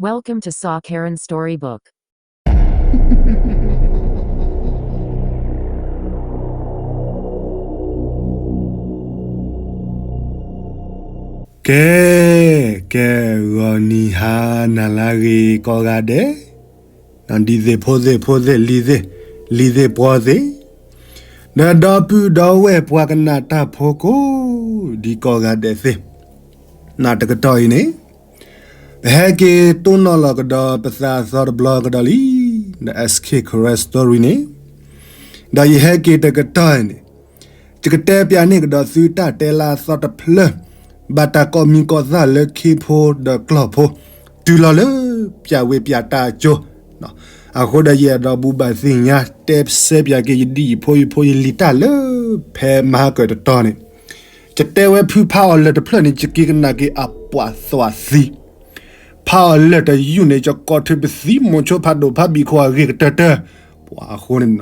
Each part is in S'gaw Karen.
Welcome to Saw Karen Storybook. ကဲ, ကဲ, ဂီၤနံၤဟါနၤလၢအဂ့ၤကိးဂၤဒဲး, ဒ်သ့ၣ်ဖိသ့ၣ်ဖိသ့ၣ်လံၤသ့ၣ်, လံၤသ့ၣ်ပှီၤသ့ၣ်, ဒီးဒီပုၢ်ဒီဝဲၢ်ပှၤကနၣ်တၢ်ဖိကိးဒံးကိးဂၤဒဲးသ့ၣ်, နတကတီၢ်အံၤန့ၣ် ပဟဲက့ၤတိၢ်နီၣ်လီၤကဒီးပသးအသီတဘျီကဒီးလံ, ဒီး S K Karen Story န့ၣ်, ဒီးယဟဲက့ၤတကတီၢ်န့ၣ်, ယကတဲပၠးန့ၢ်ကဒီးသုတၢ်တဲလၢအသီတဖျၢၣ်, ဘၣ်တၢ်ကိးမံၤကိးသၣ်လၢခ့ဖိဒီးကျီၢ်ဖိ, တုၤလီၤလၢပၠးဝ့ၢ်ပၠးတၢ်အကၠိ, အဃိဒီးယအဲၣ်ဒိးဘူးဘၣ်သ့ၣ်ညါ တဲစဲပၠးက့ၤယဒ်ယဖိယဖိယလံၤတၢ်လၢ ဖဲမဟါကၢၣ်တတီၤန့ၣ်, ယတဲဝဲဖုဖးအီၤလၢာ်တဖျၢၣ်န့ၣ် ယက့ၤကနၣ်က့ၤအပှၤသွးသံ, ဖးအီၤလၢာ်တယုၢ်န့ၣ် ယကိးထုးပသံမိၤဆိဖးဒိၣ်ဖးဘံၣ်ခိၣ်အဂ့ၢ်ကတၢၢ်တၢၢ်, ပှၤအဃိန့ၣ်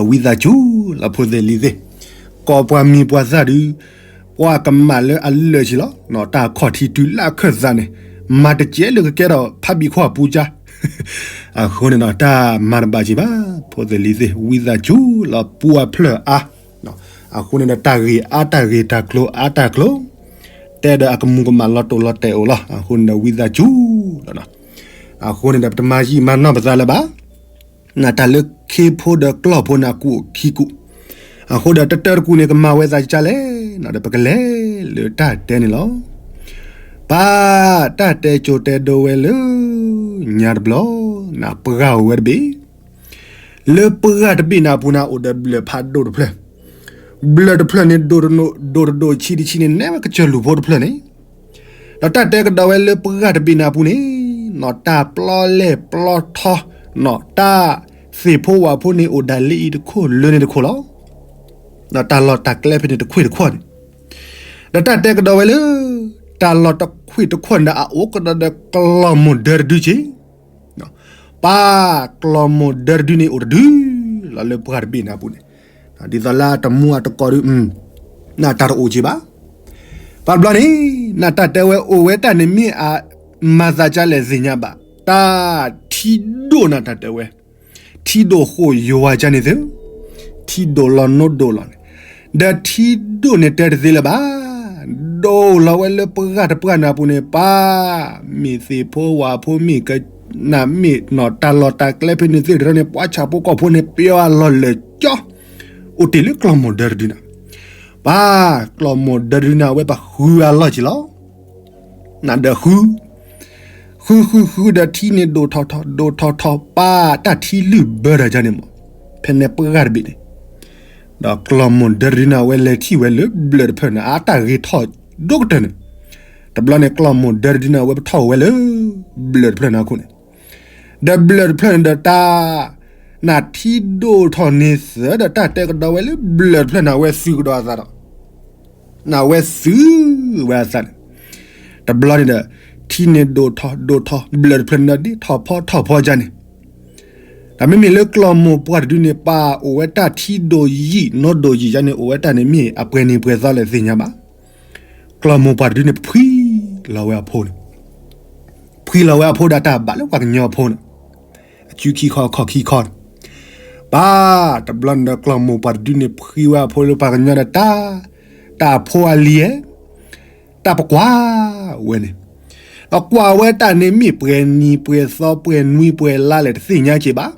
ဝံသးစူၤလီၤဖိသ့ၣ်လံၤသ့ၣ်, ကိးပှၤမံၤပှၤသၣ်ဒုး, ပှၤကမၣ်လၢအလၢာ်ဆံးလီၤ, တၢ်ခီၣ်ထံးတုၤလၢအခၢၣ်သးန့ၣ်, မၤတကဲလၢကကဲထီၣ်ဖးဘံၣ်ခိၣ်အပူၤကါ, အဃိန့ၣ်ဒီးတၢ်မၤတဘၣ်က့ၤဘၣ်, ဖိသ့ၣ်လံၤသ့ၣ် ဝံသးစူၤလီၤပူအဖျၢၣ်အါ, အဃိန့ၣ်ဒီးတၢ်ဂ့ၤအါတၢ်ဂ့ၤတၢ်ကျိၤအါတၢ်ကျိၤ, တဲဒီးအကမူၤကမၣ်လီၤတိာ်လီၤတဲာ်အိၣ်လီၤ, အဃိန့ၣ်ဒီးဝံသးစူၤလီၤ, အဃိန့ၣ်ဒီးပတမၤယံာ်မၤနီၢ်ပသးလၢၤဘၣ် နတၢ်လၢခ့ဖိဒီးကျီၢ်ဖိန့ၣ်အကူၣ်အိၣ်ခံကူၣ်, အဃိဒီးတတၢတကူၣ်န့ၣ် ကမၤဝဲသးကၢ်လဲၣ်, ဒီးပကလဲၤလၢတၢ်တဲန့ၣ်လီၤ. ပၢ်တၢ်တဲကၠိတဲဒိဝဲလၢ ညါတဘျီ, နပှၢ်အိၣ်ဝဲတဘ့ၣ်, လၢပှၢ်တဘ့ၣ်န့ၣ်အပူၤန့ၣ် အိၣ်ဒီးဘျၢၣ်ဖးဒိၣ်တဖျၢၣ်, ဘျၢၣ်တဖျၢၣ်န့ၣ် ဒိၣ်တဒိၣ်ဆံးတဆံးန့ၣ် နဲဝဲကစၢၢ်လူၢ်ဖိတဖျၢၣ်န့ၣ် ဒီးတၢ်တဲကဒီးဝဲလၢပှၢ်တဘ့ၣ်န့ၣ်အပူၤန့ၣ်, နီၢ်တၢ်ပျီလဲၢ်ပျီထီ, နီၢ်တၢ်သ့ၣ်ဖိဝၣ်ဖိန့ၣ်အိၣ်ဒၣ်လၢအံၤတခိၣ်လၢန့ၣ်တခိၣ်လီၤ. ဒီးတၢ်လီၢ်တၢ်ကျဲဖဲန့ၣ်တခွ့ၣ်တခီၣ်န့ၣ်, ဒီးတၢ်တဲကဒီးဝဲလၢ တၢ်လီၢ်တခွ့ၣ်တခီၣ်န့ၣ်ဒီး အအိၣ်ကဒီးဒီးကျီၢ်မိၢ်ဒၢတဒုက့ၤ ပၢ်ကျီၢ်မိၢ်ဒၢတဒုန့ၣ်အိၣ်တဒုလီၤလၢပှၢ်တဘ့ၣ်န့ၣ်အပူၤန့ၣ်, ဒ်သိးလၢအတမူအတကိးဒု, နတၢ်တအိၣ်က့ၤဘၣ်. ပှၤတဘျီန့ၣ်, နတၢ်တဲဝဲအိၣ်ဝဲတၢ်န့ၣ်မ့ၢ်အ, မၤသးကၢ်လဲၣ်သ့ၣ်ညါဘၣ်, တၢ်ထံဒိၣ်နတၢ်တဲဝဲ, ထံဒိၣ်ဃိၣ်ယွၤကၢ်န့ၣ်သ့, ထံဒိၣ်လီၤနိဒိၣ်လီၤန့ၣ်, ဒီးထံဒိၣ်န့ၣ်တဲတသ့လၢၤဘၣ် ဒိၣ်လီၤဝဲလၢပှၢ်တပှၢ်န့ၣ်အပူၤန့ၣ် ပၢ်, မ့ၢ်သ့ၣ်ဖိဝၣ်ဖိမ့ၢ်က, နမ့ၢ်နီၢ်တၢ်လီၢ်တၢ်ကျဲဖဲန့ၣ်သ့ၣ်တဖၣ်န့ၣ် ပှၤဆၣ်ဖိကီၢ်ဖိန့ၣ် ပျီအလီၢ်လၢာ်ကၠီ, အိၣ်တ့ၢ်လၢကျီၢ်မိၢ်ဒၢတဒုန့ၣ်, ပၢ်ကျီၢ်မိၢ်ဒၢတဒုန့ၣ် အဝဲပဃုအလီၢ်က့ၤလီၤ. နဒီးဃု, ဃုဃုဃုဒီးထံန့ၣ်ဒိၣ်ထီၣ်ထီၣ် ဒိၣ်ထီၣ်ထီၣ် ပၢ်တၢ်ထံလုၢ်ဘၢတၢ်ကၢ်န့ၣ်မး, ဖဲန့ၣ်ပှၢ်တဘ့ၣ်န့ၣ်, ဒီးကျီၢ်မိၢ်ဒၢတဒုန့ၣ် အဝဲလဲၤထံၣ်ဝဲလၢဘျၢၣ်တဖျၢၣ်န့ၣ် အတၢ်ဂ့ၤထီၣ်ဒိၣ်ကတၢၢ်န့ၣ်, တဘျီန့ၣ် ကျီၢ်မိၢ်ဒၢတဒုန့ၣ် အဝဲပထီၣ်ဝဲလၢ ဘျၢၣ်တဖျၢၣ်န့ၣ်အခိၣ်န့ၣ်, ဒီးဘျၢၣ်တဖျၢၣ်န့ၣ်ဒီးတၢ်, နထံဒိၣ်ထီၣ်န့ၢ်သၢဒီးတၢ်တဲကဒီးဝဲလၢဘျၢၣ်တဖျၢၣ်န့ၣ် အဝဲသုးကဒီးအသးဒီး နဝဲသုးဝဲအသးန့ၣ်, တဘျီန့ၣ်ဒီး ထံန့ၣ်ဒိၣ်ထီၣ်ဒိၣ်ထီၣ် ဘျၢၣ်တဖျၢၣ်န့ၣ်ဒီး ဒ့ထီၣ်ဖီထီၣ်ဖီကၢ်န့ၣ်, ဒီးမ့မ့ၢ်လၢကျီၢ်မိၢ်ပှၢ်တဒုန့ၣ် ပၢ်အိၣ်ဝဲတၢ်ထံဒိၣ်ယံာ်နီၢ်ဒိၣ်ယံာ်ကၢ်န့ၣ် အိၣ်ဝဲတၢ်န့ၣ်မ့ၢ်အပှဲၤနံၤပှဲၤသီလဲၣ်သ့ၣ်ညါဘၣ်. ကျီၢ်မိၢ်ပှၢ်တဒုန့ၣ် ဖှံလီၤဝဲအဖိန့ၣ်, ဖှံလီၤဝဲအဖိဒီးတၢ်ဘၣ်လၢပှၤကညီအဖိန့ၣ်, အစုခံခီအခီၣ်ခံခီန့ၣ်, ပၢ်တဘျီန့ၣ်ဒီး ကျီၢ်မိၢ်ပှၢ်တဒုန့ၣ် ဖှံဝဲအဖိလၢပှၤကညီဒီးတၢ်, တၢ်အဖိအလံၤဧၢ, တၢ်ပကွၢ်ဝဲန့ၣ်, ဒီးကွၢ်ဝဲတၢ်န့ၣ်မ့ၢ်ပှဲၤနံၤပှဲၤသီပှဲၤနွံပှဲၤလါလဲၣ်တသ့ၣ်ညါက့ၤဘၣ်.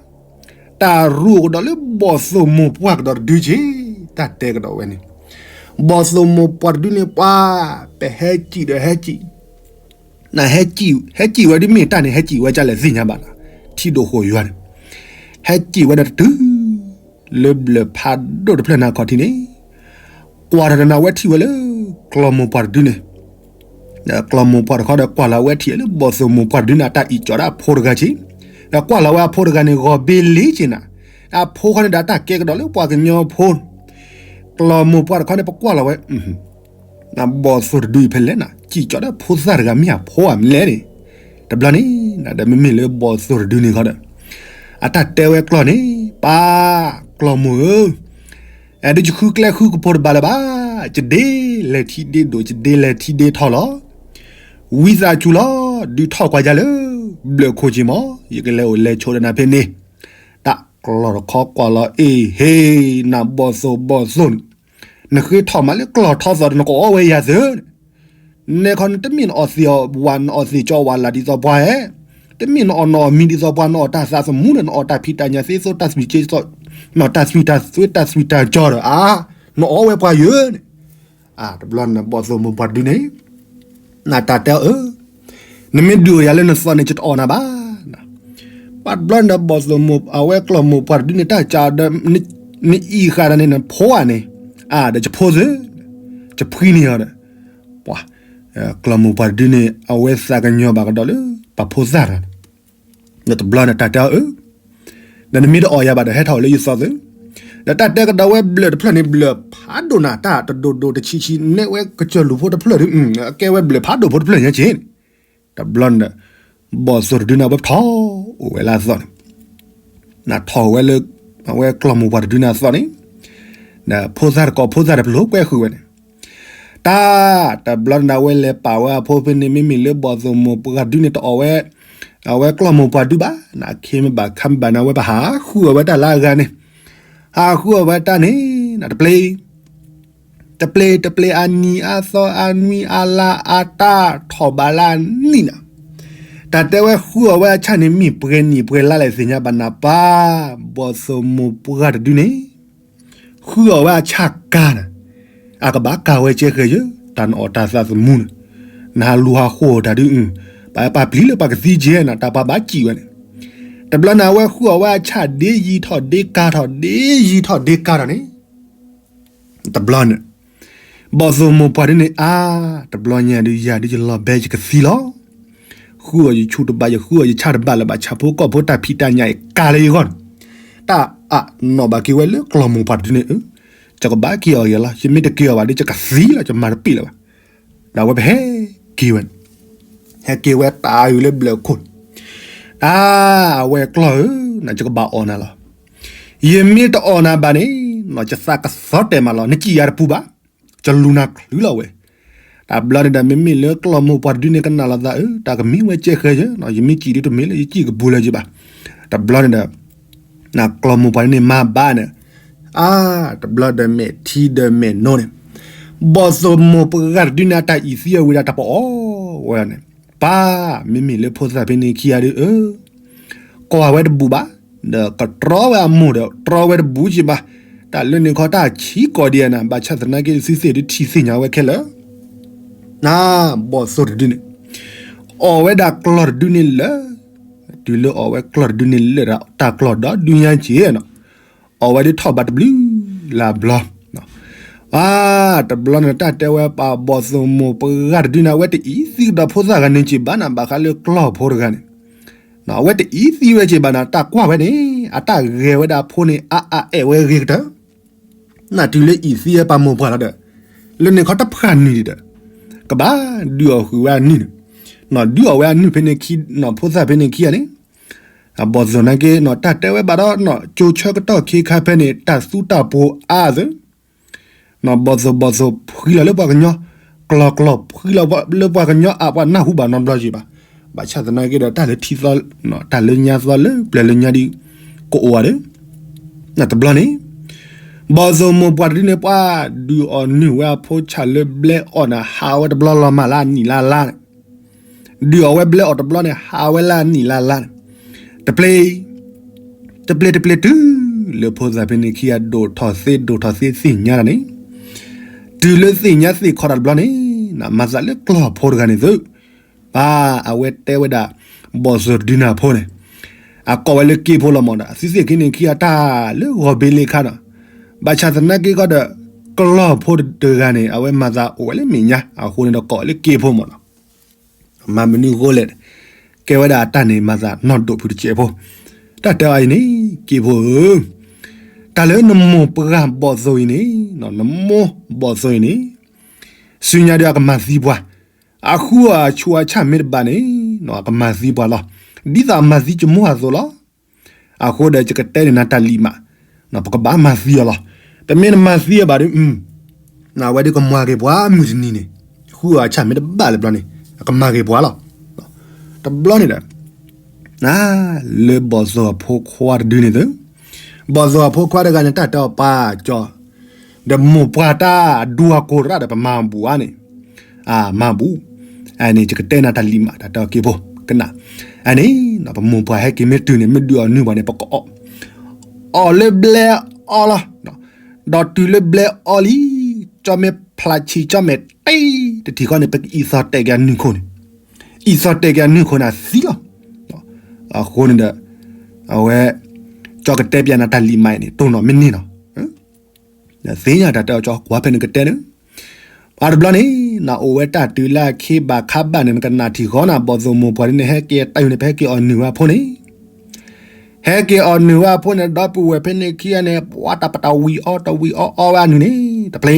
တၢ်ရူၢ်ကဒီးလၢဘီၣ်သိၣ်မိၢ်ပှၢ်ကဒီးတဒုက့ၤ, တၢ်တဲကဒီးဝဲန့ၣ်, ဘီၣ်သိၣ်မိၢ်ပှၢ်တဒုန့ၣ် ပှၤ, ပဟဲစံၣ်ဒီးဟဲစံၣ် နဟဲစံၣ်, ဟဲစံၣ်ဝဲဒ်မ့ၢ်တၢ်န့ၣ် ဟဲစံၣ်ဝဲကၢ်လဲၣ်သ့ၣ်ညါဘၣ်လီၤ. ထံဒိၣ်ဃိၣ်ယွၤန့ၣ်, ဟဲစံၣ်ဝဲဒီးတတုၤ လၢဘျၢၣ်ဖးဒိၣ်တဖျၢၣ်န့ၣ်အခီၣ်ထံးန့ၣ်, ကွၢ်ထီၣ်ဒီးန့ၣ် အဝဲထံၣ်ဝဲလၢ ကျီၢ်မိၢ်ပှၢ်တဒုန့ၣ်, ကျီၢ်မိၢ်ပှၢ်တခီဒီး ကွၢ်လီၤဝဲထံၣ်လၢဘီၣ်သိၣ်မိၢ်ပှၢ်တဒုန့ၣ် အတၢ်အံၣ်ကၠီဒီးအဖိတဂၤက့ၤ, ဒီးကွၢ်လီၤဝဲအဖိတဂၤန့ၣ် ဂီၤဘ့လ့က့ၤနၤ, အဖိခီန့ၣ်ဒီး အတၢ်ကဲကဒီးလၢပှၤကညီအဖိ ကျီၢ်မိၢ်ပှၢ်တခီန့ၣ် ပကွၢ်လီၤဝဲ, နဘီၣ်သိၣ်တဒုအံၤဖဲလဲၣ်နၤ, စံၣ်ကၠီဒီးဖိသၣ်တဂၤမ့ၢ်အဖိဧါမလဲၣ်န့ၣ်, တဘျီန့ၣ်, ဒီးမ့မ့ၢ်လၢဘီၣ်သိၣ်တဒုန့ၣ်ခီဒီး, အတၢ်တဲဝဲကျီၢ်န့ၣ်, ပၢ်, ကျီၢ်မိၢ်ဧၢ, အဲၣ်ဒိးယဃုကျဲဃုကပူၤတဘၣ်လၢၤဘၣ်, ယဒ့လဲၤထံဒ့ဒိၣ် ယဒ့လဲၤထံဒ့ထီၣ်လီၤ. ဝံသးစူၤလီၤ. ဒုးထီၣ်ကွၢ်ယၤလၢ ဘျၢၣ်ခိၣ်က့ၤမး ယကလဲၤအိၣ်လဲၤဆိးဒီးနၤဖဲန့ၣ်, တၢ်ကျီၢ်တခီကွၢ်လီၤ အ့ၣ် ဟ့ၣ် နဘီၣ်သိၣ်ဘီၣ်သိၣ်န့ၣ်, နဃ့ထီၣ်မးလၢကျီၢ်ထီသီဒီး နကအီဝဲယၤသၢန့ၣ်, နဲခီနတမ့ၢ်နအီၣ်သ့ၣ်အီၣ်ဝၤ နအီၣ်သ့ၣ်ကၠီဝၤလၢ်ဒ်သိးပှၤဧါ, တမ့ၢ်နအီၣ်နီၣ်အီၣ်မံၤဒ်သိးပှၤ နအီၣ်တၢ်သးသမူဒီး နအီၣ်တၢ်ဖံးတၢ်ညၣ်သ့သိး တၢ်သွံၣ်က့သိး တၢ်သွံၣ်တၢ်သွဲ တၢ်သွံၣ်တၢ်ကၠီဒီး အါ နအီဝဲပှၤယၢန့ၣ်, တဘျီန့ၣ် ဘီၣ်သိၣ်မိၢ်ပှၢ်တဒုန့ၣ် နတၢ်တဲအီၤအၢ, နမ့ၢ်ဒုးအီၣ်ယၤလၢနသီန့ၣ် ယတအီၣ်နၤဘၣ်. ပှၤတဘျီန့ၣ်ဒီး ဘီၣ်သိၣ်မိၢ် အဝဲကျီၢ်မိၢ်ပှၢ်တဒုန့ၣ် တၢ်ကးဒီး နအံၤဃာ်ဒီးန့ၣ် နဖိဧါန့ၣ်, ဒီးယဖိသၢ, ယဖှံန့ၢ်အီၤဒီး, ပှၤ ကျီၢ်မိၢ်ပှၢ်တဒုန့ၣ် အဝဲသးကညီၤဘၣ်ကဒီးလၢ ပှၤဖိသၣ်တဂၤန့ၣ်, ဒီးတဘျီန့ၣ် တၢ်တဲအီၤအၢ ဒီးနမ့ၢ်တအီၣ်ယၤဘၣ်ဒီး ဟဲထီၣ်အိၣ်လၢယသီသု, ဒီးတၢ်တဲကဒီးဝဲဘျၢၣ်တဖျၢၣ်န့ၣ် ဘျၢၣ်ဖးဒိၣ်နၤ တၢ်တဒိၣ်ဒိၣ်တဆံးဆံး နဲဝဲကစၢၢ်လူၤဖိတဖျၢၣ်ဒီး ကဲဝဲဘျၢၣ်ဖးဒိၣ်ဖိတဖျၢၣ်ညါက့ၤန့ၣ်, တဘျီန့ၣ်ဒီး ဘီၣ်သိၣ်တဒုန့ၣ် အဝဲထီၣ်အိၣ်ဝဲလၢအသီန့ၣ်, နထီၣ်အိၣ်ဝဲလၢ အဝဲကျီၢ်မိၢ်ပှၢ်တဒုန့ၣ်အသီန့ၣ်, ဒီးဖိသၣ်တကိးဖိသၣ်ဒီး ပလိာ်ကွဲဃုာ်ဝဲန့ၣ် တၢ် တဘျီန့ၣ် အဝဲလဲၤပာ်ဝဲအဖိဖဲန့ၣ် မ့မ့ၢ်လၢဘီၣ်သိၣ်မိၢ်ပှၢ်တဒုန့ၣ် တအီၣ်ဝဲ အဝဲကျီၢ်မိၢ်ပှၢ်တဒုဘၣ်, နခ့မ့ၢ်ဘၣ်ခါမ့ၢ်ဘၣ်န့ၣ် အဝဲပဟးဃုအီၣ်ဝဲတၢ်လၢအဂၤန့ၣ်, ဟးဃုအီၣ်ဝဲတၢ်န့ၣ် တပျ့ၤ တပျ့ၤ တပျ့ၤအနံၤအသီအနွံအလါအတၢ် ထီၣ်ဘးလၢအနံၣ်နၤ, တၢ်တဲဝဲဃုအီၣ်ဝဲအဆၣ်န့ၣ် မ့ၢ်ပှဲၤနံၣ်ပှဲၤလါလဲၣ်သ့ၣ်ညါဘၣ်နၤပၢ်, ဘီၣ်သိၣ်မိၢ်ပှၢ်တဒုန့ၣ် ဃုအီၣ်ဝဲအဆၣ်ကါန့ၣ်, အကဘၣ်ကါဝဲကဲဃဲၤယၢ တၢ်နအီၣ်တၢ်သးသမူန့ၣ်, နဟးလူၤဟးဃိတၢ်ဒုးအုၣ်, ပှၤပာ်ပျံၤလၢပှၤကသံကဲနၤ တၢ်ပှၤဘၣ်စံးဝဲန့ၣ်, တဘျီန့ၣ် အဝဲဃုအီၣ်ဝဲအဆၣ်ဒ့ယံၤထီၣ်ဒ့ကါထီၣ် ဒ့ယံၤထီၣ်ဒ့ကါထီၣ်န့ၣ် တဘျီန့ၣ် ဘီၣ်သိၣ်မိၢ်ပှၢ်ဒုန့ၣ် အါ တဘျီညါဒုး ယၤဒုးယလီၤဘဲယကသံလီၤ. ဃုအီၣ်ယဆူၣ်တဘၣ် ယဃုအီၣ်ယဆၣ်တဘၣ်လၢၤဘၣ် ဆၣ်ဖိကီၢ်ဖိတၢ်ဖံးတၢ်ညၣ်အံၤကါလၢယဂီၢ်န့ၣ်, တၢ်အနီၣ်ဘၣ်က့ၤဝဲလၢကျီၢ်မိၢ်ပှၢ်တဒုန့ၣ် အၢ, ယကဘၣ်က့ၤအီၣ်ယၤလီၤ ယမ့ၢ်တက့ၤအီၣ်ဘၣ်ဒီး ယကသံလီၤ ယမၤတပ့ၣ်လၢၤဘၣ်. ဒီးအဝဲပဟဲက့ၤဝဲန့ၣ်, ဟဲက့ၤဝဲတၢ်အုၣ်လၢဘျၢၣ်ခိၣ်န့ၣ်, အါ အဝဲကျီၢ်ဧၢ, နကဘၣ်အီၣ်နၤလီၤ. ယမ့ၢ်တအီၣ်နၤဘၣ်န့ၣ် နကသးကသီတဲာ်မးလီၤ နစံးယၤတပူၤဘၣ်, ယလူၤနၤချုးလီၤဝဲ. တဘျီန့ၣ်ဒီး မ့မ့ၢ်လၢကျီၢ်မိၢ်ပှၢ်တဒုန့ၣ် ကနၣ်လီၤသးအၢ တၢ်ကမံဝဲကဲဃဲၤယၢ ယမ့ၢ်စံးဒုးတမ့ၢ်လၢယစံးကပူၤလၢၤယဘၣ်. တဘျီန့ၣ်ဒီး နကျီၢ်မိၢ်ပှၢ်တဒုန့ၣ်မၤဘၣ်န့ၣ်, အါ တဘျီဒီးမဲာ်ထံဒီးမဲာ်နိန့ၣ်, ဘီၣ်သိၣ်မိၢ်ပှၢ်တဒုန့ၣ် အတၢ်အံၣ်သံအဝံၤဒီးတၢ်ပအီၣ်ဝဲဒၣ်န့ၣ်, ပၢ် မ့မ့ၢ်လၢဖိသၣ်ဖဲန့ၣ်ခံဂၤဒုးအၢ ကွၢ်ဝဲတဘူးဘၣ်, ဒီးကတြီဝဲအမိၢ်ဒီးတြီဝဲတဘူးက့ၤဘၣ်, တၢ်လၢန့ၣ်ခီတၢ်ဆံးကိာ်ဒံးနၤ ဘၣ်ဆၣ်သနာ်က့ သုသ့ၣ်ဒုးထံၣ်သ့ၣ်ညါဝဲခဲလၢာ် နဘီၣ်သိၣ်တဒုန့ၣ် အီၣ်ဝဲဒၣ်ကျီၢ်တဒုန့ၣ်လၢာ်, တုၤလၢအီၣ်ဝဲကျီၢ်တဒုန့ၣ်လၢာ်ဒီး တၢ်ကျီၢ်ဒီဒုညါက့ၤနီၤ, အီၣ်ဝဲဒၣ်ထီၣ်ဘးတဘျုးလၢ်ဘျီ, အါ တဘျီန့ၣ် တၢ်တဲဝဲပှၤဘီၣ်သိၣ်မိၢ်ပှၢ်တဒုန့ၣ် အဝဲတအံးသံကဒီးဖိသၣ်ဂၤန့ၣ်က့ၤဘၣ်နၤ ဘၣ်ဃးလၢကျီၢ်ဖိတဂၤန့ၣ် အဝဲတအံးသံဝဲက့ၤဘၣ်နၤ တၢ်ကွၢ်ဝဲန့ၣ် အတၢ်ဂဲၤဝဲဒၣ်အဖိန့ၣ် အါအါအဲၣ်ဝဲဂ့ၤကတၢၢ် နတုၤလၢအံးသံဝဲပှၤမိၢ်ပှၢ်လီၤဒီး လၢန့ၣ်ခီတဖှၣ်နံၣ်ဒံးဒီး ကဘၣ်ဒုးအီၣ်ဃုာ်ဝဲအနံၣ်န့ၣ်, ဒုးအီၣ်ဝဲအနံၣ်ဖဲန့ၣ်ခံ ဖိသၣ်ဖဲန့ၣ်ခံဂၤန့ၣ်, ဘီၣ်သိၣ်နာ်က့ တၢ်တဲဝဲဘၣ်ဒီး ကၠိဆၢကတီၢ်ခ့ခါဖဲန့ၣ် တၢ်သူတၢ်ပှိၤအါသု ဘီၣ်သိၣ်ဘီၣ်သိၣ်ဖှံလီၤလၢပှၤကညီ, ကျီၢ်ကျီၢ်ဖှံလီၤလၢပှၤကညီအါ ပှၤနၢ်ဟူဘၣ်နီတဘျီက့ၤဘၣ်. ဘၣ်ဆၣ်သနာ်က့ဒီး တၢ်လၢထံသီ တၢ်လၢညါသီလၢပျၢၤလၢညါဒ် ကအိၣ်ဝဲဒီး တဘျီန့ၣ် ဘီၣ်သိၣ်မိၢ်ပှၢ်တဒုန့ၣ် ပှၤဒုးအီၣ်နုာ်ဝဲအဖိဆၣ်လၢဘျဲအီၣ်န့ၣ် ဟးဝဲတဘျီလီၤမၢ်လၢအနံၣ်လၢအလါန့ၣ်, ဒုးအီၣ်ဝဲဘျဲအီၣ်တဘျီန့ၣ် ဟးဝဲလၢအနံၣ်လၢအလါန့ၣ်, တပျ့ၤ တပျ့ၤတပျ့ၤတုၤလၢဖိသၣ်ဖဲန့ၣ်ခံဂၤ ဒိၣ်ထီၣ်သ့ဒိၣ်ထီၣ်သ့သ့ၣ်ညါတၢ်န့ၣ်, တုၤလၢသ့ၣ်ညါသ့ၣ်ခီတၢ်တဘျီန့ၣ် မၤသးလၢကျီၢ်ဖိတဂၤန့ၣ်သု, ပၢ်အဝဲတဲဝဲဒၣ် ဘီၣ်သိၣ်တဒုန့ၣ်အဖိန့ၣ်, အကိးဝဲလၢက့ဖိလီၤမးဒီး အသုသ့ၣ်ခံန့ၣ်ခံဂၤတၢ်လၢဂီၤဘ့လ့ခါနီၤ, ဘၣ်ဆၣ်သနာ်က့ခီဒီး ကျီၢ်ဖိတဂၤန့ၣ် အဝဲမၤသးအိၣ်ဝဲလၢမဲာ်ညါ အဃိန့ၣ်ဒီးကိးဝဲလၢက့ဖိမးနီၤ မၤမနုၤဃိလဲၣ်, ကဲဝဲဒၣ်အတၢ်န့ၣ် မၤသးနီၢ်ဒိၣ်ဖုတစဲးဖိ, တၢ်တဲအီၤအံၤန့ၣ် က့ဖိဧၢ, တၢ်လၢနမိၢ်ပှၢ်ဘီၣ်သိၣ်အံၤန့ၣ်, နမိၢ်ဘီၣ်သိၣ်အံၤန့ၣ်, ဆူညါဒီးအကမၤသံပှၤ, အဃုအီၣ်အဆူးအဆၣ်မ့ၢ်တဘၣ်န့ၣ်, အကမၤသံပှၤလီၤ, ဒ်သိးအမၤသံကမိၢ်အသိးလီၤ. အဃိဒီးယကတဲန့ၢ်နၤတၢ်လံၤမး, ပကဘၣ်မၤသံအီၤလီၤ. ပမ့ၢ်တမၤသံအီၤဘၣ်ဒီး, အဝဲဒၣ်ကမၤက့ၤပှၤမုၢ်တနံၤန့ၣ်, ဃုအီၣ်အဆၣ်မ့ၢ်တဘၣ်လၢၤဘျီန့ၣ်, အကမၤက့ၤပှၤလီၤ. တဘျီန့ၣ်ဒီး လၢဘီၣ်သိၣ်အဖိခွါတဒုန့ၣ်သု, ဘီၣ်သိၣ်အဖိခွါတဂၤန့ၣ် တၢ်တဲအီၤပၢ်ကၠီ, ဒီးမိၢ်ပှၢ်တၢ်အဒူအကိၢ်ရၣ်ဒီးပမၤဘူၣ်ဧါန့ၣ်, မၤဘူၣ်, အန့ၣ် ယကတဲနၤတၢ်လံၤမး တၢ်တဲအီၤက့ၤဖိ ကနၣ်, အန့ၣ် ပမိၢ်ပှၢ်ဟဲက့ၤမ့ၢ်တုၤန့ၣ် မ့ၢ်ဒုးအီၤနုၢ်ပှၤန့ၣ် ပကအီၣ်, အီၣ်လၢဘျဲအီလီၤ, ဒီးတုၤလၢဘျဲအီလံ, ကၠီမ့ၢ်ဖျါဆံး ကၠီမဲာ်တ့ၢ်တထံၣ်ဃီန့ၣ် ပကအံးသီၣ်တဲာ်က့ၤအနုၢ်ခိၣ်န့ၣ်, အံးသီၣ်တဲာ်က့ၤအနုၢ်ခိၣ်န့ၣ် အသံလီၤ. အဃိန့ၣ်ဒီး အဝဲ ကၠီကတဲပျးနၤတၢ်လံၤမးအံၤန့ၣ် တိၢ်နီၣ်မ့ၢ်န့ၢ်လီၤ. သ့ၣ်ညါတၢ်တဲအီၤကၠီ ကွၢ်ဖဲန့ၣ်ကတဲန့ၣ်, ပှၤတဘျီန့ၣ် နအိၣ်ဝဲတၢ်တုၤလၢအခ့ဘၣ်ခါဘၣ်န့ၣ် နကနၣ်ထံၣ်ဃီနၤ ဘီၣ်သိၣ်မိၢ်ပှၢ်ဒ်န့ၣ် ဟဲက့ၤတၢ်ယူၤန့ၣ် ပဟဲက့ၤအီၣ်နုၢ်ဝဲအဖိန့ၣ်, ဟဲက့ၤအီၣ်နုၢ်ဝဲအဖိန့ၣ် ဒီပုၢ်ဝဲၢ်ဖဲန့ၣ်ခံဂၤန့ၣ် ပှၤတၢ်ပတၢ်ဝံၤအီၣ်တဝံၤအီၣ်အီဝဲအနုၢ်န့ၣ် တပျ့ၤ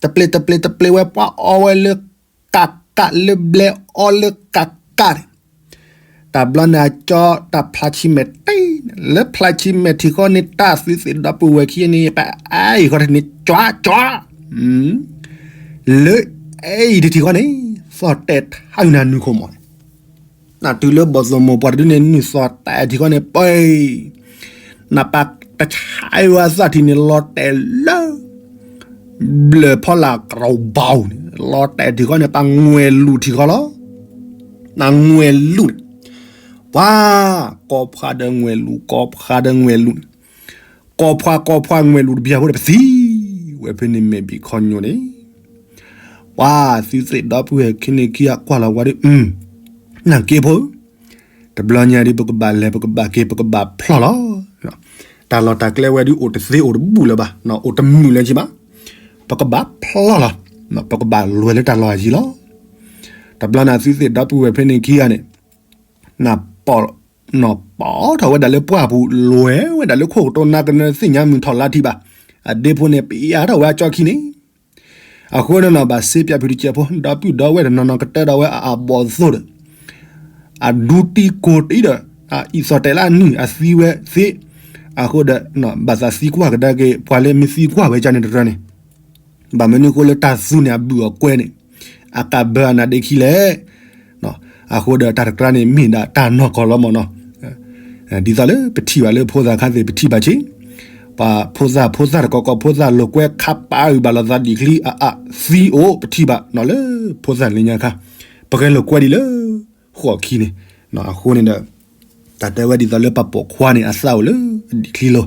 တပျ့ၤတပျ့ၤဝဲ ပှၤအီဝဲလၢကးကး လၢဘျဲအီလၢကးကးန့ၣ်, တဘျီန့ၣ်အကၠီတၢ်ဖျါဆံးမဲာ်တ့ၢ်န့ၣ် လၢဖျါဆံးမဲာ်ထံၣ်ဃီန့ၣ် တၢ်သုသ့ၣ်ဒီပုၢ်ဝဲၢ်ခံဂၤန့ၣ် ပအါအံၤဃီတန့ၣ် ကၠီကၠီ လၢအံၤတထံၣ်ဃီန့ၣ် သီၣ်တဲာ်ထါယူၤနၤနုၢ်ခိၣ်မးန့ၣ်, နတုၤလၢဘီၣ်သိၣ်မိၢ်ပှၢ်တဒုန့ၣ် နုၢ်သီၣ်တဲာ်ထံၣ်ဃီန့ၣ် ပှၤ နပၢ်တဆါဝဲအသၣ်ထံၣ်န့ၣ် လီၤတဲာ်လၢ ဘျၢၣ်ဖီလာ်ကရီဘီန့ၣ် လီၤတဲာ်ထံၣ်ဃီန့ၣ် ပှၤငွဲၤလူၤထံၣ်ဃီလီၤ. နငွဲၤလူၤန့ၣ် ပှၤ ကိးဖှါဒီးငွဲၤလူၤ ကိးဖှါဒီးငွဲၤလူၤန့ၣ် ကိးဖှါကိးဖှါငွဲၤလူၤတဘျီဖိဒီး ပသံဝဲဖဲန့ၣ်မ့ၢ်ဘံၣ်ခီညိၣ်န့ၣ် ပှၤသုသ့ၣ်ဒီပုၢ်ဝဲၢ်ခံန့ၣ်ခံဂၤကွၢ်လီၤဝဲဒီး နၢ်က့ဖိ တဘျီညါဒ်ပကဘၣ်လဲၤ ပကဘၣ်က့ၤ ပကဘၣ်ဖျီၣ်လီၤ. တၢ်လီၢ်တၢ်ကျဲဝဲဒ်အိၣ်တသ့အိၣ်တဘူၣ်လၢၤဘၣ်, အိၣ်တမုာ်လၢၤက့ဘၣ်. ပကဘၣ်ဖျီၣ်လီၤ, ပကဘၣ်လဲၤလၢတၢ်လီၢ်အယံၤလီၤ. တဘျီန့ၣ်သုသ့ၣ်ဒီပုၢ်ဝဲၢ်ဖဲန့ၣ်ခံဂၤန့ၣ် နပီၣ်ထီၣ်ဝဲဒၣ်လၢပှၢ်ပူၤ လဲၤဝဲဒၣ်လၢခိၣ်ကတိၤ နကနၢသ့ၣ်ညါမုၢ်ထီၣ်လါထီၣ်ဘၣ်. အဒ့ဖိန့ၣ် ပအါထီၣ်ဝဲအကၠီခံန့ၣ် အဃိန့ၣ်နီၤ ဘၣ်စ့ပၠးဖုတကဲးဖိ ဒီပုၢ်ဒီဝဲၢ်တနီၤနီၤကတၢၢ်ဒီးဝဲအဘီၣ်သိၣ်ဒီး အဒူတံကိၢ်တံဒီး အအံးသီၣ်တဲာ်လၢအနုၢ်အသံဝဲသ့, အဃိဒီး ဘၣ်သးသံကွၢ်ကဒါက့ၤ ပှၤလၢမ့ၢ်သံကွၢ်ဝဲကန့ၣ်တရၢန့ၣ် ဘၣ်မနုၤအဃိလၢတၢ်သူန့ၣ် အဘုၣ်အကွဲန့ၣ် အကးဘၢအနါဒ့ခံလဲၣ်. အဃိဒီးတၢ်တကြၢးန့ၣ် မ့ၢ်ဒၣ်တၢ်နီၢ်ကီၢ်လီၤမၢ်နီၤ. ဒ်သိးလၢပထံၣ်ဘၣ်လၢဖိသၣ်ခါသ့ၣ် ပထံၣ်ဘၣ်ဆ့ ပှၤဖိသၣ်ဖိသၣ်တကီကီ ဖိသၣ်လိာ်ကွဲခါပာ်အုၣ်ဘၣ်လိာ်သးဒံၣ်ချံအအးသံအိၣ် ပထံၣ်ဘၣ်နီၤလၢဖိသၣ်လၢညါခါ ပကဲလိာ်ကွဲဒ်လၢဃိးခံန့ၣ်. အဃိန့ၣ်ဒီး တၢ်တဲဝဲဒ်သိးလၢပှၤပိာ်ခွါန့ၣ် အသးအိၣ်လၢဒံၣ်ချံလီၤ.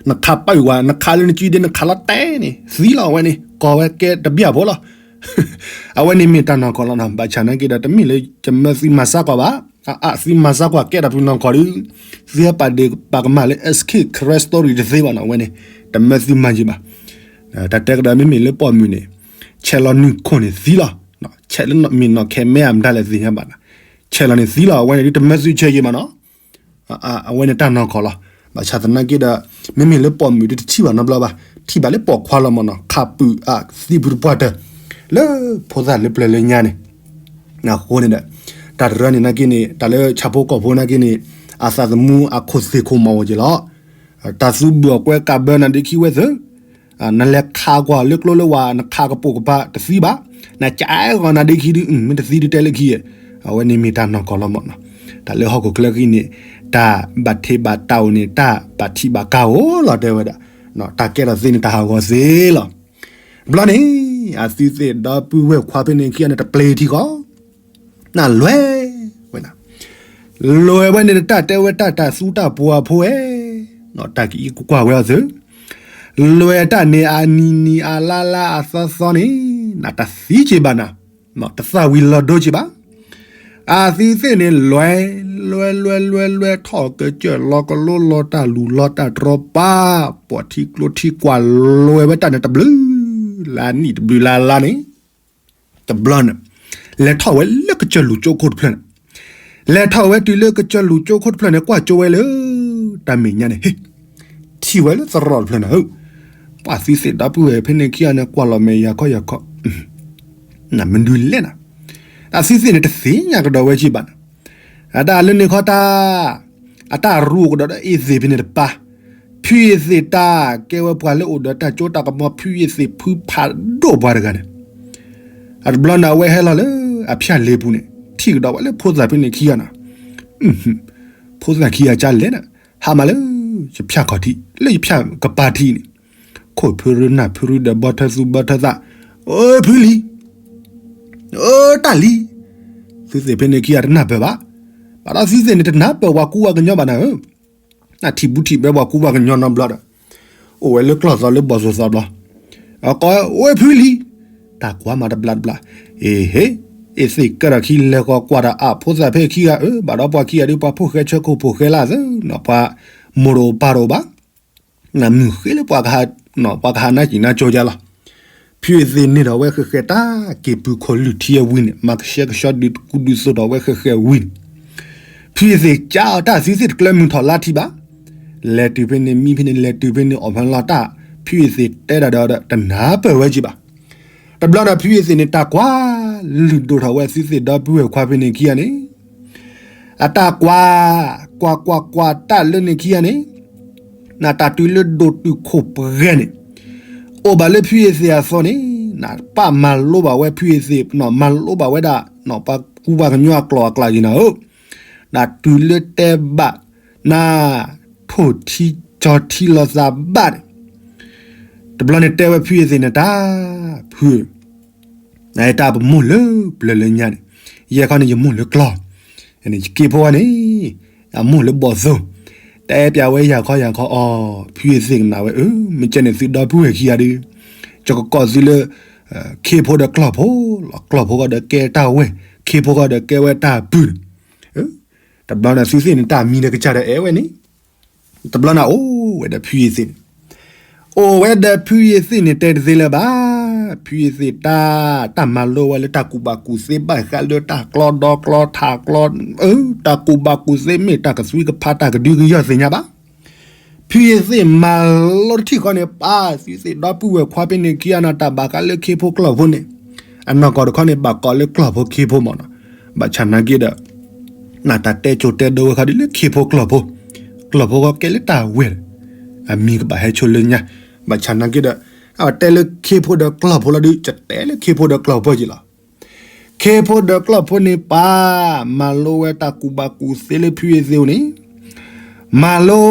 နခါပာ်ဝဲ နခါလၢနစုဒ့ နခါလီၤတဲာ်န့ၣ် သံလီၤအဝဲန့ၣ် ကီၢ်ဝဲကဲတဘျီဖိလီၤ. အဝဲန့ၣ်မ့ၢ်တၢ်နီၢ်ကီၢ်လီၤနီၤ. ဘၣ်ဆၣ်နာ်က့ဒီး တမ့ၢ်လၢယမၢသုမၤစၢ်ကွၢ်ဘၣ်. အအးသုမၤစၢ်ကွၢ်ကဲတၢ်ဖုနီၢ်ကီၢ်ဒီး သုဟဲပာ်ဒ့ၣ်ပာ်ကမၣ်လၢ SK Karen Story တသ့ဘၣ်နီၤ အဝဲန့ၣ် တမၢသုမၤယံၤဘၣ်. တၢ်တဲကဒီးမ့မ့ၢ်လၢပိာ်မုၣ်န့ၣ် ဆဲးလီၤနုၢ်ခိၣ်န့ၣ်သံလီၤ. ဆဲးလၢမ့ၢ်နီၢ်ခဲမဲအမတၤလဲၣ်သ့ၣ်ညါဘၣ်နီၤ. ဆဲးလီၤန့ၣ်သံလီၤ အဝဲန့ၣ်ဒ်တမၢသုဆၢယံၤဘၣ်နီၤ. အဝဲန့ၣ်တၢ်နီၢ်ကီၢ်လီၤ. ဘၣ်ဆၣ်သနာ်က့ဒီး မ့မ့ၢ်လၢပိာ်မုၣ်ဒ်တထံၣ်ဘၣ်နီတဘျီဘၣ်. ထံၣ်ဘၣ်လၢပိာ်ခွါလီၤမၢ်နီၤ ခါပုၢ်အသံဖုတပှၢ်တၢၢ် လၢဖိသၣ်လၢပျၢၤလၢညါန့ၣ်. အဃိန့ၣ်ဒီး တၢ်တရၢန့ၣ်နာ်က့န့ၣ် တၢ်လၢဆၣ်ဖိကီၢ်ဖိနာ်က့န့ၣ် အသးသမူအခိၣ်သ့ၣ်ခိၣ်မီၢ်အိၣ်က့ၤလီၤ. တၢ်သူဘုၣ်အီၣ်ကွဲကးဘၢနၤဒ့ခံဝဲသ့ၣ် နလဲၤခးကွၢ်လၢကျိလၢဝၤ နခးကပိာ်ကပၤတသံဘၣ်. နကအဲၣ်ဂီၤနၤဒ့ခံဒု မ့ၢ်တသံဒုတဲလၢခံ, အဝဲန့ၣ်မ့ၢ်တၢ်နီၢ်ကီၢ်လီၤမၢ်နီၤ. တၢ်လၢဟီၣ်ခိၣ်ချၢခံန့ၣ် တၢ်ဘၣ်ထံးဘၣ်တၢ်အိၣ်န့ၣ် တၢ်ဘၣ်ထံးဘၣ်ကါအိၣ်လီၤတဲဝဲဒၣ်. တၢ်ကဲထီၣ်သ့န့ၣ် တၢ်ဟးဂီၤသ့လီၤ. ဘျီန့ၣ် အသုသ့ၣ်ဒီပုၢ်ဝဲၢ်ခွါဖဲန့ၣ်ခံဂၤန့ၣ် တပျ့ၤထံဃီ နလဲၤဝဲဒၣ်, လဲၤဝဲန့ၣ် တၢ်တဲဝဲတၢ်တၢ်သူတၢ်ပှၤဖိဝဲ, တၢ်ကအံးကွၢ်ဝဲအီၤသု, လဲၤတၢ်န့ၣ် အနံၤနံၤအလါလါအသီသီန့ၣ် နတသံက့ၤဘၣ်နၤ, တသၣ်ဝံၤလီၤဒိက့ၤဘၣ်. အသုသ့ၣ်န့ၣ် လဲၤ, လဲၤလဲၤလဲၤလဲၤ ထီၣ်ကစၢၢ်လီၤကလိလီၤတၢ်လူၤလီၤတၢ်တြီပၢ်, ပိာ်ထံကျိထံကွၢ်လဲၤဝဲတၢ်န့ၣ် တဘျုးလါနံၣ်တဘျုးလါလါန့ၣ် တဘျီန့ၣ် လဲၤထီၣ်ဝဲလၢကစၢၢ်လူၤကၠိခိၣ်တဖျၢၣ်န့ၣ်, လဲၤထီၣ်ဝဲတုၤလၢကစၢၢ်လူၤကၠိခိၣ်တဖျၢၣ်န့ၣ် ကွၢ်ကၠိဝဲလၢ တၢ်မဲာ်ညါန့ၣ် ဟ့ၣ်, ထံၣ်ဝဲလၢသရိာ်တဖျၢၣ်န့ၣ်ဧၢ, ပှၤသုသ့ၣ်ဒီပုၢ်ဝဲၢ်ဖဲန့ၣ်ခံဂၤန့ၣ် ကွၢ်လီၤမဲာ်ယၤခီယၤခီ, နမနုၤလဲၣ်နၤ, အသုသ့ၣ်န့ၣ် တသ့ၣ်ညါကဒီးဝဲက့ၤဘၣ်နၤ, အတၢ်လၢန့ၣ်ခီတၢ် အတၢ်ရူအိၣ်ကဒီးဒီးအ့ၣ်သ့ၣ်ဖဲန့ၣ်တပၤ, ဖုအ့ၣ်သ့ၣ်တၢ်ကဲဝဲပှၤလၢအိၣ်ဒီးတၢ်ကၠိတၢ်ကမီၤ ဖုအ့ၣ်သ့ၣ်ဖုဖးဒိၣ်ပှၤတဂၤန့ၣ်, အတဘျီန့ၣ် အဝဲဟဲလီၤလၢအဖၠၣ်လ့ပူၤန့ၣ်, ထံၣ်ကဒီးဝဲလၢဖိသၣ်ဖဲန့ၣ်ခံဂၤနီၤ. ဖိသၣ်ခံဂၤကလဲၣ်နၤ, ဟးမးလၢ ယဖၠၣ်ခီၣ်ထံး လၢယဖၠၣ်ကပၤထံးန့ၣ်, ခိၣ်ဖုရ့နၢ်ဖုရ့ဒီးဘီထၢသူဘီထၢသၣ်, အိ ဖုလံၤ, အိ တၢ်လံၤ, သုသ့ၣ်ဖဲန့ၣ်ခံဂၤတနၢ်ပၢၢ်ဘၣ်. ဘၣ်ဒီးသုသ့ၣ်န့ၣ်တနၢ်ပၢၢ်ပှၤကူပှၤကညီဘၣ်နၤဧၢ. နထံၣ်ဘူးထံၣ်ဘဲပှၤကူပှၤကညီနီတဘျီဒီး, အိၣ်ဝဲလၢကျီၢ်သီလၢဘီၣ်သိၣ်သီဘျီ, အကိး အိ ဖုလံၤ, တၢ်ကွၢ်မးတဘျါတဘျါ, အ့ဟ့, အ့သ့ၣ်ကဲထီၣ်ခံလဲၤဃီၤကွၢ်တၢ်အဖိသၣ်ဖဲခံဂၤဧၢ, ဘၣ်ဒီးပှၤခံဂၤဒုး ပှၤဖိၣ်ဃဲဆၢခိၣ်ဖိၣ်ဃဲလၢသၢနီၤ, ပှၤမိၢ်တအိၣ်ပၢ်တအိၣ်ဘၣ်, နမုၢ်ဃ့လၢပှၤကဟး, ပှၤကဟးနါစံၣ်နါကၠိယါလီၤ. ဖုအ့သ့ၣ်န့ၢ်ဒီးဝဲဃဲးဃဲးတၢ်က့ၤပူၤခိၣ်လုၢ်ထံအဝံၤန့ၣ် မၤကဆှဲကဆှီဒုးကူဒုးသိးဒီးဝဲဃဲးဃဲးဝံၤန့ၣ်, ဖုအ့သ့ၣ်ကၠါအီၤတၢ်သုသ့ၣ်တကျၢမုၢ်ထီၣ်လါထံဘၣ်, လဲၤတုၤဖဲန့ၣ်မံဖဲန့ၣ် လဲၤတုၤဖဲန့ၣ်အီၣ်ဖဲလီၤတၢ်, ဖုအ့သ့ၣ်တဲဒၣ်ဒီးတနၢ်ပၢၢ်ဝဲက့ၤဘၣ်. တဘျီဒီးဖုအ့သ့ၣ်န့ၣ် တၢ်ကွၢ်လုၢ်ဒိၣ်ထီၣ်ဝဲသုသ့ၣ်ဒီပုၢ်ဝဲၢ်ခွါဖဲန့ၣ်ခံဂၤန့ၣ်, အတၢ်ကွၢ်, ကွၢ်ကွၢ်ကွၢ်တၢ်လၢန့ၣ်ခံဂၤန့ၣ်, နတၢ်တုၤလၢဒိၣ်တုာ်ခိၣ်ပှဲၤန့ၣ်, အိၣ်ဘၣ်လၢဖုအ့သ့ၣ်အသီန့ၣ်, နပၢ်မၤလိဘၣ်ဝဲဖုအ့သ့ၣ်, မၤလိဘၣ်ဝဲဒၣ်, ပှၤကူပှၤကညီအကျိာ်အကျဲက့ၤနၤဧၢ, နတုၤလၢတဲဘၣ်, န, ထိၣ်ထံကၠီထံလီၤသးဘၣ်န့ၣ်, တဘျီန့ၣ်တဲဝဲဖုအ့သ့ၣ်န့ၣ်တၢ်, ဖု နတၢ်ပမိၢ်လၢပျၢၤလၢညါန့ၣ်, ယဲခီန့ၣ်ယမိၢ်လၢကျီၢ်, ယက့ဖိဝဲန့ၣ်, အမိၢ်လၢဘီၣ်သိၣ်, တဲပျးဝဲယၤခီယၤခီအီၤ, ဖုအ့သ့ၣ်ကနၣ်ဝဲအၢ, မ့ၢ်ကဲန့ၣ်သုဒီပုၢ်ဝဲၢ်ခံဂၤဒုး, ယကကိးသုလၢ, ခ့ဖိဒီးကျီၢ်ဖိလီၤ, ကျီၢ်ဖိဃီဒီးကဲတၢ်ဝဲၢ်, ခ့ဖိဃီဒီးကဲဝဲတၢ်ပုၢ်, တဘျီန့ၣ်သုသ့ၣ်န့ၣ်တၢ်မံဒီးကစၢ်ဒီးအဲၣ်ဝဲန့ၣ် တဘျီန့ၣ်အိၣ်ဝဲဒီးဖုယ့ၢ်သ့ၣ်န့ၣ်, အိၣ်ဝဲဒီးဖုယ့ၢ်သ့ၣ်န့ၣ် တဲတသ့လၢၤဘၣ်, ဖုယ့ၢ်သ့ၣ်တၢ်, တၢ်မၤလိဝဲလၢတၢ်ကူၣ်ဘၣ်ကူၣ်သ့ဘၣ်ဃးလၢတၢ်ကျီဒီကျီထးကျီ, တၢ်ကူၣ်ဘၣ်ကူၣ်သ့မ့ၢ်တၢ်ကသွံကဖးတၢ်ကဒုကယီၢ်သ့ၣ်ညါဘၣ်. ဖုယ့ၢ်သ့ၣ်မၤလိတထံၣ်ဃီန့ၣ် ပၢ်သုသ့ၣ်ဒီပုၢ်ဝဲၢ်ခွါဖဲန့ၣ်ခံဂၤန့ၣ် တၢ်ဘၣ်ဃးလၢခ့ဖိကျီၢ်ဖိန့ၣ်, အနီၢ်ကီၢ်တခီန့ၣ် ဘၣ်ကိးလၢကျီၢ်ဖိခ့ဖိမ့ၢ်နီၤ, ဘၣ်ဆၣ်နာ်က့ဒီး နတၢ်တဲကိၤတဲဒိဝဲခီဒ်လၢခ့ဖိကျီၢ်ဖိ, ကျီၢ်ဖိဃီကဲလၢတၢ်ဝဲၢ်, အမံၤကဘၣ်ဟဲဆိလၢညါ, ဘၣ်ဆၣ်နာ်က့ဒီး, အတဲလၢခ့ဖိဒီးကျီၢ်ဖိလီၤဒုး ကတဲလၢခ့ဖိဒီးကျီၢ်ဖိက့ၤလီၤ. ခ့ဖိဒီးကျီၢ်ဖိန့ၣ်ပၢ်, မၤလိဝဲတၢ်ကူၣ်ဘၣ်ကူၣ်သ့လၢဖုယ့ၢ်သ့ၣ်အိၣ်န့ၣ်, မၤလိ,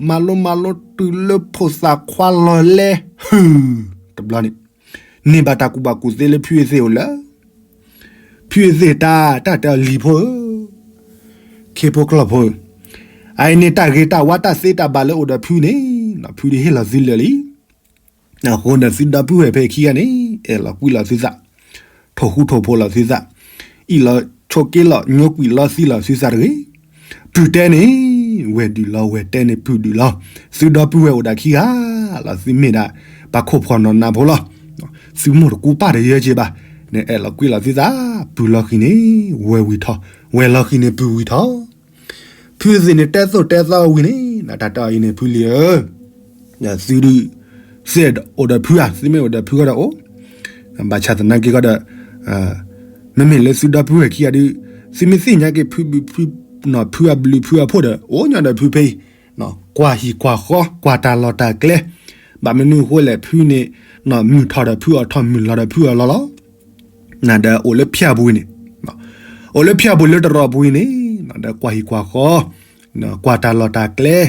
မၤလိမၤလိတုၤလၢဖိသၣ်ခွါလီၤလဲ, ဟု, တဘျီန့ၣ်, န့ၢ်ဘၣ်တၢ်ကူၣ်ဘၣ်ကူၣ်သ့လၢဖုယ့ၢ်သ့ၣ်အိၣ်လၢ ဖုယ့ၢ်သ့ၣ်တၢ်, တၢ်တဲအီၤလံၤဖိဧၢ, ခ့ဖိကျီၢ်ဖိဧၢ, အအံၤန့ၣ်တၢ်ဂ့ၤတၢ်ဝါတၢ်သ့တၢ်ဘၣ်လၢအိၣ်ဒီးဖုန့ၣ်, ဖုဒုးဟ့ၣ်လီၤသုလၢာ်လံ. အဃိန့ၣ်သုဒီပုၢ်ဝဲၢ်ဖဲခံဂၤန့ၣ် အဲၣ်လီၤကွံလီၤသုသး, ထိၣ်ဃူထိၣ်ဖိးလီၤသုသး, အံၣ်လီၤဆိးက့လီၤညိကွံာ်လီၤသံလီၤသုသးတဂ့ၤ. ပုၢ်တဲန့ၣ်, ဝဲၢ်ဒုးလီၤ, ဝဲၢ်တဲန့ၣ်ပုၢ်ဒုးလီၤ. သုဒီပုၢ်ဝဲၢ်အိၣ်ဒၣ်ခံဂၤလီၤ, သုမ့ၢ်ဒၣ်, ပှၤခိၣ်ဖှီၣ်နီၢ်နးဖိလီၤ. သုမိၢ်တကူပၢ်တယၢက့ၤဘၣ်, နအဲၣ်လီၤကွံလီၤသုသး, ပုၢ်လီၤဃံၤန့ၣ်, ဝဲၢ်ဝံၤထီၣ်, ဝဲၢ်လီၤဃံၤန့ၣ်ပုၢ်ဝံၤထီၣ်. ဖုသ့ၣ်န့ၣ်တဲသိၣ်တဲသီဝံၤန့ၣ်, နတၢ်တဲအီၤအံၤန့ၣ်ဖုလံၤဧၢ, သုဒုး, သ့ၣ်အိၣ်ဒီးဖုဧါ, သုမ့ၢ်အိၣ်ဒီးဖုဃီဒီးအိၣ်, ဘၣ်ဆၣ်သနာ်က့ဃီဒီး, မ့မ့ၢ်လၢသုဒီပုၢ်ဝဲၢ်ခံဂၤဒုး, သုမ့ၢ်သ့ၣ်ညါက့ၤဖု, ဖုအဘျုးဖုအဖှိၣ်ဒီး အိၣ်ညီဒီးဖုဖဲအံၤ, ကွၢ်ဟံၣ်ကွၢ်ဃီ, ကွၢ်တၢ်လီၢ်တၢ်ကျဲ, ဘၣ်မနုၤအဃိလဲၣ်ဖုန့ၣ်, မုၢ်ထီၣ်ဒီးဖုအီၤထီၣ်, မုၢ်လီၤဒီးဖုအီၤလီၤလီၤ. နဒီးအိၣ်လၢဖၠၣ်ပူၤအံၤန့ၣ်, အိၣ်လၢဖၠၣ်ပူၤလၢတရီၣ်ပူၤအံၤန့ၣ်, ဒီးကွၢ်ဟံၣ်ကွၢ်ဃီ, ကွၢ်တၢ်လီၢ်တၢ်ကျဲ,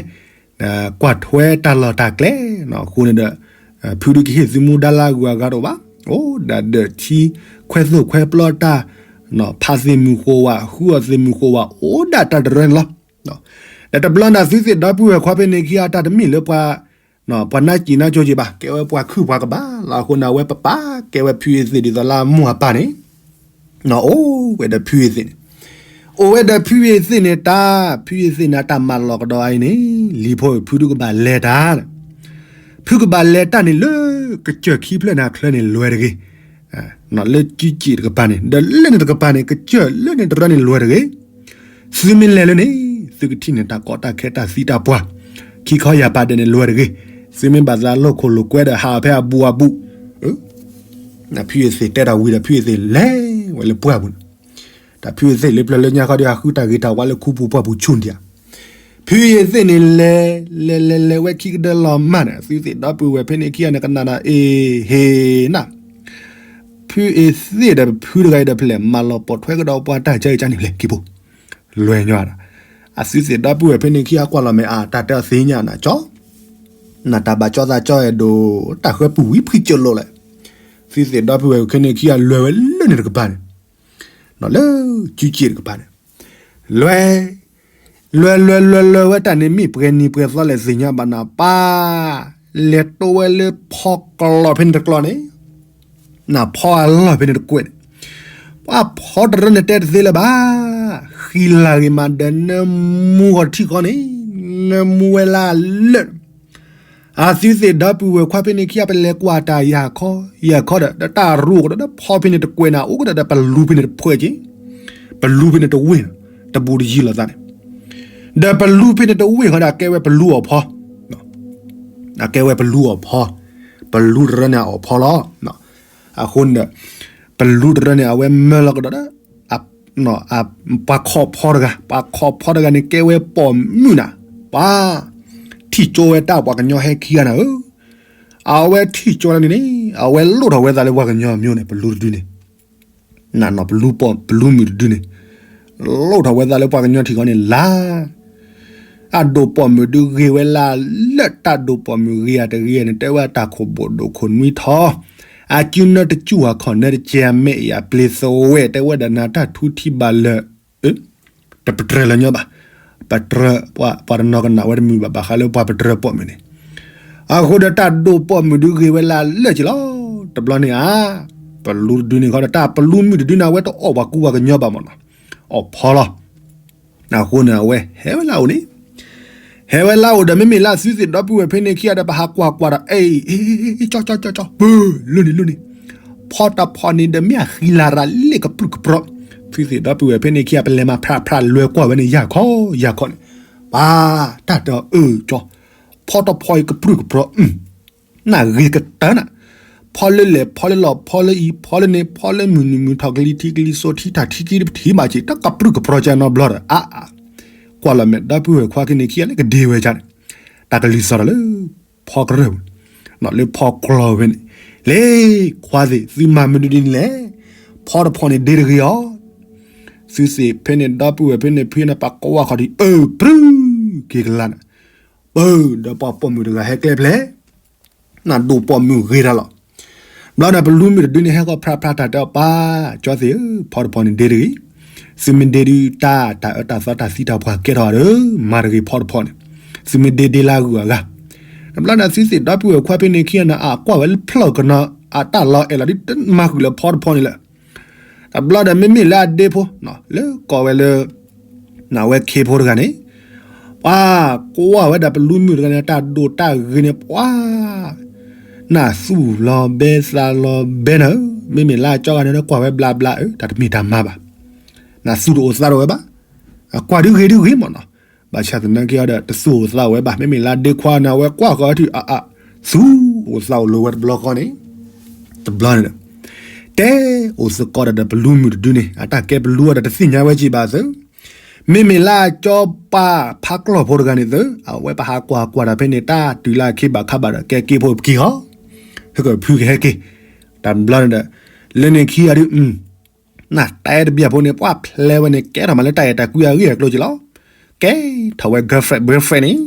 ကွၢ်ထွဲတၢ်လီၢ်တၢ်ကျဲ, အဃိန့ၣ်ဒီး, ဖုဒုးကဟ့ၣ်သုမူဒါလၢအဂုၤအဂၤတအိၣ်ဘၣ်, အိၣ်ဒၣ်ဒီးထံ, ခွဲသိၣ်ခွဲပျီတၢ်, ဖးသ့ၣ်မုၢ်ဃိးဝး, ဃုအီၣ်သ့ၣ်မုၢ်ဃိးဝး, အိၣ်ဒၣ်တၢ်တရၢန့ၣ်လီၤ. ဒီးတဘျီန့ၣ်သုသ့ၣ်ဒီပုၢ်ဝဲၢ်ခွါဖဲန့ၣ်ခံဂၤတၢ်တမ့ၢ်လၢပှၤ ပှၤနါစံၣ်နါကၠိက့ၤဘၣ်, ကဲဝဲပှၤခုၣ်ပှၤကဘၣ်လီၤအဃိန့ၣ် အဝဲပပၢ်ကဲဝဲဖုယ့ၢ်သ့ၣ်ဒ်သိးလၢအမိၢ်အပၢ်န့ၣ်, အိၣ်ဝဲဒီးဖုယ့ၢ်သ့ၣ်န့ၣ်, အိၣ်ဝဲဒီးဖုယ့ၢ်သ့ၣ်န့ၣ်တၢ်, ဖုယ့ၢ်သ့ၣ်န့ၣ်အတၢ်မၤလီၤကဒီးအံၤန့ၣ်, လံၤဖိဧၢ ဖုဒုးကဘၣ်လဲၤတၢ်, ဖုကဘၣ်လဲၤတၢ်န့ၣ်လၢကစၢၢ်ခံဖျၢၣ်န့ၣ်အချၢန့ၣ်လွဲတဂ့ၤ လၢကံကံၣ်တကပၤန့ၣ် ဒီးလၢန့ၣ်တကပၤန့ၣ် ကစၢၢ်လၢန့ၣ်တရၢန့ၣ်လွဲတဂ့ၤ, သုမ့ၢ်လဲၤလၢန့ၣ် သုကထံၣ်န့ၢ်တၢ်ကီတၢ်ခဲတၢ်သံတၢ်ပှၢ်, ခံခီယၢ်ပၤဒဲးန့ၣ်လွဲတဂ့ၤ, သုမ့ၢ်ဘၣ်သးလိာ်ခိၣ်လိာ်ကွဲဒီးဟးအီၤဖဲအဘူးအဘူး, ဖုယ့ၢ်သ့ၣ်တဲတၢ်ဝံၤဒီး ဖုယ့ၢ်သ့ၣ်လဲၤဝဲလၢပှၢ်ပူၤန့ၣ်, တၢ်ဖုယ့ၢ်သ့ၣ်လၢပျၢၤလၢညါခီဒီး ဟးဃုတၢ်ဂ့ၤတၢ်ဝါလၢခူပူၤပှၢ်ပူၤဆူၣ်ဒံးဧါ. ဖုယ့ၢ်သ့ၣ်န့ၣ်လဲၤ, လဲၤလဲၤလဲၤဝဲခံကဒၢလီၤမၢ်န့ၣ် သုသ့ၣ်ဒီပုၢ်ဝဲၢ်ဖဲန့ၣ်ခံဂၤန့ၣ် ကနၣ်ဒီး အ့ဟ့ၣ်နၤ, ဖ ဖုအ့သ့ၣ်ဒီးဖုတဂၤအံၤဒီး ဖဲလဲၣ်မၤလီၤပိာ်ထွဲကဒီးပှၤတၢ်ကၢကၢန့ၣ်လဲၣ်က့ၤဖိ, လွဲၢ်ညီဒီး, အသုသ့ၣ်ဒီပုၢ်ဝဲၢ်ဖဲန့ၣ်ခံဂၤကွၢ်လီၤမဲာ်အတၢ်တဲအီၤသ့ၣ်ညါနၤကၠီ, နတၢ်ဘၣ်ကၠီသးကၠီအဲၣ်ဒိး, တၢ်ဃၢပူၤဝံၤဖှံကၠိလိာ်လဲၣ်, သုသ့ၣ်ဒီပုၢ်ဝဲၢ်ဖဲန့ၣ်ခံဂၤလွဲၢ်ဝဲလၢန့ၣ်တကပၤန့ၣ်, လၢကၠူကၠ့ၣ်တကပၤန့ၣ်, လွဲၢ် လွဲၢ်လွဲၢ်လွဲၢ်လွဲၢ်ဝဲတၢ်န့ၣ် မ့ၢ်ပှဲၤနံၤပှဲၤသီလဲၣ်သ့ၣ်ညါဘၣ်နၤပၢ်, လဲၤတိဝဲလၢဖီကျီၢ်ဖဲန့ၣ်တကျီၢ်န့ၣ်, နဖီအလီၢ်ဖဲန့ၣ်တကွဲးန့ၣ်, ပှၤဖီတရၢန့ၣ်တဲတသ့လၢၤဘၣ်, ဃံလၤဂ့ၤမးဒီးနၢမူဂီၤထံၣ်ဃီန့ၣ်, နၢမူဝဲလၢအလၢာ် အသုသ့ၣ်ဒီပုၢ်ဝဲၢ်ခွါဖဲန့ၣ်ခံဂၤ ပလဲၤကွၢ်တၢ်ယၤခီ, ယၤခီဒီး ဒီးတၢ်ရူၢ်ကဒီး ဒီးဖီဖဲန့ၣ်တကွဲးန့ၣ် အိၣ်ကဒီးဒီးပလူဖဲန့ၣ်တဖှဲးက့ၤ, ပလူဖဲန့ၣ်တဝ့ၢ်, တဘူးတယံၤလိာ်သးန့ၣ်, ဒီးပလူဖဲန့ၣ်တဝ့ၢ်ဃီဒီး အကဲဝဲပလူအီၣ်ဖီ, အကဲဝဲပလူအီၣ်ဖီ, ပလူတရၢန့ၣ်အီၣ်ဖီလီၤ. အဃိန့ၣ်ဒီး ပလူတရၢန့ၣ် အဝဲမၢလီၤကဒီးဒီး ပှၤခီၣ်ဖီတဂၤ, ပှၤခီၣ်ဖီတဂၤန့ၣ် ကဲဝဲပိာ်မုၣ်နၤ, ပှၤ ထံၣ်ကၠိဝဲတၢ်ပှၤကညီဟဲခံဂၤနၤဧၢ, အဝဲထံၣ်ကၠိလၢန့ၣ်န့ၣ် အဝဲလိၣ်ထီၣ်ဝဲသးလၢပှၤကညီအမျိုးန့ၣ် ပလူတဒုန့ၣ်, နနီၢ်ပလူပီၢ် ပလူမုၣ်တဒုန့ၣ် လိၣ်ထီၣ်ဝဲသးလၢပှၤကညီထံၣ်ဃီန့ၣ်လၢ အဒိၣ်ပိာ်မုၣ်ဒုဂ့ၤဝဲလၢလၢတၢ်ဒိၣ်ပိာ်မုၣ်ဂ့ၤအတဂ့ၤန့ၣ် တဲဝဲတၢ်ခိၣ်ဘိၣ်ဒိၣ်ခိၣ်နွံထီၣ်, အစုနၢတစူၢ်အခီၣ်နၢတကဲမဲာ်အံၤအပျ့ၤသဝဲ တဲဝဲဒၣ်နၤတၢ်ထူထံဘၣ်လၢာ်, တပတြၢၤလၢၤညီဘၣ်, ပတြၢၤ ပှၤတနီၤကနၣ်ဝဲတမုာ်ဘၣ် ဘၣ်ဃးလၢပှၤပတြၢၤပိာ်မုၣ်န့ၣ်, အဃိဒီးတၢ်ဒိၣ်ပိာ်မုၣ်ဒုဂ့ၤဝဲလၢလၢာ်က့ၤလီၤ. တဘျီန့ၣ်ဧါ, ပလူတဒုန့ၣ်ဃီဒီး တၢ်ပလူမုၣ်တဒုန့ၣ် အဝဲတအီၣ်ပှၤကူပှၤကညီဘၣ်မးနီၤ, အီၣ်ဖီလီၤ. အဃိန့ၣ် အဝဲဟဲဝဲလၢအအိၣ်န့ၣ်, ဟဲဝဲလၢအအိၣ်ဒီး မ့မ့ၢ်လၢအသုသ့ၣ်ဒီပုၢ်ဝဲၢ်ဖဲန့ၣ်ခံဂၤဒီး ပဟးကွၢ်ကွၢ်ဒီး အ့ ကၠီကၠီကၠီကၠီ ပၢ လိၣ်န့ၣ်လိၣ်န့ၣ်, ဖီတဖီန့ၣ်ဒီး မ့ၢ်အဃံလၤရၤလ့ၣ်ကပြုၢ်ကပြီၤ, သုသ့ၣ်ဒီပုၢ်ဝဲၢ်ဖဲန့ၣ်ခံဂၤ ပလဲၤမၤဖြးဖြးလွဲၢ်ကွၢ်ဝဲန့ၣ် ယၢ်ခီယၢ်ခီန့ၣ်, ပှၤ တၢ်တဲအီၤ အၢ ကၠီ ဖီတဖီအံၤကပြုၢ်ကပြီၤ, နဂ့ၤကတၢၢ်နၤ, ဖီလၢလဲၣ် ဖီလၢလီၢ် ဖီလၢအံၤ ဖီလၢန့ၣ် ဖီလၢမုၢ်နုာ်မုၢ်ထီၣ် ကလံၤထံးကလံၤစိး ထံတၢ်ထံက့တပထံၣ်ဘၣ်က့ၤ တၢ်ကပြုၢ်ကပြီၤကနီဘျီဒီး အါအါ, ကွၢ်လီၤမဲာ်ဒီပုၢ်ဝဲၢ်ခွါကန့ၣ်ခံဂၤလၢကဒ့ဝဲဒၣ်န့ၣ်, တၢ်ကလုၢ်စီၤဒီးလၢ ဖီကရၢၢ်ပူၤ, လၢဖီကျီၢ်ဝဲန့ၣ်, လ့ ခွါသ့ၣ် သုမၤမနုၤဒ်န့ၣ်လဲၣ်, ဖီတဖီန့ၣ်ဒ့တဂ့ၤအီၤ, သုသ့ၣ်ဖဲန့ၣ် ဒီပုၢ်ဝဲၢ်ဖဲန့ၣ် ဖုန့ၣ် ပှၤကွၢ်ခီၣ်ထံး အၢ ပြုၢ် က့ၤကလါန့ၣ်, ပၢ ဒီးပှၤပိာ်မုၣ်တဂၤဟဲကျဲဖျဲး နဒိၣ်ပိာ်မုၣ်ဂ့ၤတၢ်လီၤ. ဘျီန့ၣ် ပလူမုၣ်တဒုန့ၣ် ဟဲဃီၤဖြးဖြးတၢ်တဲအီၤ ပၢ် ကၠီသ့ၣ်ဧၢ, ဖီတဖီန့ၣ်ဒ့တဂ့ၤ, သုမ့ၢ်ဒ့ဒုး တၢ်တၢ်အၢတၢ်သီတၢ်သံတၢ်ပှၢ်ကဲထီၣ်ဒီး မၤတဂ့ၤဖီတဖီန့ၣ်, သုမ့ၢ်ဒ့ဒ့လၢအဂုၤအဂၤ, တဘျီန့ၣ် သုသ့ၣ်ဒီပုၢ်ဝဲၢ်ခွါဖဲန့ၣ်ခံဂၤန့ၣ် အကွၢ်ဝဲလၢဖျၢၣ်ကနီၤ အတၢ်လီၤအဲၣ်လီၤဒုးတမၤဃုာ်လၢဖီတဖီန့ၣ်လၢ တဘျီဒီး မ့မ့ၢ်လၢအဒ့ဖိ လၢကိးဝဲလၢ နဝဲခ့ဖိတဂၤန့ၣ်, ပှၤကွၢ်ဝဲဒၣ်ပလူမုၣ်တဂၤန့ၣ် တၢ်ဒိၣ်တၢ်ဂ့ၤန့ၣ် ပှၤ နသူၣ်လီၤဘဲသးလီၤဘဲနၤဧၢ, မ့မ့ၢ်လၢအကၠီဂၤန့ၣ်ဒီး ကွၢ်ဝဲဘျါဘျါဧၢ, တၢ်တမ့ၢ်တၢ်မၤဘၣ်, နသူၣ်တအိၣ်သးတအိၣ်ဝဲဘၣ်, အကွၢ်ဒုးဂ့ၤဒုးဂ့ၤမးနီၤ, ဘၣ်ဆၣ်သနာ်က့ဒီး တသူၣ်အိၣ်သးအိၣ်ဝဲဘၣ်, မ့မ့ၢ်လၢအဒ့ခွါန့ၣ် အဝဲကွၢ်ဃီၤထံၣ်အါအါ, သူၣ်အိၣ်သးအိၣ်လိၤဝဲတဘျီဃီန့ၣ်, တဘျီန့ၣ်ဒီး တဲအိၣ်သကိးဒီး ပလူမုၣ်တဒုန့ၣ် အတၢ်ကဲပလူအီၤဒီး တသ့ၣ်ညါဝဲက့ၤဘၣ်သု, မ့မ့ၢ်လၢအကၠီပၢ်ဖးကျီၢ်ဖိတဂၤန့ၣ်သု, အဝဲပဟးကွၢ်ကွၢ်တၢ်ဖဲန့ၣ် တၢ်တုၤလၢအခ့ဘၣ်ခါဘၣ်ဒီး ကဲက့ၤဖိပက့ၤဟီ, ဟဲကဖုကဟဲက့ၤ, တဘျီန့ၣ်ဒီး လၢန့ၣ်ခံဂၤဒုး နတဲတဘျီဖိန့ၣ် ပှၤဖျဲးဝဲန့ၣ် ကဲထီၣ်မးလၢတၢ်အဲၣ်တၢ်ကွံအဂ့ၢ်အကျိၤက့ၤလီၤ, ကဲထီၣ်ဝဲ girlfriend boyfriend န့ၣ်,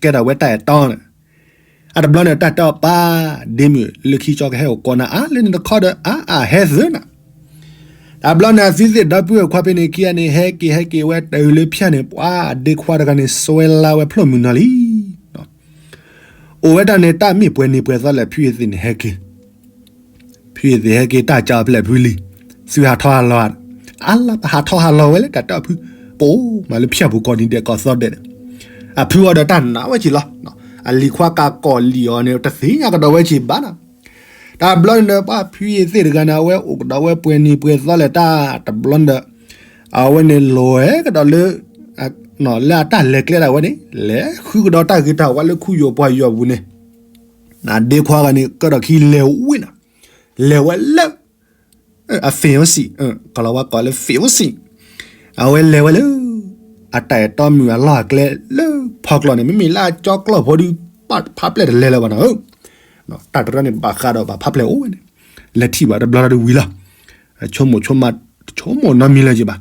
ကဲထီၣ်ဝဲတၢ်အဲၣ်တီန့ၣ်, အတဘျီန့ၣ် တၢ်တဲအီၤပၢ် ဒ့မုၣ်လၢခံကၠီကဟဲအိၣ်ကိးနၤအါ လၢန့ၣ်တခီဒီး အါအါဟဲသုနၤ, တဘျီန့ၣ် အသုသ့ၣ်ဒီပုၢ်ဝဲၢ်ခွါဖဲန့ၣ်ခံဂၤန့ၣ် ဟဲက့ၤဟဲက့ၤဝဲတၢ်အုးလၢဖၠၣ်န့ၣ် ပှၤအဒ့ခွါတဂၤန့ၣ် စွဲလါဝဲဖျိမုၢ်နီၤလံ အိၣ်ဝဲဒၣ်န့ၣ် တၢ်မ့ၢ်ပှဲၤနံၤပှဲၤသီလဲၣ် ဖုအ့သ့ၣ်န့ၣ်ဟဲက့ၤ, ဖုအ့သ့ၣ်ဟဲက့ၤ တၢ်ကၠီဖျဲၣ်ဖုလံ, သုဟးထီၣ်ဟးလီၤ, အါလၢပဟးထီၣ်ဟးလီၤဝဲလၢ တၢ်တဲအီၤဖု, ပအိၣ်မးလၢဖၠၣ်ပူၤကိးနံၤဒဲးကိးသီဒဲးန့ၣ်, အဖုအီၤဒီးတၢ်နာ်ဝဲက့ၤလီၤ, အလံၤခွါကကိးလံာ်အီၤန့ၣ် တသ့ၣ်ညါကဒီးဝဲက့ၤဘၣ်နီၤ, တဘျီန့ၣ်ဒီး ပှၤဖုအ့သ့ၣ်တဂၤန့ၣ် အဝဲအိၣ်ကဒီးဝဲပှဲၤနံၤပှဲၤသီလဲၣ် တၢ်တဘျီန့ၣ်ဒီး အဝဲန့ၣ်လဲၤကဒီးလၢ လၢအတၢ်လဲၤကျဲဒၣ်ဝဲန့ၣ် လဲၤဃုကဒီးတၢ်ဂ့ၤတၢ်ဝါလၢခူယိာ်ပှၢ်ယိာ်ပူၤန့ၣ်, နဒ့ခွါဂၤန့ၣ် ကဒီးခံလဲၤဝံၤနီၤ, လဲၤဝဲလၢ အ fiancé, ကလီၤဝါကိးလၢ fiancé, အဝဲလဲၤဝဲလၢ အတၢ်အဲၣ်တီမုၣ်အလီၢ်အကျဲလၢဖီကျီၢ်န့ၣ် မ့မ့ၢ်လၢအကၠီကျီၢ်ဖိဒုး ဖးဖျဲၣ်တလဲၤလၢၤဘၣ်နီၤဧၢ, တၢ်တရၢန့ၣ် ဘၣ်ဃးဒီးဘၣ်ဖးဖျဲၣ်အိၣ်ဝဲန့ၣ်, လဲၤထံၣ်ဘၣ်တဘျီဒီးဝံၤလီၤ. ဆိကမိၣ်ဆိကမး တဆိကမိၣ်နီတမံၤလၢၤက့ၤဘၣ်.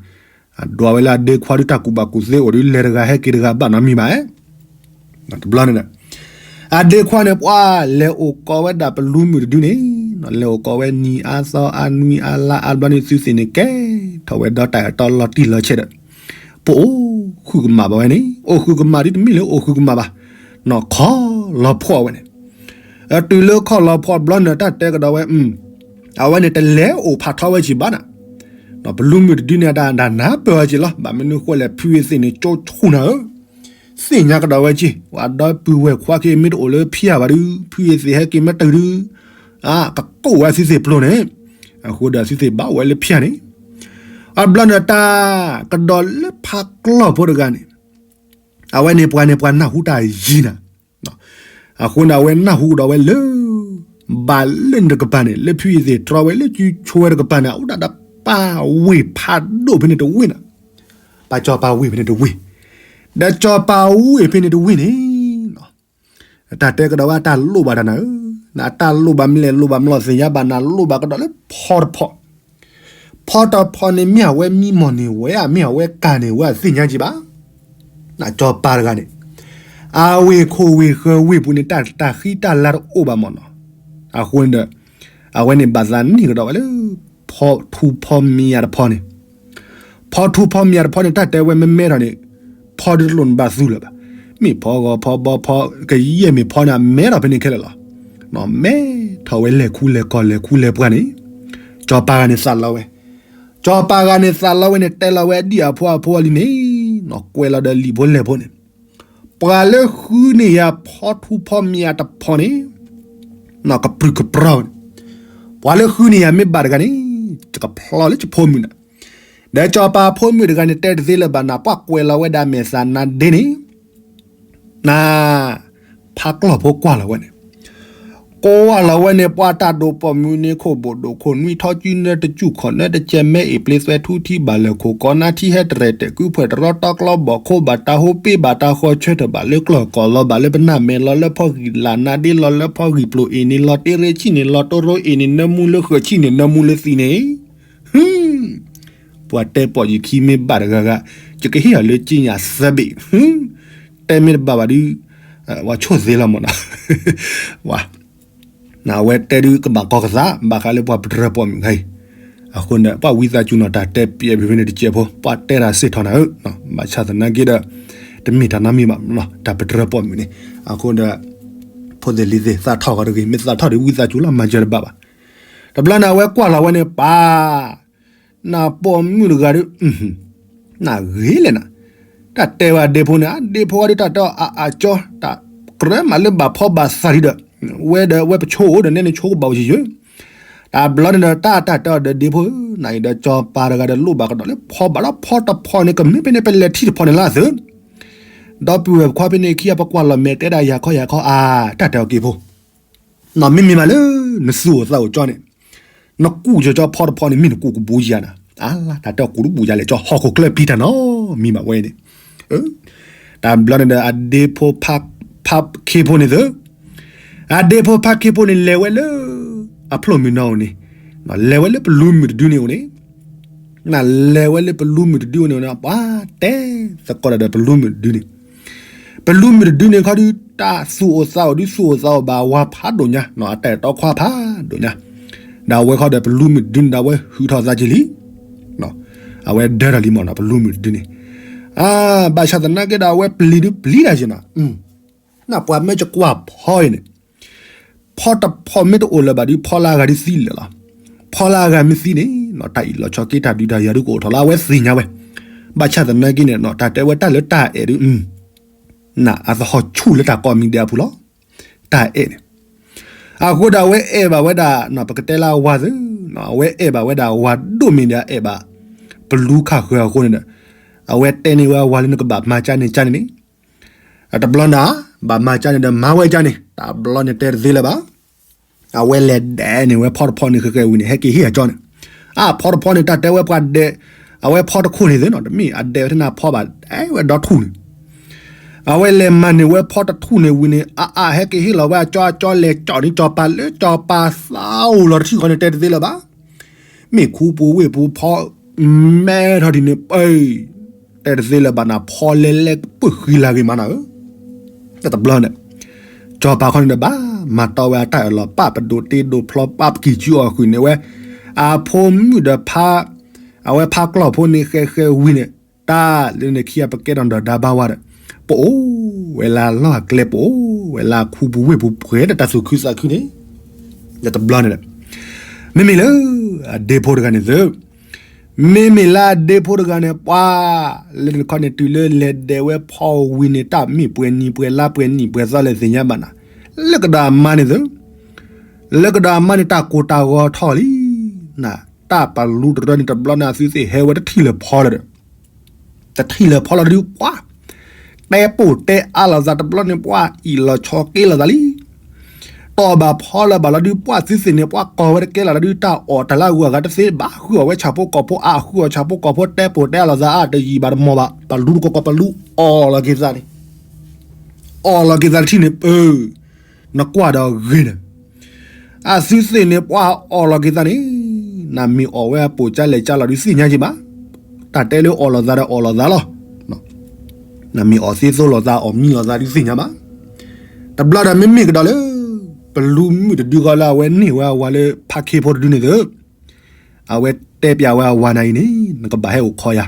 အဒွးဝဲလၢအဒ့ခွါဒုးတၢ်ကူၣ်ဘၣ်ကူၣ်သ့အိၣ်ဒုး လဲၤတဂၤဟဲက့ၤတဂၤဘၣ်နီတမံၤဘၣ်. တဘျီန့ၣ်ဒီး အဒ့ခွါန့ၣ် ပှၤလဲၤအိၣ်ကိးဝဲဒၣ်ပလူမုၣ်တဒုန့ၣ်, လဲၤအိၣ်ကိးဝဲနံၤအါသီအါနွံအါလါအါဘျီန့ၣ် သုသ့ၣ်န့ၣ်ကဲထီၣ်ဝဲဒီးတၢ်အဲၣ်တီလီၤတံၢ်လီၤဆဲးဒီး ပအိၣ်ဃုာ်ကမၣ်ဘၣ်ဝဲန့ၣ်, အိၣ်ဃုာ်ကမၣ်ဒ်တမ့ၢ်လၢအိၣ်ဃုာ်ကမၣ်ဘၣ်, နီၢ်ခီလီၤဖှီၣ်ဝဲန့ၣ်. တုၤလၢခီလီၤဖှီၣ်ဘျီန့ၣ် တၢ်တဲကဒီးဝဲ အဝဲန့ၣ်တလဲၤအိၣ်ဖးထီဝဲက့ၤဘၣ်နၤ. ပလူမုၣ်တဒုန့ၣ် တၢ်ဒၣ်နၢ်ပၢၢ်ဝဲက့ၤလီၤ. ဘၣ်မနုၤဃိလဲၣ် ဖုအသ့ၣ်န့ၣ် ကၠိဆူၣ်နၤဧၢ, သ့ၣ်ညါကဒီးဝဲက့ၤ ပှၤဒီပုၢ်ဝဲၢ်ခွါက့ၤ မ့ၢ်တအိၣ်လၢဖံးဘၣ်ဒုး, ဖုအသ့ၣ်ဟဲက့ၤမ့ၢ်တုၤဒုး, ကကိၣ်ဝဲသုသ့ၣ်ပျိန့ၣ်, အဃိဒီးသုသ့ၣ်ဘၣ်အိၣ်ဝဲလၢဖံးန့ၣ်. အဘျီန့ၣ် တၢ်ကဒီးလၢဖးကျီၢ်ဖိတဂၤန့ၣ် အဝဲန့ၣ်ပှၤန့ၣ် ပှၤနၢ်ဟူတၢ်ယံၤနၤ. အဃိန့ၣ် အဝဲနၢ်ဟူကဒီးဝဲလၢ ဘၣ်လၢနတကပၤန့ၣ် လၢဖုအသ့ၣ်တြီဝဲလၢစုဆိဝဲတကပၤန့ၣ် အအိၣ်ဒၣ်ဒီးပၢ်ဝ့ၢ်ဖးဒိၣ်ဖဲန့ၣ်တဝ့ၢ်နၤ, ပၢ်စီၤပၤဝ့ၢ်ဖဲန့ၣ်တဝ့ၢ်, ဒီးစီၤပၤဝ့ၢ်ဖဲန့ၣ်တဝ့ၢ်န့ၣ် တၢ်တဲကဒီးဝဲအတၢ်လိၣ်ဘၣ်တၢ်နၤဧၢ, နအတၢ်လိၣ်ဘၣ်မ့ၢ်လဲၣ် လိၣ်ဘၣ်မ့ၢ်လီၤသ့ၣ်ညါဘၣ် နလိၣ်ဘၣ်ကဒီးလၢဖီတဖီ, ဖီတဖီန့ၣ် မ့ၢ်အဝဲမံမီၢ်န့ၢ်ဝဲ မ့ၢ်အဝဲကၤန့ၢ်ဝဲအသ့ၣ်ညါက့ၤဘၣ်. နစီၤပၤတဂၤန့ၣ် အဝ့ၢ်ခိၣ်ဝ့ၢ်ဃၢၤဝ့ၢ်ပူၤန့ၣ် တၢ်တၢ်ဃံတၢ်လၤတအိၣ်ဘၣ်မီၢ်နီၤ. အဃိန့ၣ်ဒီး အဝဲန့ၣ်ဘၣ်သးန့ၢ်ကဒီးဝဲလၢ ဖီထူဖီမံယၤတဖီန့ၣ်, ဖီထူဖီမံယၤတဖီန့ၣ် တၢ်တဲဝဲမ့ၢ်မဲထီၣ်န့ၣ် ဖီဒုးတလိၣ်နဘၣ်သူလၢၤဘၣ်. မ့ၢ်ဖီဂီၤဖီဘီဖီ ကယဲၢ်မ့ၢ်ဖီန့ၣ် အမဲထီၣ်ဖဲန့ၣ်ခဲလၢာ်လီၤ. မဲထီၣ်ဝဲလဲၤခူလဲၤကီၢ်လဲၤခူလဲၤပှၢ်န့ၣ် စီၤပၤဂၤန့ၣ်သးလီဝဲ, စီၤပၤဂၤန့ၣ်သးလီဝဲန့ၣ် တဲလီၤဝဲအဒံၣ်အဖိအဖိအလံၤန့ၣ်, ကွဲးလီၤဒီးလံာ်ဖိလဲၢ်ဖိန့ၣ်, ပှၤလၢဃုန့ၢ်ယၤဖီထူဖီမံယၤတဖီန့ၣ် ကပြုၢ်ကပြီန့ၣ်, ပှၤလၢဃုန့ၢ်ယၤမ့ၢ်ဘၣ်တဂၤန့ၣ် ယကဖျီလၢယဖိမုၣ်နၤ. ဒီးစီၤပၤဖိမုၣ်တဂၤန့ၣ် တဲတသ့လၢၤဘၣ်နၤ ပှၤကွဲးလီၤဝဲဒၣ်မဲာ်သးနါဒ့န့ၣ် န ဖးကျီၢ်ဖိကွၢ်လီၤဝဲန့ၣ်, ကွၢ်လီၤဝဲန့ၣ် ပှၤတၢ်ဒိၣ်ပိာ်မုၣ်န့ၣ် ခိၣ်ဘိၣ်ဒိၣ်ခိၣ်နွံထီၣ်ကၠူနၢတကၠူၢ်ခီၣ်နၢတကဲမဲအ့ၣ်ပျ့သွဲထူထံဘၣ်လၢာ်ခိၣ် ကီနါထံဟဲတရဲၣ်တဲာ်ကုဖှဲၣ်တရီတီကျီဘီၣ်ခိဘၣ်တၢ်ဟိပ့ဘၣ်တၢ်ဃီဆၢထၢၣ်ဘၣ်လၢကျီၢ်ကီၢ်လီၤဘၣ်လၢပနၢ်မဲာ်လီၤလၢဖီဂံၢ်လၢ်နါဒ့လီၤလၢဖီဂံၢ်ပျိၢ်အ့ၣ်န့ၣ်လီၤတ့ရ့ဆံၣ်န့ၣ်လီၤတိရိအ့ၣ်န့ၣ် နၢမူလၢဃၢၤဆံၣ်န့ၣ် နၢမူလၢသံန့ၣ် ပှၤတဲပိာ်ယခံမ့ၢ်ဘၣ်တဂၤဂၤ ယကဟ့ၣ်အီၤလၢကံၣ်ညါသၢဘ့ၣ်, တဲမ့ၢ်တဘၣ်ဘၣ်ဒုး ပှၤဆိၣ်သ့လီၤမးနီၤ, ဝဲတဲဒုးကဘၣ်ကီကသး ဘၣ်ဃးလၢပှၤပတြၢၤပိာ်မုၣ်ခါအံၤ, အဃိန့ၣ် ပှၤဝံသးစူၤနီၤ တၢ်တဲပျဲးဖဲန့ၣ်တစဲးဖိ ပှၤတဲတၢ်စ့ၢ်ထီၣ်နၤဧၢ, ဘၣ်ဆၣ်သနာ်က့ဒီး တမ့ၢ်တၢ်နီတမံၤဘၣ်နီၤ တၢ်ပတြၢၤပိာ်မုၣ်န့ၣ်, အဃိဒီး ဖိသ့ၣ်လံၤသ့ၣ် သးထီၣ်ကီးတဂ့ၤ မ့ၢ်သးထီၣ်ဒီးဝံသးစူၤလီၤ မၤစၢၤတဘၣ်ဘၣ်. တဘျီန့ၣ် အဝဲကွၢ်လီၤဝဲန့ၣ် ပၢ် နပိာ်မုၣ်တဂၤဒီး နဂ့ၤလဲၣ်နၤ, တၢ်တဲဝဲအဒ့ဖိန့ၣ် အဒ့ဖိဝဲဒၣ်တၢ်တဲအီၤအကၠီ တၢ်ကြၢးမးလၢဘၣ်ဖီဘၣ်သးဒံးဒီး ဝဲဒီးဝဲပဆိအိၣ်ဒီးနဲန့ၣ်ဆိကဘၣ်အိၣ်ယံၤယံၤ, တဘျီန့ၣ်ဒီး တၢ်တၢ်တဲအီၤဒီးဒ့ဖိဧၢ နအံၤဒီးကၠီၤပၤတဂၤဒီးလိၣ်ဘၣ်ကဒီးလၢဖီဘၣ်ဒီး ဖီတဖီန့ၣ် ကမ့ၢ်ဖဲန့ၣ် ပလဲၤထံၣ်တဖီန့ၣ်လၢအသုး, ဒီပုၢ်ဝဲၢ်ခွါဖဲန့ၣ်ခံဂၤ ပကွၢ်လီၤမဲာ်တဲဒၣ်ယၤခီယၤခီ အါ တၢ်တဲအီၤက့ၤဖိ နီၢ်မ့မ့ၢ်မးလၢ နသူၣ်အိၣ်သးအိၣ်ကၠီန့ၣ်, နကူၣ်ကၠီကၠီဖီတဖီန့ၣ် မ့ၢ်နကူၣ်ကဘူးယၤနၤ, အါ တၢ်တဲအီၤကူၣ်တဘူးယၤလဲၣ် ကၠီဟီၣ်ခိၣ်ချၢပျံၤတၢ်နီတမံၤဘၣ်ဝဲန့ၣ်, တဘျီန့ၣ်ဒီး အဒ့ဖိ ဖါခ့ဖိန့ၣ်သု, အဒ့ဖိဖါခ့ဖိန့ၣ် လဲၤဝဲလၢ အဖျိၣ်မုၢ်နီၤအိၣ်န့ၣ်, လဲၤဝဲလၢပလူမုၢ်တဒုန့ၣ်အိၣ်န့ၣ်, နလဲၤဝဲလၢပလူမုၢ်တဒုအိၣ်န့ၣ် ပှၤတဲသကိးတၢ်ဒီးပလူမုၢ်တဒုန့ၣ် ပလူမုၢ်တဒုန့ၣ်ခီဒုး တၢ်သူၣ်အိၣ်သးအိၣ်ဒုး သူၣ်အိၣ်သးအိၣ်ဘၣ်ဝၤဖးဒိၣ်ညါ, အတၢ်အဲၣ်တီခွါဖးဒိၣ်ညါ, ဒီးအဝဲခီဒီးပလူမုၢ်တဒုန့ၣ်ဒီး အဝဲဟုးထီၣ်သးက့ၤလံ, အဝဲဒၢထီၣ်လံမ့ၢ်နီၤ ပလူမုၢ်တဒုန့ၣ်, ဘၣ်ဆၣ်သနာ်က့ဒီး အဝဲပျံၤဒုးပျံၤတၢ်က့ၤနီၤ, နပှၤမ့ၢ်ကကွၢ်ဖီအံၤန့ၣ် ဖီတဖီမ့ၢ်တအိၣ်လၢၤဘၣ်ဒုး ဖီလၢအဂၤဒုးသံလၢာ်လီၤ. ဖီလၢအဂၤမ့ၢ်သံန့ၣ် တၢ်အံၣ်လီၤဆီက့ တၢ်ဒုးတၢ်ယၤဒုးကအိၣ်ထီၣ်လၢအဝဲသ့ၣ်ညါဝဲ, ဘၣ်ဆၣ်သနာ်က့န့ၣ် တၢ်တဲဝဲတၢ်လၢတၢ်အဲၣ်ဒုး နအသဟီၣ်ဆူၣ်လၢတၢ်ကိးမံၤဒဲးအပူၤလီၤ. တၢ်အဲၣ်န့ၣ်, အဃိဒီးအဝဲအဲၣ်ဘၣ်ဝဲဒၣ် ပကတဲလၢအဝၤသ့, အဝဲအဲၣ်ဘၣ်ဝဲဒၣ်ဝၤဒိၣ်မံၤဒီးအဲၣ်ဘၣ် ပလူခၣ်ဃၢၤအဃိန့ၣ်ဒီး, အဝဲတဲန့ၢ်ဝဲအဝၤလၢနကဘၣ်မၤကၢန့ၣ်ကၢန့ၣ်န့ၣ်, တဘျီန့ၣ် ဘၣ်မၤကၢန့ၣ်ဒီးမၤဝဲကၢန့ၣ်, တဘျီန့ၣ်တဲတသ့လၢၤဘၣ်. အဝဲလဲၤဒဲးန့ၢ်ဝဲဖီတဖီန့ၣ် ဃဲၤဃဲၤဝံၤန့ၣ် ဟဲက့ၤဟ့ၣ်အကၠီန့ၣ်, အဖီတဖီန့ၣ် တၢ်တဲဝဲပှၤဒဲး, အဝဲဖီတခိၣ်န့ၣ်သ့နီၤ တမ့ၢ်အဒဲးဝဲထဲနၤဖီဘၣ် အဲၣ်ဝဲဒီထူၣ်န့ၣ်, အဝဲလဲၤမၤန့ၢ်ဝဲဖီတထူၣ်န့ၣ်ဝံၤန့ၣ် အအါဟဲက့ၤဟ့ၣ်လီၤဝဲအကၠီအကၠီလဲၤကၠီန့ၣ် ကၠီၤပၤလၢကၠီၤပၤသးအိၣ်လီၤတထံၣ်ဃီန့ၣ် တဲတသ့လၢၤဘၣ်. မ့ၢ်ခူပူၤဝ့ၢ်ပူၤဖီ မဲထီၣ်ဒ်န့ၣ်ပၢၢ် တဲတသ့လၢၤဘၣ်နၤ ဖီလဲလဲပၢၢ်ဃံလၤဂ့ၤမးနၤဧၢ. တဘျီန့ၣ် ကၠီၤပၤခီန့ၣ်ဒီးဘၣ်မၤတီဝဲအတၢ်အၢၣ်လီၤ ပၣ်ပဒိးတ့ဒိးဖျီ ပၣ်ပကံၢ်စုအီၣ်ဃုာ်န့ၢ်ဝဲ အဖိမုၣ်ဒီးဖါ အဝဲဖါကျီၢ်ဖိန့ၣ် ဃဲဃဲဝံၤန့ၣ် တၢ်လၢန့ၣ်ခံဂၤပကဲထီၣ်ဒီးဒါဘၣ်ဝါဒီး ပအိၣ်ဝဲလၢလီၢ်အကျဲ ပအိၣ်ဝဲလၢခူပူၤဝ့ၢ်ပူၤ ပှဲၤဒီးတၢ်သူၣ်ခုသးခုန့ၣ် တဘျီန့ၣ်ဒီး မ့မ့ၢ်လၢ အဒ့ဖိတဂၤန့ၣ်သု မ့မ့ၢ်လၢအဒ့ဖိတဂၤန့ၣ် ပှၤ လၢနခီန့ၣ် တုၤလၢလဲၤဒဲးဝဲဖီဝံၤန့ၣ် တၢ်မ့ၢ်ပှဲၤနံၤပှဲၤလါပှဲၤနံၣ်ပှဲၤသီလဲၣ်သ့ၣ်ညါဘၣ်နၤ, လၢကဒီးအမါန့ၣ်သု လၢကဒီးအမါန့ၣ် တၢ်ကိၢ်တၢ်ဂီၤထီၣ်လံ, န တၢ်ပလူတရၢန့ၣ် တဘျီန့ၣ် အသုသ့ၣ်ဟဲဝဲတထံၣ်လၢၤဖီလၢၤဒီး တထံၣ်လၢၤဖီလၢၤဒုးပှၤ တဲပိာ်တဲအါလိာ်သး တဘျီန့ၣ် ပှၤအံၣ်လီၤဆီက့လိာ်သးလံ. တီၢ်ဘၣ်ဖီလၢၤဘၣ်လီၤဒုး ပှၤသုသ့ၣ်န့ၣ် ပှၤကီၢ်ဝဲတကဲလၢၤလီၤဒုး တၢ်အီၣ်တၢ်လၢအဂုၤအဂၤတသ့ဘၣ် ဃုအီၣ်ဝဲဆၣ်ဖိကီၢ်ဖိအါ ဃုအီၣ်ဆၣ်ဖိကီၢ်ဖိ တဲပိာ်တဲအါလိာ်သးအါ တယံာ်ဘၣ်တမီၢ်ဘၣ် ပလူတကီၢ်ကီၢ် ပလူအီၣ်လီၤက့ၤသးန့ၣ် အီၣ်လီၤက့ၤသးတထံၣ်န့ၣ် ပၢ နကွၢ်ဒီးဂ့ၤန့ၣ် အသုသ့ၣ်န့ၣ် ပှၤအီၣ်လီၤက့ၤသးန့ၣ် နမ့ၢ်အီၣ်ဝဲအပိာ်ကၠါလဲၣ်ကၠါလီၤဒုးသ့ၣ်ညါက့ၤဘၣ်. တၢ်တဲလၢအီၣ်လီၤသးဒီးအီၣ်လီၤသးလီၤ. နမ့ၢ်အီၣ်သ့သိလိာ်သး အီၣ်မံလိာ်သးဒုးသ့ၣ်ညါဘၣ်. တဘျီဒီးမ့မ့ၢ်ကဒီးလၢ ပလူမုၣ်တဒုဃီလၢအဝဲန့ၢ်ဝဲအဝၤလၢဖါခ့ဖိတဒုန့ၣ်သု အဝဲတဲပျးဝဲအဝၤနၤအံၤန့ၣ် နကဘၣ်ဟဲအိၣ်ခိးယၤ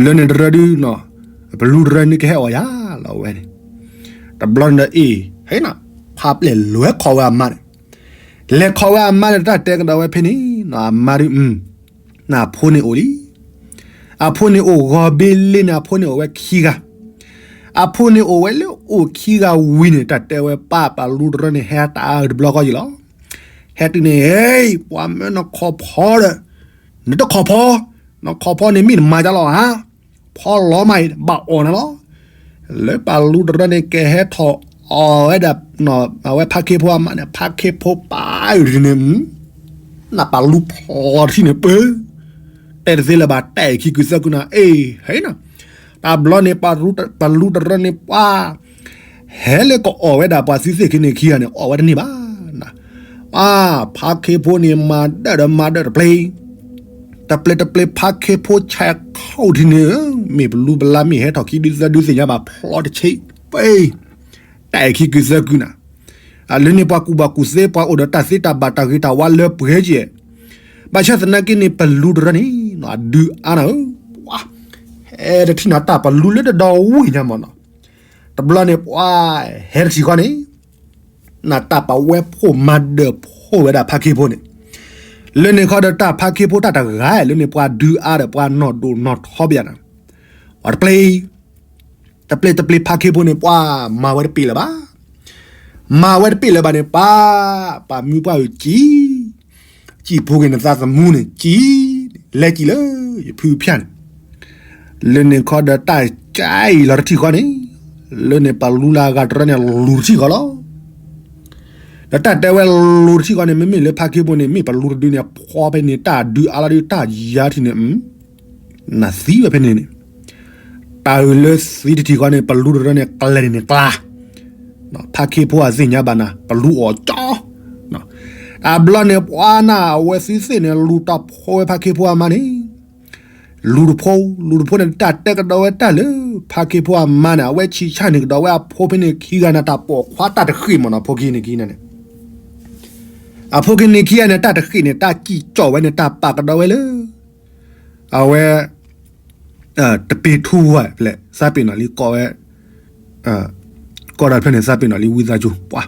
လၢန့ၣ်တရၢဒု ပလူတရၢန့ၣ်ကဟဲအီၣ်ယၤလီၤဝဲန့ၣ်. တဘျီန့ၣ်ဒီးအ့ၣ် ဟဲနၤ ဖါပျဲၢ်လဲၤခိးဝဲအမါန့ၣ် လဲၤခိးဝဲအမါန့ၣ် တၢ်တဲကဒီးဝဲဖဲန့ၣ် အမါဒု နဖိန့ၣ်အိၣ်လံ. အဖိန့ၣ်အိၣ်ဂီၤဘ့လ့န့ၣ် အဖိန့ၣ်အိၣ်ဝဲခံဂၤ. အဖိန့ၣ်အိၣ်ဝဲလၢအိၣ်ခံဂၤဝံၤန့ၣ် တၢ်တဲဝဲပၢ်ပလူတရၢန့ၣ် ဟဲတၢ်အါတဘျီဃီယံၤလီၤ. ဟဲတုၤန့ၣ် ဟဲ ပှၤမၢနခီၣ်ဖီဒီး နတခီၣ်ဖီ, နခီၣ်ဖီန့ၣ်မ့ၢ်နမၤတၢ်လီၤဧါ, ဖီလီၤမးအံၤ ဘၣ်အီၣ်နၤလီၤ. လၢပလူတရၢန့ၣ် ကဟဲထီၣ်အီၣ်ဝဲဒၣ် အဝဲဖါခ့ဖိအမါန့ၣ် ဖါခ့ဖိပာ်အုၣ်န့ၣ် နပလူဖျီထံၣ်န့ၣ်ပၢ တဲတသ့လၢၤဘၣ် တၢ်အဲၣ်ခံကုာ်သၢကုာ်နၤ အ့ၣ် ဟဲနၤ. တဘျီန့ၣ် ပလူတရၢန့ၣ် ပှၤ ဟဲလၢကအီၣ်ဝဲဒၣ်ပှၤသုသ့ၣ်ခံန့ၣ်ခံဂၤန့ၣ် အီၣ်ဝဲတန့ၢ်ဘၣ်နၤ. အါ ဖါခ့ဖိန့ၣ် မၤဒၢၣ်ဒီးမၤဒၢၣ်တပျ့ၤ တပျ့ၤတပျ့ၤ ဖါခ့ဖိဆဲးခီၣ်ထံန့ၣ် မ့ၢ်ပလူပလါမ့ၢ်ဟဲထီၣ်ခံဒုသၢဒုသ့ၣ်ညါဘၣ်ဖျီတဆံး ပ တၢ်အဲၣ်ခံကုာ်သၢကုာ်နၤ. လၢန့ၣ်ပှၤကူၣ်ဘၣ်ကူၣ်သ့ ပှၤအိၣ်ဒီးတၢ်သ့တၢ်ဘၣ်တၢ်ဂ့ၤတၢ်ဝါလၢပှဲၤကဲ ဘၣ်ဆၣ်သနာ်က့န့ၣ် ပလူတရၢန့ၣ် အဒုးအါနၤဧၢ, ပှၤ ဟဲတထံၣ်နၤတၢ်ပလူလၢတဒီဝ့ၢ်ညါမၢ်နီၤ. တဘျီန့ၣ် ပှၤ ဟဲတထံၣ်ဃီန့ၣ် နတၢ်ပဝဲဖိမၤဒၢၣ်ဖိဝဲဒၣ်ဖါခ့ဖိန့ၣ်, လၢန့ၣ်ခီဒီးတၢ်ဖါခ့ဖိတၢ်တဂၤ လၢန့ၣ်ပှၤဒုးအါဒီးပှၤနီၢ်ဒိၣ်နီၢ်ထီဘၣ်နၤ, အီၤတပျ့ၤ တပျ့ၤတပျ့ၤဖါခ့ဖိန့ၣ် ပှၤမၤဝဲတပ့ၢ်လၢၤဘၣ်. မၤဝဲတပ့ၢ်လၢၤဘၣ်န့ၣ် ပှၤ ပှၤမုၢ်ပှၢ်အုၣ်ကံ ကံၢ်ဖိက့ၤနသးသမူန့ၣ် ကံၢ် လဲၤကံၢ်လၢ ယဖုဖၠၣ်န့ၣ်, လၢန့ၣ်ခီဒီးတၢ်ကါအံၤလီၤတထံၣ်ဃီန့ၣ်, လၢန့ၣ်ပလူလၢအဂၤတရၢန့ၣ်လူၤတထံၣ်ဃီလီၤ. ဒီးတၢ်တဲဝဲလူၤတထံၣ်ဃီန့ၣ် မ့မ့ၢ်လၢဖါခ့ဖိန့ၣ် မ့ၢ်ပလူတဒုန့ၣ် ဖီဖဲန့ၣ် တၢ်ဒုးအါလီၤဒုးတၢ်ယါထံၣ်န့ၣ် နသံဝဲဖဲန့ၣ်န့ၣ်, တၢ်အုၣ်လၢသံတထံၣ်ဃီန့ၣ် ပလူတရၢန့ၣ် ကျဲၤန့ၣ်န့ၣ်ကျါ ဖါခ့ဖိအသ့ၣ်ညါဘၣ်နၤ ပလူအီၣ်ကၠီ, တဘျီန့ၣ်ပှၤနၤ အဝဲသ့ၣ်သ့ၣ်န့ၣ် လူၤတၢ်ဖိဝဲဖါခ့ဖိအမါန့ၣ်, လူၤတဖိ လူၤတဖိန့ၣ် တၢ်တဲကဒီးဝဲတၢ်လၢ ဖါခ့ဖိအမါန့ၣ် အဝဲဆံးဆါန့ၢ်ကဒီးဝဲအဖိဖဲန့ၣ်ခံဂၤန့ၣ် တၢ်ပိာ်ခွါတၢ်တဃ့ၢ်မၢ်နီၤ ဖိခံန့ၣ်ခံန့ၣ် အဖိခံန့ၣ်ခံဂၤန့ၣ် တၢ်တဃ့ၢ်န့ၣ် တၢ်စံၣ်ကၠီၣ်ဝဲန့ၣ် တၢ်ပာ်ကဒီးဝဲလၢ အဝဲ တပ့ၤထူဝဲဖျဲၣ် သးပ့ၤနီၣ်လံကိးဝဲ ကိးဒၣ်ဖျၢၣ်န့ၣ် သးပ့ၤနီၣ်လံဝံသးစူၤ ပှၤ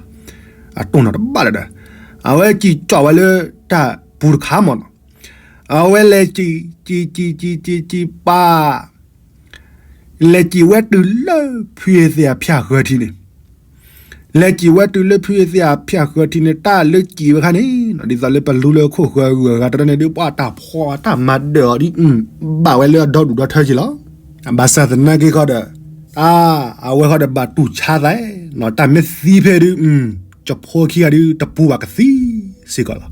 အတိၢ်နီၣ်တဘၣ်လၢၤဒီး အဝဲစံၣ်ကၠီၣ်ဝဲလၢတၢ်ပူၤတခါမၢ်နီၤ အဝဲလဲၤစံၣ် စံၣ် စံၣ် စံၣ် စံၣ် ပာ် လဲၤစံၣ်ဝဲတုၤလၢဖုအသ့ၣ်အဖၠၣ်ဃၢၤထံးန့ၣ် လဲၤစံၣ်ဝဲတုၤလၢဖုအသ့ၣ်အဖၠၣ်ဃၢၤထံးန့ၣ် တၢ်လၢစံၣ်ဝဲခါန့ၣ် ဒ်သိးလၢပလူလၢခိၣ်ဃၢၤအဂုၤအဂၤတရၢန့ၣ်ဒုး ပှၤတၢ်ဖီတၢ်မၤဒၢၣ်အီၤဒ် ဘၣ်ဝဲလၢအဒီဒူၣ်ဒီထၢက့ၤလီၤ. ဘၣ်ဆၣ်သနာ်က့ခီဒီး တၢ် အဝဲဃီဒီးဘၣ်တူၢ်ဆါသး တၢ်မ့ၢ်သံဖဲဒုး ကဖိခံဂၤဒုး တပူၤဘၣ်ကသံစ့ၢ်ကီးလီၤ.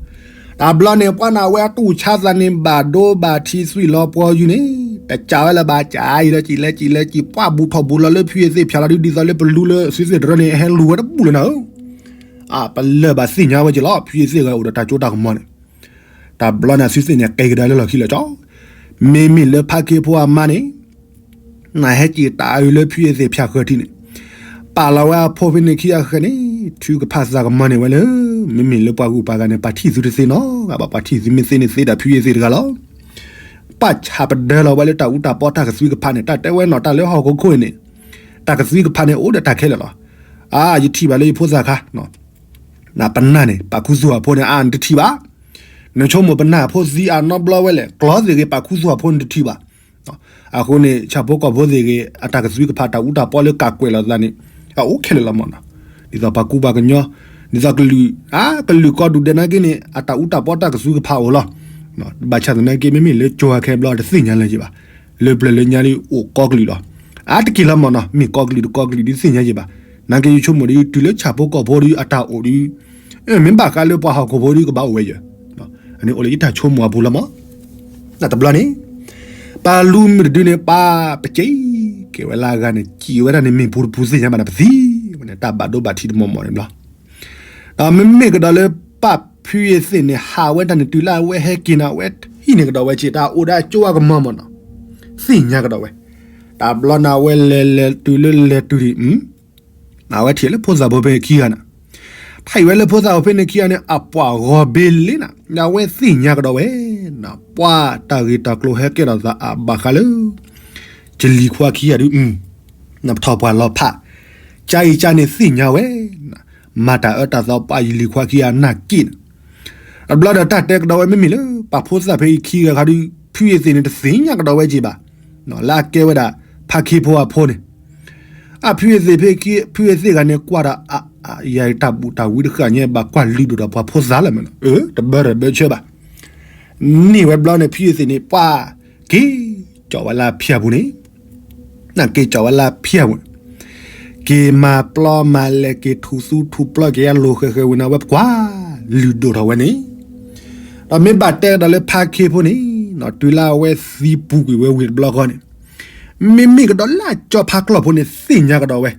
တဘျီန့ၣ် ပှၤနၤဝဲအတူၢ်ဆါသးန့ၣ် ဘၣ်ဒိဘၣ်ထံးသွံၣ်လီၤပှီၤယုၢ်န့ၣ် တကးဝဲလၢၤဘၣ် ကးအံၤလၢကံလဲကံလဲကံ ပှၢ်ဘူးထီၣ်ဘူးလီၤလၢဖုယသ့ၣ်ဖၠးလီၤဒုး ဒ်သိးလၢပလူလၢသုသ့ၣ်တရၢန့ၣ် ဟဲလူၤဝဲတဘူးလၢၤနၤဧၢ, အပလၢၢ်ဘၣ်သ့ၣ်ညါဝဲက့ၤလီၤ ဖုယသ့ၣ်ဂၤအိၣ်ဒီးတၢ်စိတၢ်ကမီၤန့ၣ်, တဘျီန့ၣ်သုသ့ၣ်န့ၣ် ကဲကဒါလၢလီၢ်ခံလီၤကၠီ, မ့မ့ၢ်လၢဖါခ့ဖိအမါန့ၣ် နဟဲက့ၤတၢ်အုးလၢဖုယသ့ၣ်ဖၠးဃၢၤထံန့ၣ်, ပာ်လီၤဝဲအဖိဖဲန့ၣ်ခံဂၤဃၢၤန့ၣ်, ထုကဖၣ်သးကမီၤန့ၢ်ဝဲလၢ မ့မ့ၢ်လၢပှၤဂုၤပှၤဂၤန့ၣ် ပာ်ထံၣ်သုတသ့နီတဂၤဘၣ် ပှၤထံၣ်သုမ့ၢ်သ့န့ၣ်သ့ဒၣ်ဖုယသ့ၣ်တဂၤလီၤ. ပာ်ဆးပဒၢလီၤဝဲလၢတၢ်အူတၢ်ပီတၢ်ကသွံကဖးန့ၣ် တၢ်တဲဝဲနီၤ တၢ်လၢဟီၣ်ခိၣ်ခိၣ်အံၤန့ၣ်, တၢ်ကသွံကဖးန့ၣ် အိၣ်ဒီးတၢ်ခဲလၢာ်လီၤ. အါ ယထံၣ်ဘၣ်လၢယဖိသၣ်ခါ ပနၢ်န့ၣ် ပာ်ခူသူၣ်အဖိန့ၣ် အါ နတထံၣ်ဘၣ်. နဆိကမိၣ်ပနၢ်အဖိသံအနီတဘျီဝဲလဲၣ် ကျီသ့ၣ်ဂ့ၤ ပာ်ခူသူၣ်အဖိနတထံၣ်ဘၣ်. အဃိန့ၣ် ဆၣ်ဖိကီၢ်ဖိသ့ၣ်ဂ့ၤ အတၢ်ကသွံကဖးတၢ်အူတၢ်ပီလၢကးကွဲးလီၤသးန့ၣ် အအိၣ်ခဲလၢာ်လီၤမးနီၤ. ဒ်သိးပှၤကူပှၤကညီ ဒ်သိးကလုာ် အါ ကလုာ်ကီၢ်ဒူၣ်ဒဲးနာ်က့န့ၣ် အတၢ်အူတၢ်ပီတၢ်ကသွံကဖးအိၣ်လီၤ. ဘၣ်ဆၣ်သနာ်က့ မ့မ့ၢ်လၢကၠိၤဟဲခဲဘျီ တသ့ၣ်ညါလၢၤက့ၤဘၣ်. လၢပျၢၤလၢညါဒ်အိၣ်ကီကလုာ်လီၤ. အါတက့ၢ်လီၤမးနီၤ မ့ၢ်ကီကလုာ်တကီကလုာ်ဒ်သ့ၣ်ညါက့ၤဘၣ်. နာ်က့ယဆိကမိၣ်ဒ်တုၤလၢဆၣ်ဖိကီၢ်ဖိဒ်အတၢ်အိၣ်ဒ် မ့ၢ်ဘၣ်ဃးလၢပှၤဟီၣ်ခိၣ်ဖိဒ်ကဘၣ်အိၣ်ဝဲယၢၤ, အန့ၣ်အိၣ်လၢယတၢ်ဆိကမိၣ်အပူၤလီၤမး. တဘျီန့ၣ် ပလူမုၢ်တဒုန့ၣ် ပာ်ပစံးက့ၤဝဲလၢအဂၤန့ၣ် စံးဝဲဒၣ်န့ၣ် မ့ၢ်ပူတပူသ့ၣ်ညါဘၣ်န့ၣ် ပသံဝဲန့ၣ် တၢ်ဘၣ်ဒိဘၣ်ထံးတမီၢ်မီၢ်န့ၣ်ဘျီ. ဒီးမ့မ့ၢ်ကဒီးလၢပၢ်ဖုယသ့ၣ်န့ၣ် ဟးဝဲတၢ်န့ၣ် တုၤလၢအဝဲဟဲက့ၤန့ၣ် အဝဲထံၣ်န့ၢ်ကဒီးဝဲက့ၤ တၢ်အိၣ်ဒီးအကၠိအကမီၤမးနီၤ သ့ၣ်ညါကဒီးဝဲ. တဘျီန့ၣ် အဝဲလဲၤလဲၤတုၤလၢလဲၤတုၤဒံး အဝဲထံၣ်လၢဖိသၣ်ဖိဖဲခံဂၤန့ၣ်, ထံၣ်ဝဲလၢဖိသၣ်ဖိဖဲန့ၣ်ခံဂၤန့ၣ် အပှၤဂီၤဘ့လ့န့ၣ် အဝဲသ့ၣ်ညါကဒီးဝဲ, ပှၤတၢ်ဂ့ၢ်တၢ်ကျိၤဟဲကဲထီၣ်သးအဘၣ်ဃးလၢ ကလံၤခွါခံဂၤဒုး, ပထီၣ်ပှၢ်လီၤဖး, ကါအံၤကါန့ၣ်သ့ၣ်ညါဝဲ, မၤတၢ်အၢတၢ်သီပှၤယလံၤခွါခံဂၤနာ်က့န့ၣ် တဘျီဒီးတၢ်တဲကဒီးဝဲမ့မ့ၢ်လၢ ပှၤဖိသၣ်ဖဲအံၤခံဂၤခါဒုး ဖုယသ့ၣ်န့ၣ် တသ့ၣ်ညါကဒီးဝဲက့ၤဘၣ်, လၢအကဲဝဲဒၣ် ဖါခ့ဖိအဖိန့ၣ်, အဖုယသ့ၣ်ဖဲ ဖုယသ့ၣ်ဂၤန့ၣ်ကွၢ်ဒီး အယၤတၢ်ဘူၣ်တၢ်ဝံတဃၣ်ညါ ဘၣ်ကွၢ်လုၢ်ဒိၣ်ဒီးပှၤဖိသၣ်လၢၤမးနီၤ, အၢ တဘၢတဘၢဆၢဘၣ်. န့ၢ်ဝဲဘျီန့ၣ် ဖုယသ့ၣ်န့ၣ် ပှၤက့ၤကၠီၣ်ဝဲလၢဖၠၣ်ပူၤန့ၣ် နက့ၤကၠီၣ်ဝဲလၢဖၠၣ်ပူၤန့ၣ်, က့ၤမၤပျီမၤလဲၤ က့ၤထူၣ်သူထူၣ်ပျီ က့ၤအလိၤဃဲၤဃဲၤဝံၤန့ၣ် အဝဲပကွၢ်လုၢ်ဒိၣ်ထီၣ်ဝဲန့ၣ်, ဒီးမ့ၢ်ဘၣ်တဲဒီးလၢဖါခ့ဖိန့ၣ်, တုၤလၢအဝဲသံပူၤကွံာ်ဝဲဝံၤတဘျီဃီန့ၣ်, မ့မ့ၢ်ကဒီးလၢကၠီဖါကျီၢ်ဖိန့ၣ် သ့ၣ်ညါကဒီးဝဲ,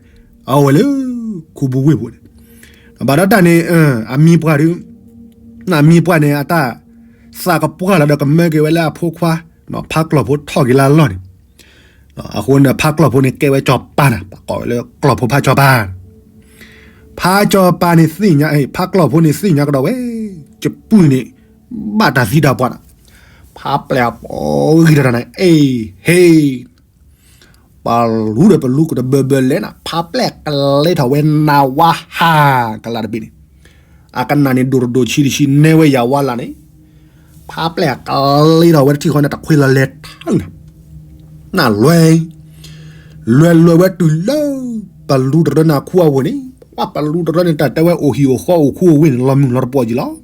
အဝဲလၢ ခူပူၤဝ့ၢ်ပူၤန့ၣ်, ဘၣ်ဒီးတၢ်န့ၣ် အမံၤပှၢ်ဒုး အမံၤပှၢ်န့ၣ် အတၢ်သးကပှၢ်လီၤဒီးကမၢက့ၤဝဲလၢအဖိခွါ, ဖါကျီၢ်ဖိထီၣ်က့ၤလၢအလီၢ်န့ၣ်, အဃိန့ၣ် ဖါကျီၢ်ဖိန့ၣ် ကဲဝဲကၠီၤပၤန့ၣ် ပကိးဝဲလၢကျီၢ်ဖိဖါကၠီၤပၤ, ဖါကၠီၤပၤန့ၣ်သ့ၣ်ညါ ဖါကျီၢ်ဖိန့ၣ်သ့ၣ်ညါကဒီးဝဲ, ကပုၢ်န့ၣ် ဘၣ်တၢ်သံတၢ်ပှၢ်န့ၣ်, ဖါပျဲၢ်အပီဂံၢ်တၢ်န့ၣ် အ့ၣ် ဟ့ၣ် ပလူဒီးပလူကတဘၢဘၢလဲၣ်န့ၣ် ဖါပျဲၢ်ကလဲထီၣ်ဝဲနဝါဟးကလးတဘ့ၣ်န့ၣ်, အကနၣ်န့ၣ် ဒိၣ်တဒိၣ်ဆံးတဆံး နဲဝဲယၤဝါလၢ်န့ၣ်, ဖါပျဲၢ်ကလဲထီၣ်ဝဲတထံၣ်ဃီန့ၣ် တခွ့လီၤလဲၤထါန့ၣ်, နလွဲ လွဲလွဲဝဲတုၤလၢ ပလူတရၢန့ၣ်အခူအဝ့ၢ်န့ၣ်, ပှၤပလူတရၢန့ၣ် တၢ်တဲဝဲအိၣ်ဟံၣ်အိၣ်ဃီအိၣ်ခူအိၣ်ဝ့ၢ်န့ၣ် လီၤမုၢ်လီၤတပီၢ်က့ၤလီၤ.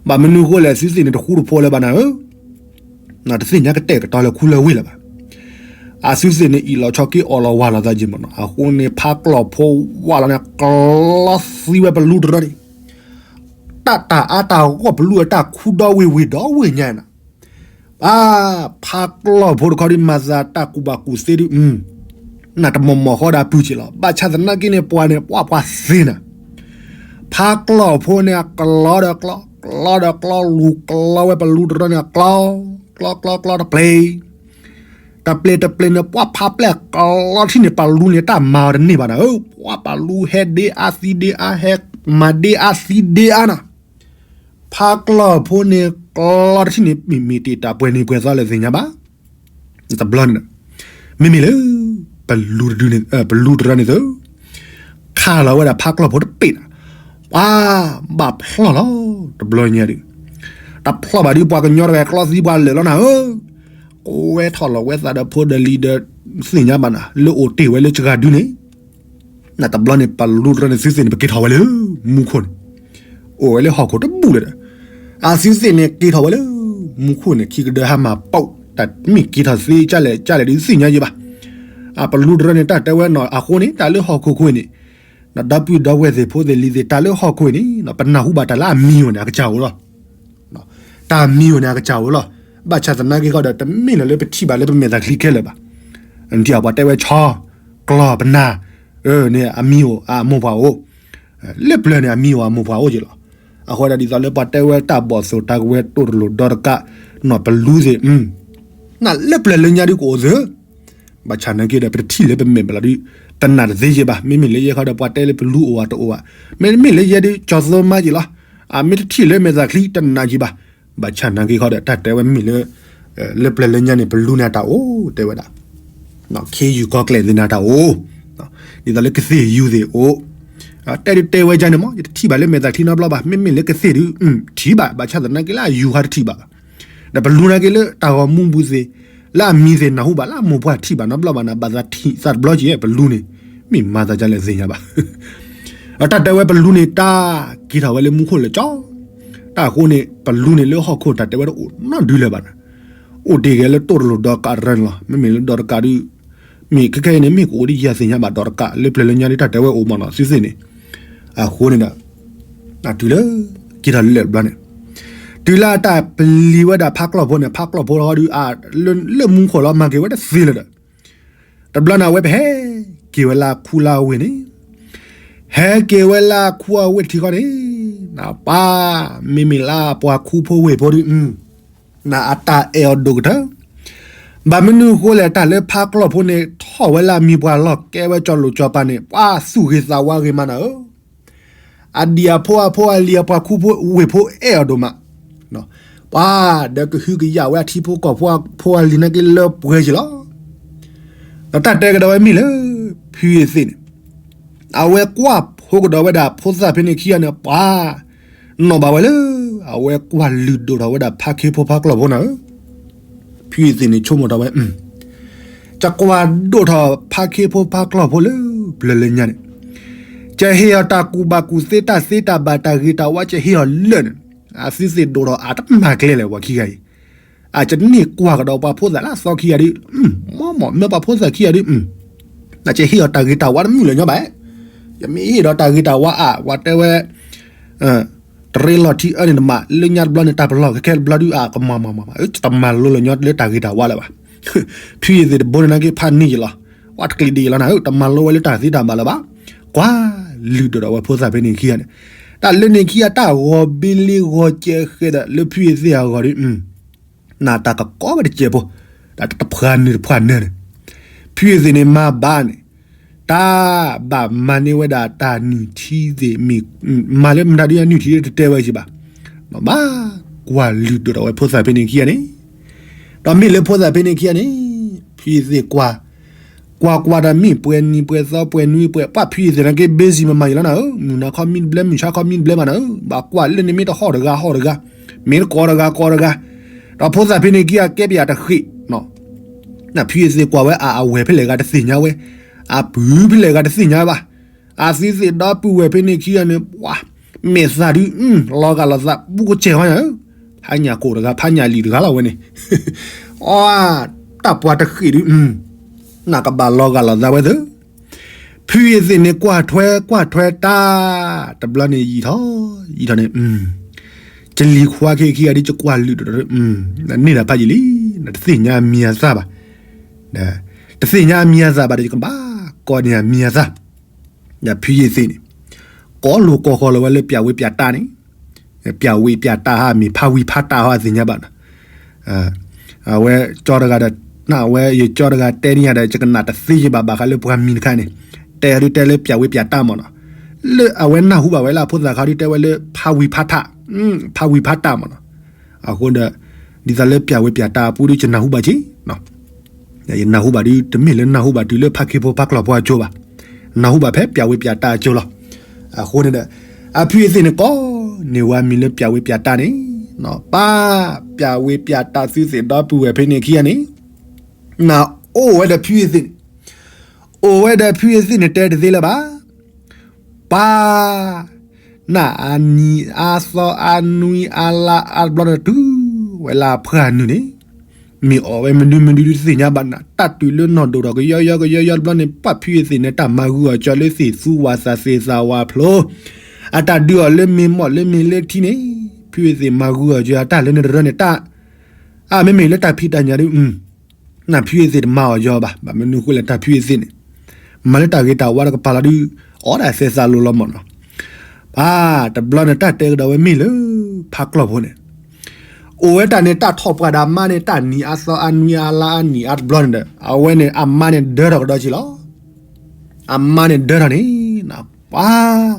ဘၣ်မနုၤဃိလဲၣ် သုသ့ၣ်န့ၣ်တဃူတဖိးလၢၤဘၣ်နၤဧၢ တသ့ၣ်ညါကတဲာ်ကတီၤလၢခူလၢဝ့ၢ်လၢၤဘၣ်. အသုသ့ၣ်န့ၣ် အ့ၣ်လီၤဆီက့ၤအီၣ်လီၤဝါလီၤသးက့ၤမးနီၤ, အဃိန့ၣ် ဖါကျီၢ်ဖိဝါလီၤန့ၣ် ကျီသံဝဲပလူတရၢန့ၣ်, တၢ်တၢ်အါတၢ်ဂီၢ်ပလူအတၢ်ခူဒီဝ့ၢ်ဝ့ၢ်ဒီဝ့ၢ်ညါန့ၣ်, ဖါကျီၢ်ဖိတခီဒုး မၤသးတၢ်ကူၣ်ဘၣ်ကူၣ်သ့ဒုး နတမီၢ်မီၢ်ဃီဒၣ်ပုၢ်က့ၤလီၤ. ဘၣ်ဆၣ်သနာ်က့န့ၣ် ပှၤန့ၣ် ပှၤပှၤသ့နၤ, ဖါကျီၢ်ဖိန့ၣ် အကျီဒီးကျီ, ကျီဒီးကျီ လူၤကျီဝဲပလူတရၢန့ၣ် အကျီ, ကျီကျီကျီတပျ့ၤ တပျ့ၤတပျ့ၤန့ၣ် ပှၤဖါပျဲၢ်ကျီထံၣ်န့ၣ် ပလူန့ၣ် တၢ်မၤအီၤတန့ၢ်ဘၣ်နၤဧၢ, ပှၤပလူဟဲဒ့အါသံဒ့အါ ဟဲမၤဒ့အါသံဒ့အါနၤ, ဖါကျီၢ်ဖိန့ၣ် ကျီတထံၣ်န့ၣ် မ့ၢ်မ့ၢ်တ့ၢ်တၢ်ပှဲၤန့ၣ်ပှဲၤသီလဲၣ်သ့ၣ်ညါဘၣ်. တဘျီန့ၣ် မ့မ့ၢ်လၢ ပလူတရၢန့ၣ်သု ခးလီၤဝဲဒၣ်ဖါကျီၢ်ဖိတပ့ၤနၤ, ပှၤဘၣ်ဖျီၣ်လီၤ တဘျီညါဒုး, တဖျီၣ်ဘၣ်ဒုး ပှၤကညီတဂၤကျီသံပှၤလၢာ်လီၤနၤဧၢ, ကွဲထီၣ်လီၤဝဲသးဒီးဖိဒီးလံၤဒီး သ့ၣ်ညါဘၣ်နၤ လၢအိၣ်တ့ၢ်ဝဲလၢစှၤဒုန့ၣ် နတဘျီန့ၣ် ပလူတရၢန့ၣ်သုသ့ၣ်န့ၣ် ပက့ၤထီၣ်ဝဲလၢ မူခိၣ်န့ၣ်, အိၣ်ဝဲလၢဟီၣ်ခိၣ်တဘူၣ်လၢၤဒီး, အသုသ့ၣ်န့ၣ်က့ၤထီၣ်ဝဲလၢ မူခိၣ်န့ၣ် ခံကဒၢဟါမၢ်ပိာ် တၢ်မ့ၢ်က့ၤထီၣ်သ့ကၢ်လဲၣ်ကၢ်လဲၣ်ဒုးသ့ၣ်ညါယံၤဘၣ်. အပလူတရၢန့ၣ် တၢ်တဲဝဲနီၤ အဃိန့ၣ် တၢ်လၢဟီၣ်ခိၣ်ခိၣ်န့ၣ် ဒီပုၢ်ဒီဝဲၢ်သ့ၣ်ဖိသ့ၣ်လံၤသ့ၣ် တၢ်လၢဟီၣ်ခိၣ်န့ၣ် ပနၢ်ဟူဘၣ်တၢ်လၢအမံၤအိၣ်န့ၣ် အကစၢ်အိၣ်လီၤ. တၢ်မံၤအိၣ်န့ၣ် အကစၢ်အိၣ်လီၤ. ဘၣ်ဆၣ်သနာ်က့ဃီဒီး တမ့ၢ်လၢပထံၣ်ဘၣ်လၢပမဲာ်သးချံခဲလၢာ်ဘၣ်. နထံၣ်အပှၤတဲဝဲဆီ ကျီၢ်ပနၢ် န့ၣ်အမံၤအိၣ် အမိၢ်ပှၢ်အိၣ်, လၢပျၢၤန့ၣ် အမံၤအိၣ်အမိၢ်ပှၢ်အိၣ်က့ၤလီၤ. အဃိဒၣ်ဒ်သိးလၢပှၤတဲဝဲတၢ်ဘီၣ်သိၣ်တၢ်ကဝဲၤတိၢ်တလိာ်ဒီတကး နီၢ်ပလူသ့ၣ် နလၢပျၢၤလၢညါဒုကအိၣ်သ့ ဘၣ်ဆၣ်နာ်က့ဒီး ပတထံၣ်လၢပမဲာ်ဘၣ်လီၤဒုး တနာ်တသ့က့ၤဘၣ်. မ့မ့ၢ်လၢယဲခီဒီး ပှၤတဲလၢပလူအိၣ်ဝဲတအိၣ်ဘၣ်. မ့မ့ၢ်လၢယဲဒုး ကၠီၤသိမါက့ၤလီၤ. အမ့ၢ်တထံၣ်လၢမဲာ်သးချံတနာ်က့ၤဘၣ်. ဘၣ်ဆၣ်နာ်က့ခီဒီး တၢ်တဲဝဲမ့ၢ်လၢ လၢပျၢၤလၢညါန့ၣ် ပလူန့ၣ်အတၢ်အိၣ် တဲဝဲဒၣ် ခ့ယုၢ်ကီၤကျဲၢ်သ့ၣ်န့ၣ်အတၢ်အိၣ်, ဒ်သိးလၢကသ့ၣ်ယုၢ်သ့ၣ်အိၣ်, တဲဒုးတဲဝဲဒ်န့ၣ်မး ယတထံၣ်ဘၣ်လၢမဲာ်သးချံနီတဘျီဘၣ်. မ့မ့ၢ်လၢကသ့ၣ်ဒုး ထံၣ်ဘၣ်, ဘၣ်ဆၣ်သနာ်က့လၢအယုၢ်ဟးတထံၣ်ဘၣ်ဘၣ်. ဒီးပလူနာ်က့လၢတၢ်ဂီၤမူပူၤသ့ၣ်, လၢအမံၤသ့ၣ်နၢ်ဟူဘၣ်, လၢအမိၢ်ပှၢ်ထံၣ်ဘၣ်နီတဘျီဘၣ်န့ၣ် ဘၣ်သးထံၣ်သးတဘျီက့ၤ ပလူန့ၣ် မ့ၢ်မၤသးဒ်လဲၣ်သ့ၣ်ညါဘၣ်. အတၢ်တဲဝဲပလူန့ၣ် တၢ်က့ၤထီၣ်ဝဲလၢမူခိၣ်လၢာ်ကၠီ, တၢ်အဃိန့ၣ် ပလူန့ၣ်လၢဟီၣ်ခိၣ်တၢ်တဲဝဲတအိၣ်နီတဒုလၢၤဘၣ်န့ၣ်, အိၣ်တ့ၢ်ဂ့ၤလၢတိၢ်တလိာ်ဒီကးတရၢန့ၣ်လီၤ. မ့မ့ၢ်လၢဒီတကးဒုး မ့ၢ်ခဲခဲအံၤန့ၣ် မ့ၢ်ကအိၣ်ဒ်ယၤသ့ၣ်ညါဘၣ်ဒီတကး လၢပျၢၤလၢညါဒုး တၢ်တဲဝဲအိၣ်မးနီၤ သုသ့ၣ်န့ၣ်, အဃိန့ၣ်ဒီး တုၤလၢ က့ၤထီၣ်လၢာ်တဘျီန့ၣ်, တုၤလၢအတၢ်ပျံၤဝဲဒၣ်ဖးကျီၢ်ဖိန့ၣ် ဖးကျီၢ်ဖိလီၤဒုး လၢမူခိၣ်လီၤ မၤက့ၤဝဲတသ့လၢၤဒီး, တဘျီန့ၣ် အဝဲပဟဲက့ၤဝဲလၢခူလၢဝ့ၢ်န့ၣ်, ဟဲက့ၤဝဲလၢခူအဝ့ၢ်ထံဃီန့ၣ်, ပှၤ မ့မ့ၢ်လၢပှၤခူဖိဝ့ၢ်ဖိဒုး နအတၢ်အဲၣ်အီၤဒိၣ်ကတၢၢ်, ဘၣ်မနုၤအဃိလဲၣ် တၢ်လၢဖးကျီၢ်ဖိန့ၣ် ထီၣ်ဝဲလၢအမံၤပှၢ်လီၢ် ကဲဝဲကၠီၤလိာ်ကၠီၤပၤန့ၣ် ပှၤသူၣ်ဂ့ၤသးဝါဂ့ၤမးနၤဧၢ, အဒံၣ်အဖိအဖိအလံၤအပှၤခူဖိဝ့ၢ်ဖိအဲၣ်အီၤဒိၣ်မး, ပှၤဒီးကဟုကယာ်ဝဲအထံဖိကီၢ်ဖိအဖိအလံၤနာ်က့လၢပှဲၤက့ၤလီၤ. ဒီးတၢ်တဲကဒီးဝဲမ့ၢ်လၢ ဖုယသ့ၣ်န့ၣ် အဝဲကွၢ်ဖိကဒီးဝဲဒၣ်ဖိသၣ်ဖဲန့ၣ်ခံဂၤန့ၣ် ပှၤ နီၣ်ဘၣ်ဝဲလၢ အဝဲကွၢ်လုၢ်ဒိၣ်ထီၣ်ဝဲဒၣ်ဖါခ့ဖိဖါကျီၢ်ဖိနၤဧၢ, ဖုယသ့ၣ်န့ၣ်ဆိကမိၣ်ထီၣ်ဝဲ, ကကွၢ်ဒိၣ်ထီၣ်ဖါခ့ဖိဖါကျီၢ်ဖိလၢပျၢၤလၢညါန့ၣ်, ကဟ့ၣ်အီၤတၢ်ကူၣ်ဘၣ်ကူၣ်သ့တၢ်သ့တၢ်ဘၣ်တၢ်ဂ့ၤတၢ်ဝါ ကဟ့ၣ်အီၤလၢာ်န့ၣ်, အသုသ့ၣ်ဒိၣ်ထီၣ်အတမၤကျဲလဲၣ်ပှၤခံဂၤအံၤ အကန့ၢ်ကွၢ်ကဒီးပှၤဖိသၣ်လၢအသီခံဂၤဒုး, မ့မ့ၢ်ပှၤဖိသၣ်ခံဂၤဒုး, နကဟ့ၣ်အီၤတၢ်ဂ့ၤတၢ်ဝါတမုာ်လၢၤညီဘၣ်, ယမ့ၢ်ဟ့ၣ်ဒီးတၢ်ဂ့ၤတၢ်ဝါအါ ပှၤတဲဝဲ တရ့လီၤထံအၢန့ၣ်တမး လၢညါတဘျီန့ၣ် တၢ်ပလီၢ်ခဲခဲတဘျီဒုး အကမၤမၤမၤမၤ တမၤလိလၢၤညီလၢတၢ်ဂ့ၤတၢ်ဝါလၢၤဘၣ်. ဖုယသ့ၣ်တဘိန့ၣ်နာ်က့ဖးန့ၢ်ယလီၤ, ပှၤတကျံၤဒ်အံၤလီၤနၤဧၢ, တမၤလိဝဲလၢတၢ်သ့တၢ်ဘၣ်လၢၤဘၣ်. ကွၢ်လုၢ်ဒိၣ်ထီၣ်ဝဲဖိသၣ်ဖဲန့ၣ်ခံဂၤန့ၣ်, တၢ်လၢန့ၣ်ခံဂၤတၢ်ဂီၤဘ့လ့ဂီၤစဲးဃဲးဒီးလၢဖုယသ့ၣ်အဂီၢ်ဒုး နတၢ်ကကိးဝဲတစဲးဖိ, တၢ်တဖှၢ်နုာ်တဖှၢ်နၢၤန့ၣ်, ဖုယသ့ၣ်န့ၣ်မၤဘၣ်န့ၣ်, တၢ်ဘၣ်မၤန့ၢ်ဝဲဒၣ်တၢ်နုၢ်ထံသ့ၣ်မ့ၢ်, မၤလၢမတၤဒုးအနုၢ်ထံတတဲဝဲက့ၤဘၣ်, ဘၣ်ကွၢ်လုၢ်ဒိၣ်ထီၣ်ဝဲဖိသၣ်ဖဲန့ၣ်ခံဂၤန့ၣ်, ဒီးမ့ၢ်လၢဖိသၣ်ဖဲန့ၣ်ခံဂၤန့ၣ်, ဖုယသ့ၣ်ကွၢ် ကွၢ်ကွၢ်ဒီးမ့ၢ်ပှဲၤနံၤပှဲၤသီပှဲၤနွံပှဲၤ ပှၤဖုယသ့ၣ်နာ်က့ busy မးမးယလီၤနၤဧၢ, မုၢ်နၤခီမံတဘျဲ မုၢ်ဆါခီမံတဘျဲမးနၤဧၢ, ဘၣ်ကွၢ်လၢန့ၣ်မ့ၢ်တဟီၣ်တဂၤဟီၣ်တဂၤ, မ့ၢ်တကိးတဂၤကိးတဂၤ, ဒီးဖိသၣ်ဖဲန့ၣ်ခံဂၤကဲပယၤတဃ့ၢ်, ဖုယသ့ၣ်ကွၢ်ဝဲအဝဲၢ်ဖဲလဲၣ်ဂၤတသ့ၣ်ညါဝဲ, အပုၢ်ဖဲလဲၣ်ဂၤတသ့ၣ်ညါဝဲဘၣ်, အသုသ့ၣ်ဒီပုၢ်ဝဲၢ်ဖဲန့ၣ်ခံဂၤန့ၣ် ပှၤ မဲာ်သၣ်ဒုး လီၤဂာ်လီၤသး ဘူးကစဲးဝဲနၤဧၢ, ဟါညၣ်ကိၣ်တဂၤဖးညၣ်လံၤတဂၤလီၤဝဲန့ၣ်, အ တၢ်ပှၤတဃ့ၢ်ဒုး နကဘၣ်လီၤဂာ်လီၤသးဝဲသ့, ဖုယသ့ၣ်န့ၣ်ကွၢ်ထွဲကွၢ်ထွဲတၢ်, တဘျီန့ၣ်ယံာ်ထီၣ်ယံာ်ထီၣ်န့ၣ်, ကလံၤခွါခဲခံဂၤဒ်ယကွၢ်လုၢ်ဒီး နန့ၢ်တၢ်ဖးယံာ်လံ, တသ့ၣ်ညါအမံၤအသၣ်ဘၣ်, တသ့ၣ်ညါအမံၤအသၣ်ဘၣ်ဒီး ယကဘၣ်ကိးန့ၢ်အမံၤအသၣ်, ဒီးဖုယသ့ၣ်န့ၣ် ကိးလိာ်ကိးဃီလီၤဝဲလၢပျၢ်ဝ့ပျၢ်တၢ်န့ၣ်, ပျၢ်ဝ့ပျၢ်တၢ်ဟါမ့ၢ်ဖးဝံၤဖးတၢ်ဟါသ့ၣ်ညါဘၣ်နီၤ, အဝဲကၠီတဂၤဒီး နဝဲယကၠီတဂၤတဲန့ၢ်ယၤဒီး ယကနၣ်တသ့ယဘၣ်ဘၣ်ဃးလၢပှၤမံၤတခါန့ၣ်, တဲဒုးတဲလၢပျၢ်ဝ့ပျၢ်တၢ်မးနီၤ, လၢအဝဲနၢ်ဟူဘၣ်ဝဲလၢအဖိသၣ်ခါဒုးတဲဝဲလၢဖးဝံၤဖးတၢ်, ဖးဝံၤဖးတၢ်မးနီၤ, အဃိဒီး ဒ်သိးလၢပျၢ်ဝ့ပျၢ်တၢ်အပူၤဒုး ယနၢ်ဟူဘၣ်က့ၤ ယနၢ်ဟူဘၣ်ဒုး တမ့ၢ်လၢနၢ်ဟူဘၣ်တုၤလၢဖးခ့ဖိဖးကျီၢ်ဖိအကၠိဘၣ်, နၢ်ဟူဘၣ်ဖဲပျၢ်ဝ့ပျၢ်တၢ်အကၠိလီၤ. အဃိန့ၣ်ဒီး အဖုအသ့ၣ်န့ၣ်ကိးန့ၢ်ဝဲမံၤလၢပျၢ်ဝ့ပျၢ်တၢ်န့ၣ်, ပၢ်ပျၢ်ဝ့ပျၢ်တၢ်သုသ့ၣ်ဒီပုၢ်ဝဲၢ်ဖဲန့ၣ်ခံဂၤန့ၣ်, နအိၣ်ဝဲဒီးဖုအသ့ၣ်န့ၣ်, အိၣ်ဝဲဒီးဖုအသ့ၣ်န့ၣ်တဲတသ့လၢၤဘၣ် ပၢ် နအနံၤအါသီအါနွံအါလါအါတဘျီန့ၣ်တုၤဝဲလၢအဖှၢ်နုာ်န့ၣ်, မ့ၢ်အီၣ်ဝဲမနုၤမနုၤဒုးတသ့ၣ်ညါဘၣ်နၤ, တၢ်တုၤလၢနီၢ်ဒိၣ်ထီၣ်ကယီယီကယီယီတဘျီန့ၣ် ပၢ်ဖုအသ့ၣ်န့ၣ် တၢ်မၤဂုာ်အီၤကၠီလၢသ့ၣ်သူဝၣ်သၣ်သ့ၣ်သၣ်ဝါဖျိ, အတၢ်ဒုးအီၤလၢမ့ၢ်မီၢ်လၢမ့ၢ်လၢထံန့ၣ်, ဖုအသ့ၣ်မၤဂုာ်အီၤကၠီအတၢ်လၢန့ၣ်တရၢန့ၣ် တၢ် အမ့မ့ၢ်လၢတၢ်ဖံးတၢ်ညၣ်ဒုး နဖုအ့သ့ၣ်တမၤအီၤယီၤဘၣ်, ဘၣ်မနုၤဃိလဲၣ် တၢ်ဖုအ့သ့ၣ်န့ၣ် မၤလၢတၢ်ဂ့ၤတၢ်ဝါတကပၤလီၤဒုး အီၣ်ဒၣ်သဲးသးလိၤလီၤမၢ်နီၤ. ပှၤတဘျီန့ၣ် တၢ်တဲကဒီးဝဲမ့ၢ်လၢ ဖါကျီၢ်ဖိန့ၣ် အိၣ်ဝဲတၢ်န့ၣ် တၢ်ထီၣ်ပှၢ်ဒီးအမါန့ၣ် တၢ်နံၤအါသီအါနွံအါလါအါနံၤအါတဘျီန့ၣ်ဒီး အဝဲန့ၣ် အမါန့ၣ်ဒၢထီၣ်ကဒီးက့ၤလီၤ. အမါန့ၣ်ဒၢထီၣ်န့ၣ် ပှၤ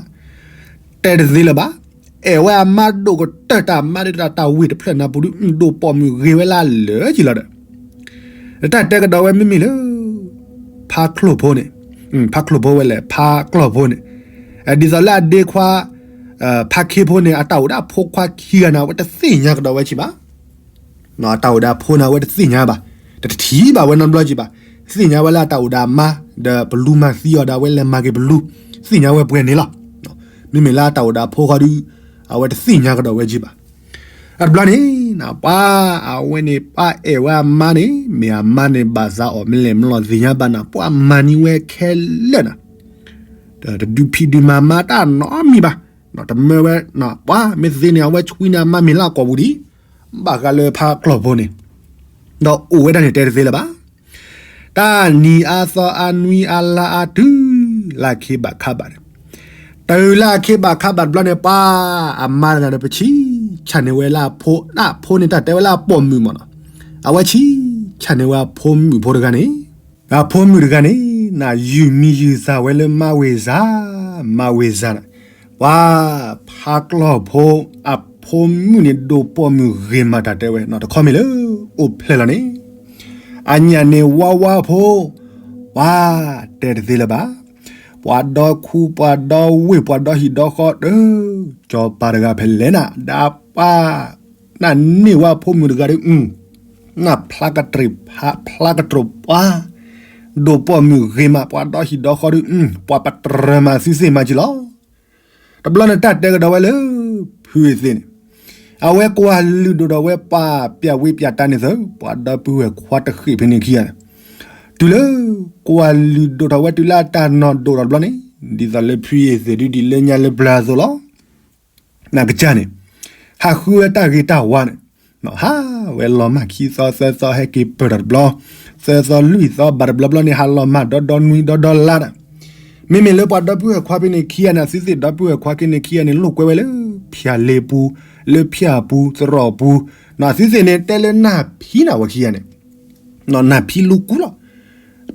တဲတသ့လၢၤဘၣ်. အဲၣ်ဝဲအမါဒိၣ်ကတၢၢ် တၢ်မါဒ်တၢ်ဝ့ၢ်တဖျၢၣ်နၢ်ပူၤဒုး ဒိၣ်ပိာ်မုၣ်ဂ့ၤဝဲလၢအလၢာ်က့ၤလီၤဒီး တၢ်တဲကဒီးဝဲမ့မ့ၢ်လၢ ဖါကျီၢ်ဖိန့ၣ်, ဖါကျီၢ်ဖိဝဲလဲၣ် ဖါကျီၢ်ဖိန့ၣ်, ဒ်သိးလၢအဒ့ခွါ ဖါခ့ဖိန့ၣ် အတၢ်အိၣ်ဒၣ်အဖိခွါခံဂၤန့ၣ် အဝဲတသ့ၣ်ညါကဒီးဝဲက့ၤဘၣ်. အတၢ်အိၣ်ဒၣ်အဖိန့ၣ် အဝဲတသ့ၣ်ညါဘၣ်, တထံၣ်ဘၣ်ဝဲနီတဘျီက့ၤဘၣ်. သ့ၣ်ညါဝဲလၢအတၢ်အိၣ်ဒၣ်အမါ ဒီးပလူမၤသံအီၤဒီး အဝဲလဲၤမၤက့ၤပလူ, သ့ၣ်ညါဝဲပှဲၤန့ၣ်လီၤ. မ့မ့ၢ်လၢအတၢ်အိၣ်ဒၣ်အဖိဃီဒုး အဝဲတသ့ၣ်ညါကဒီးဝဲက့ၤဘၣ်. အတဘျီန့ၣ် ပှၤအဝဲန့ၣ် ပှၤအဲၣ်ဝဲအမါန့ၣ် မ့ၢ်အမါန့ၣ် ဘၣ်သးအီၣ်မ့ၢ်လဲၣ်မ့ၢ်လီၤသ့ၣ်ညါဘၣ်နၤ ပှၤမၤန့ၢ်ဝဲခဲလၢာ်နၤ, တဒုးဖံးဒုးမၤမါတၢ်နီတမံၤဘၣ်. တမၢဝဲ ပှၤမ့ၢ်သ့န့ၣ် အဝဲဆွံန့ၢ်အမါမ့ၢ်လၢအကိာ်ပူၤဒံး, ဘၣ်ဃးလၢဖါကျီၢ်ဖိန့ၣ်, ဒီးအိၣ်ဝဲဒၣ်န့ၣ်တဲတသ့လၢၤဘၣ်. တၢ်နံၤအါသီအါနွံအါလါအါတုၤလၢအခ့ဘၣ်ခါဘၣ်န့ၣ်, တုၤလၢအခ့ဘၣ်ခါဘၣ်တဘျီန့ၣ် ပှၤအမါတဂၤန့ၣ် ပဆံၣ်ဆၣ်န့ၢ်ဝဲလၢအဖိ, တၢ်ဖိန့ၣ်တၢ်တဲဝဲလၢအပိာ်မုၣ်မၢ်နီၤ, အဝဲဆံၣ်ဆၣ်န့ၢ်ဝဲအဖိမုၣ်ဖိတဂၤန့ၣ်, အဖိမုၣ်တဂၤန့ၣ် နယုၢ်မံယုၢ်သးဝဲလၢမါဝ့ၤစၢ်, မါဝ့ၤစၢ်န့ၣ်, ပှၤဖါကျီၢ်ဖိ အဖိမုၣ်န့ၣ် ဒိၣ်ပိာ်မုၣ်ဂ့ၤမးတၢ်တဲဝဲ တခီမ့ၢ်လၢ အိၣ်ဖျဲၣ်လီၤန့ၣ်, အညၣ်န့ၣ်ဝါဝါဖိ, ပှၤတဲတသ့လၢၤဘၣ်. ပှၤဒီခူ ပှၤဒီဝ့ၢ် ပှၤဒီဟံၣ်ဒီဃီတၢ်, စီၤပၤတဂၤဖဲလဲၣ်နၤ ဒီးပှၤ နန့ၢ်ဝဲဖိမုၣ်တဂၤဒီး နဖျါကတြိာ် ဖျါကတြိာ်ပှၤ, ဒိၣ်ပိာ်မုၣ်ဂ့ၤမး ပှၤဒီဟံၣ်ဒီဃီဒီး ပှၤပတြၢၤမၤသုသ့ၣ်မၤက့ၤလီၤ. တဘျီန့ၣ်တၢ်တဲကဒီးဝဲလၢ ဖုအ့သ့ၣ်န့ၣ်, အဝဲကွၢ်လုၢ်ဒိၣ်ထီၣ်ဝဲပှၤပျၢ်ဝ့ပျၢ်တၢ်န့ၣ်သၢ ပှၤဒီပုၢ်ဝဲၢ်ခွါတဃ့ၢ်ဖဲန့ၣ်ခံဂၤန့ၣ်, တုၤလၢ ကွၢ်လုၢ်ဒိၣ်ထီၣ်ဝဲတုၤလၢအတၢ်နီၢ်ဒိၣ်ထီၣ်တဘျီန့ၣ်, ဒ်သိးလၢဖုအ့သ့ၣ်ဒုးဒ်လၢညါလၢပျၢၤအသိးလီၤ. နကစၢ်န့ၣ် ဟးဃုဝဲတၢ်ဂ့ၤတၢ်ဝါန့ၣ်, ဟးဝဲလီၤမၢ်ခံသီသၢသီဟဲက့ၤပၢၢ်ထီၣ်တဘျီ, သၢသီလွံၢ်သီဘၣ်တဘျီဘျီန့ၣ် ဟးလီၤမၢ်ဒီဒီနွံဒီဒီလါဒီး, မ့မ့ၢ်လၢပှၤဒီပုၢ်ဝဲၢ်ခွါဖဲန့ၣ်ခံဂၤန့ၣ် အသုသ့ၣ်ဒီပုၢ်ဝဲၢ်ခွါခံန့ၣ်ခံဂၤန့ၣ် လိာ်ကွဲဝဲလၢ ဖၠၣ်လ့ပူၤ, လၢဖၠၣ်ပူၤ သရိာ်ပူၤ, အသုသ့ၣ်န့ၣ် တဲလၢနၢ်ဖံနၤဝဲခံဂၤန့ၣ် နၢ်ဖံလူကူလီၤ.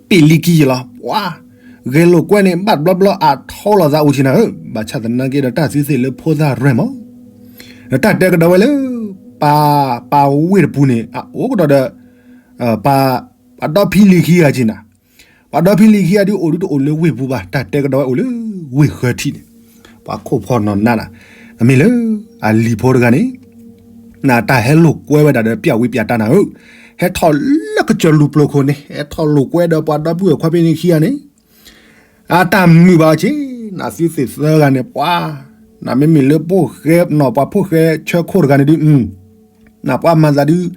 ပ့ၢ်လံခံယလီၤ ပှၤ, ဂဲၤလိာ်ကွဲန့ၣ် ဘၣ်တဘျီဘျီအထီလီၤသးအိၣ်ဆ့ၣ်နၤဧၢ, ဘၣ်ဆၣ်သနာ်က့ဒီးတၢ်သုသ့ၣ်လၢဖိသၣ်ရဲၣ်မး, ဒီးတၢ်တဲကဒီးဝဲလၢ ပၢ်, ပၢ်ဝ့ၢ်တပူၤန့ၣ် အအိၣ်ကဒီးဒီး ပၢ်, ပှၤဒီဖံလံၤခံဂၤဆ့ၣ်နၤ, ပှၤဒီဖံလံၤခံဂၤဒုးအိၣ်ဒုးတအိၣ်လၢဝ့ၢ်ပူၤဘၣ်, တၢ်တဲကဒီးဝဲအိၣ်လၢဝ့ၢ်ဃၢၤထံးန့ၣ်, ပှၤခိၣ်ဖီၣ်နီၢ်နးနၤ, အမ့ၢ်လၢ အလံၤဖိတဂၤန့ၣ် နတၢ်ဟဲလိာ်ကွဲဝဲဒၣ်ဒီးပျၢ်ဝံပျၢ်တၢ်နၤဧၢ, ဟဲထီၣ်လၢကစၢၢ်လူၤပျိၤခိၣ်န့ၣ် ဟဲထီၣ်လိာ်ကွဲဒီးပှၤဒီပုၢ်ဝဲၢ်ခွါဖဲန့ၣ်ခံဂၤန့ၣ်, အတၢ်မုာ်ဘၣ်အီၤဆ့, နသုသ့ၣ်သၢဂၤန့ၣ် ပှၤ, နမ့မ့ၢ်လၢဖိၣ်ဃဲနီၢ်ပှၤဖိၣ်ဃဲဆၢခိၣ်တဂၤန့ၣ်ဒုး, နပှၤမၤသးဒုး,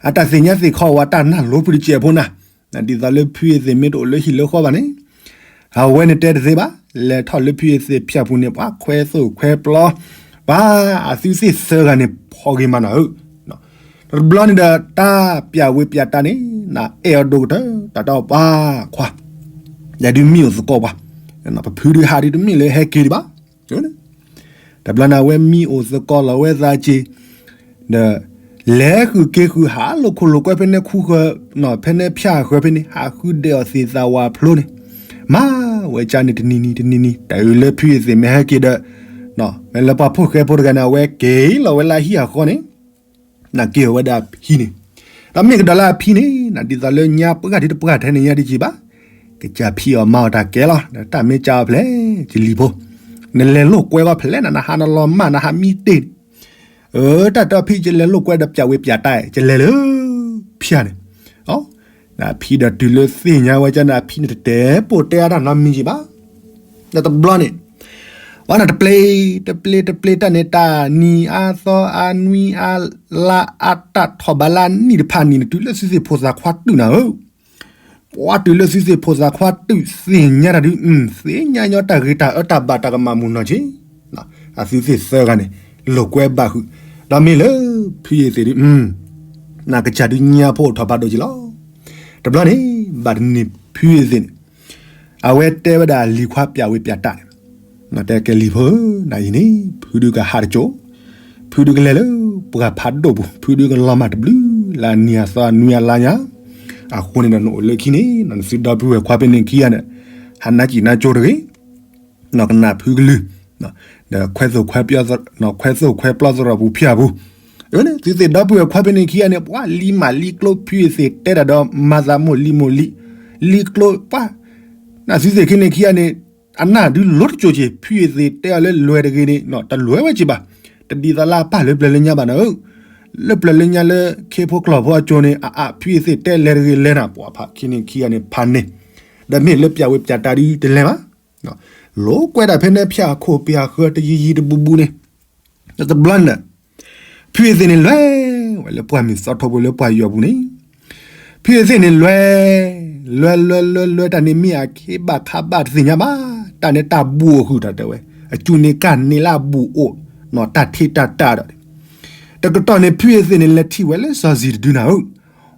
အတၢ်သ့ၣ်ညါသ့ၣ်ခီဝဲတၢ်နၢ်လိၤပတစဲးဖိနၤ, ဒ်သိးလၢဖုအ့သ့ၣ်မ့ၢ်တအိၣ်လၢဟံၣ်လၢဃီဘၣ်န့ၣ် အဝဲန့ၣ်တဲတသ့ဘၣ်, လဲၤထီၣ်လၢဖုအ့သ့ၣ်ဖၠၣ်ပူၤန့ၣ် ပှၤခွဲသိၣ်ခွဲပျီ, ပှၤအသုသ့ၣ်သၢဂၤန့ၣ် ဖီၣ်ဂ့ၤမးနၤဧၢ, တဘျီန့ၣ်ဒီးတၢ်ပျၢ်ဝံပျၢ်တၢ်န့ၣ် နအဲၣ်အီၤဒိၣ်ကတၢၢ် တၢ်တဲအီၤပှၤခွါ, ယဒုးမံအိၣ်သကိးပှၤ, ပဖုဒုးဟးဒုးတမ့ၢ်လၢဟဲက့ၤဒံးဘၣ် တဘျီန့ၣ် အဝဲမံအိၣ်သကိးလီၤဝဲသးက့ၤ, ဒီး လဲၤဃုာ်က့ၤဃုာ်ဟးလိာ်ခိၣ်လိာ်ကွဲဖဲန့ၣ်ခူဃၢၤ, ဖဲန့ၣ်ဖၠၣ်ဃၢၤဖဲန့ၣ် ဟးဃုဒဲးအီၣ်သ့ၣ်သးဝးဖျိန့ၣ်, မၤဝဲကၢ်န့ၣ်တနံၤနံၤတနံၤနံၤ တၢ်အုးလၢဖုအ့သ့ၣ်မ့ၢ်ဟဲက့ၤဒီး, မ့ၢ်လၢပှၤဖိၣ်ဃဲဖိတဂၤန့ၣ် အဝဲက့ၤလီၤဝဲလၢဟံၣ်အဃီန့ၣ် နက့ၤအီၤဝဲဒၣ်အဖံန့ၣ်, ဒီးမ့ၢ်ကဒီးလၢအဖံန့ၣ် နဒ်သိးလၢညါပှၢ်ထံတပှၢ်ထဲန့ၣ်ညါဒ်က့ၤဘၣ်, ကစၢ်ဖံအီၤမၤအီၤတၢ်ကဲလီၤ, တၢ်မ့ၢ်ကၢ်အီၤဖျဲၣ် ယလံၤဖိ, နလဲၤလိာ်ကွဲဂီၢ်ဖျဲၣ်နၤ နဟးနလီၤမၢ် နဟးမံတ့ၢ်န့ၣ်, အၢ တၢ်တီဖံယလဲၤလိာ်ကွဲဒီးပျၢ်ဝံပျၢ်တၢ် ယလဲၤလၢ ဖၠၣ်န့ၣ်, နဖံဒီးတုၤလၢသ့ၣ်ညါဝဲကၢ်န့ၣ် အဖံန့ၣ်တတဲပိာ်တဲအါတၢ်နီတမံၤက့ၤဘၣ်, ဒီးတဘျီန့ၣ် ပှၤန့ၣ်တပျ့ၤ တပျ့ၤ တပျ့ၤတၢ်န့ၣ် တၢ်နံၤအါသီအါနွံအါလါအါတၢ်ထီၣ်ဘးလၢအနံၣ်တဖၣ်နံၣ်န့ၣ် တုၤလၢသုသ့ၣ်ဖိသၣ်ခွါတုာ်နၤဧၢ, ပှၤတုၤလၢသုသ့ၣ်ဖိသၣ်ခွါတုာ်သ့ၣ်ညါတၢ်ဒုး သ့ၣ်ညါညီတၢ်ဂ့ၤတၢ်အၢတၢ်ဘၣ်တၢ်ကမၣ်မုၢ်နီၢ်က့ၤ, အသုသ့ၣ်သၢဂၤန့ၣ် လိာ်ကွဲဘၣ်ဃုာ်, ဒီးမ့ၢ်လၢ ဖုအ့သ့ၣ်ဒုး နကစၢ်ဒုးညါဖိအိၣ်ထီၣ်ဖးဒိၣ်က့ၤလီၤ. တဘျီန့ၣ် ဘၣ်တနံၤဖုအသ့ၣ်န့ၣ် အဝဲတဲဝဲဒၣ်လံၤခွါပၠးဝ့ပၠးတၢ်န့ၣ်, တဲကဲလံၤဖိဧၢ, နအံၤန့ၣ် ဖုဒုးကဟးတစိၤ, ဖုဒုးကလဲၤလၢပှၢ်ဖးဒိၣ်ပူၤ, ဖုဒုးကလီၤမၢ်တဘျုးလၢအနံၤအသီအနွံအလါညါ, အဃိန့ၣ်ဒီးနအိၣ်လၢခံန့ၣ် နသုဒီပုၢ်ဝဲၢ်ခွါဖဲန့ၣ်ခံဂၤန့ၣ် ဟးနါစံၣ်နါကၠိတဂ့ၤ နီၢ်ကနၣ်ဖုကလုၢ်, ဒီးခွဲသိၣ်ခွဲပျီ, ခွဲသိၣ်ခွဲပျီသရိာ်ပူၤဖၠၣ်ပူၤ, အဝဲန့ၣ်သုသ့ၣ်ဒီပုၢ်ဝဲၢ်ခွါဖဲန့ၣ်ခံဂၤန့ၣ် ပှၤလံမးလံကျိဖုအသ့ၣ်တဲတၢ်ဒီးမၤသးမိၢ်လံမိၢ်လံ, လံကျိပှၤ, နသုသ့ၣ်ခံန့ၣ်ခံဂၤန့ၣ် အနၢ်ဒုးလိၤတစိၤက့ၤ ဖုအသ့ၣ်တဲအီၤလၢလဲၤတဂ့ၤန့ၣ် တလဲၤဝဲက့ၤဘၣ်, တဒ်သိးလၢအပၢ်လၢပျၢၤလၢညါဘၣ်နၤဧၢ, လၢပျၢၤလၢညါလၢခ့ဖိကျီၢ်ဖိအကၠိန့ၣ် အအဖုအသ့ၣ်တဲလဲၤတဂ့ၤလဲၤနၤ ပှၤဖးခံန့ၣ်ခံဂၤန့ၣ်ဖးန့ၣ်, ဒီးမ့ၢ်လၢပၠးဝဲပၠးတၢ်ဒုးတလဲၤဘၣ်, လိာ်ကွဲဒၣ်ဖဲန့ၣ်ဖၠၣ်ခိၣ်ပၠးဃၢတယံၤယံၤတဘူးဘူးန့ၣ်, ဒီးတဘျီန့ၣ် ဖုအသ့ၣ်န့ၣ်လဲၤဝဲလၢပှၢ်မုၢ်သီထိပူၤလၢပှၢ်ယီၤပူၤန့ၣ်, ဖုအသ့ၣ်န့ၣ်လဲၤ, လဲၤလဲၤလဲၤလဲၤတၢ်န့ၣ်မ့ၢ်အခ့ဘၣ်ခးဘၣ်တသ့ၣ်ညါဘၣ်, တၢ်န့ၣ်တၢ်ဘူးအဃုာ်တၢ်တဲဝဲ, အစူၢ်န့ၣ်ကၢ်န့ၣ်လၢအဘူးအိၣ်, နီၢ်တၢ်ထံးတၢ်တၢ်ဒီး, တကတီၢ်န့ၣ် ဖုအသ့ၣ်န့ၣ်လဲၤထံၣ်ဝဲလၢစီၤစံၤတဒုနၤဧၢ,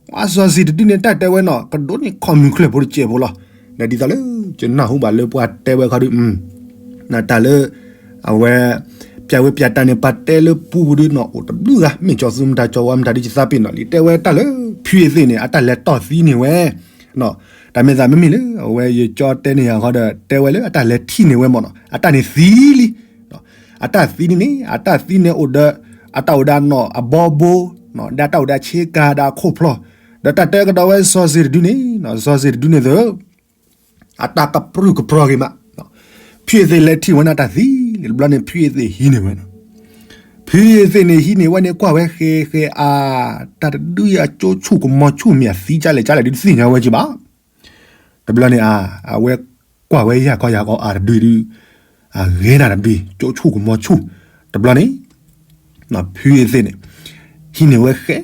ပှၤစီၤစံၤတဒုန့ၣ်တၢ်တဲဝဲနီၢ် ကဒိးန့ၢ်ခီၣ်မုၢ်ချၢၣ်ဖိတစဲးဖိလီၤ, ဒီးဒ်သိးလၢ ယနၢ်ဟူဘၣ်လၢပှၤတဲဝဲခီဒုး နတၢ်လၢ အဝဲ ပၠးဝဲပၠးတၢ်န့ၣ် ပှၤတဲလၢပူပူၤဒုနီၢ်အိၣ်တဘျုးဂၤ မ့ၢ်ကၠီၤသူမတၤ ကၠီၤဝါမတၤဒ်ယသးပ့ၤနီၢ်လံ တဲဝဲတၢ်လၢ ဖုအသ့ၣ်န့ၣ် အတၢ်လဲၤတီၢ်သံန့ၢ်ဝဲ, တၢ်မ့ၢ်သးမ့မ့ၢ်လၢ အဝဲယကၠီတဲန့ၢ်ယၤဃီဒီး တဲဝဲလၢအတၢ်လဲၤထံၣ်န့ၢ်ဝဲမ့ၢ်နီၢ် အတၢ်န့ၣ်သံလံ, အတၢ်သံန့ၣ်န့ၣ် အတၢ်သံန့ၣ်အိၣ်ဒီး အတၢ်အိၣ်ဒီးနီၢ်အဘီဘိ, ဒီးတၢ်အိၣ်ဒီးဆ့ကၤဒီးအခိၣ်ဖျီၣ်, ဒီးတၢ်တဲကဒီးဝဲစီၤစ့ၣ်တဒုန့ၣ်, စီၤစ့ၣ်တဒုန့ၣ်သၢ အတၢ်ကပြုၢ်ကပြီၤဂ့ၤမး, ဖုအသ့ၣ်လဲၤထံၣ်ဝဲန့ၣ်တၢ်သံလံ တဘျီန့ၣ် ဖုအသ့ၣ်ဟံးန့ၢ်ဝဲန့ၣ်, ဖုအသ့ၣ်န့ၣ်ဟံးန့ၢ်ဝဲန့ၣ် ကွၢ်ဝဲဃဲဃဲအါ, တၢ်တဒုအကၠိဆူၣ်ကမီၤဆူၣ်မ့ၢ်အသံကၢ်လဲၣ်ကၢ်လဲၣ်ဒုးတသ့ၣ်ညါဝဲက့ၤဘၣ်, တဘျီန့ၣ်အါ, အဝဲကွၢ်ဝဲယၢ်ခီယၢ်ခီအါတဒုဒုး, အဂ့ၤနၤတဒု ကၠိဆူၣ်ကမီၤဆူၣ်, တဘျီန့ၣ် ဖုအသ့ၣ်န့ၣ် ဟံးန့ၢ်ဝဲဃဲ,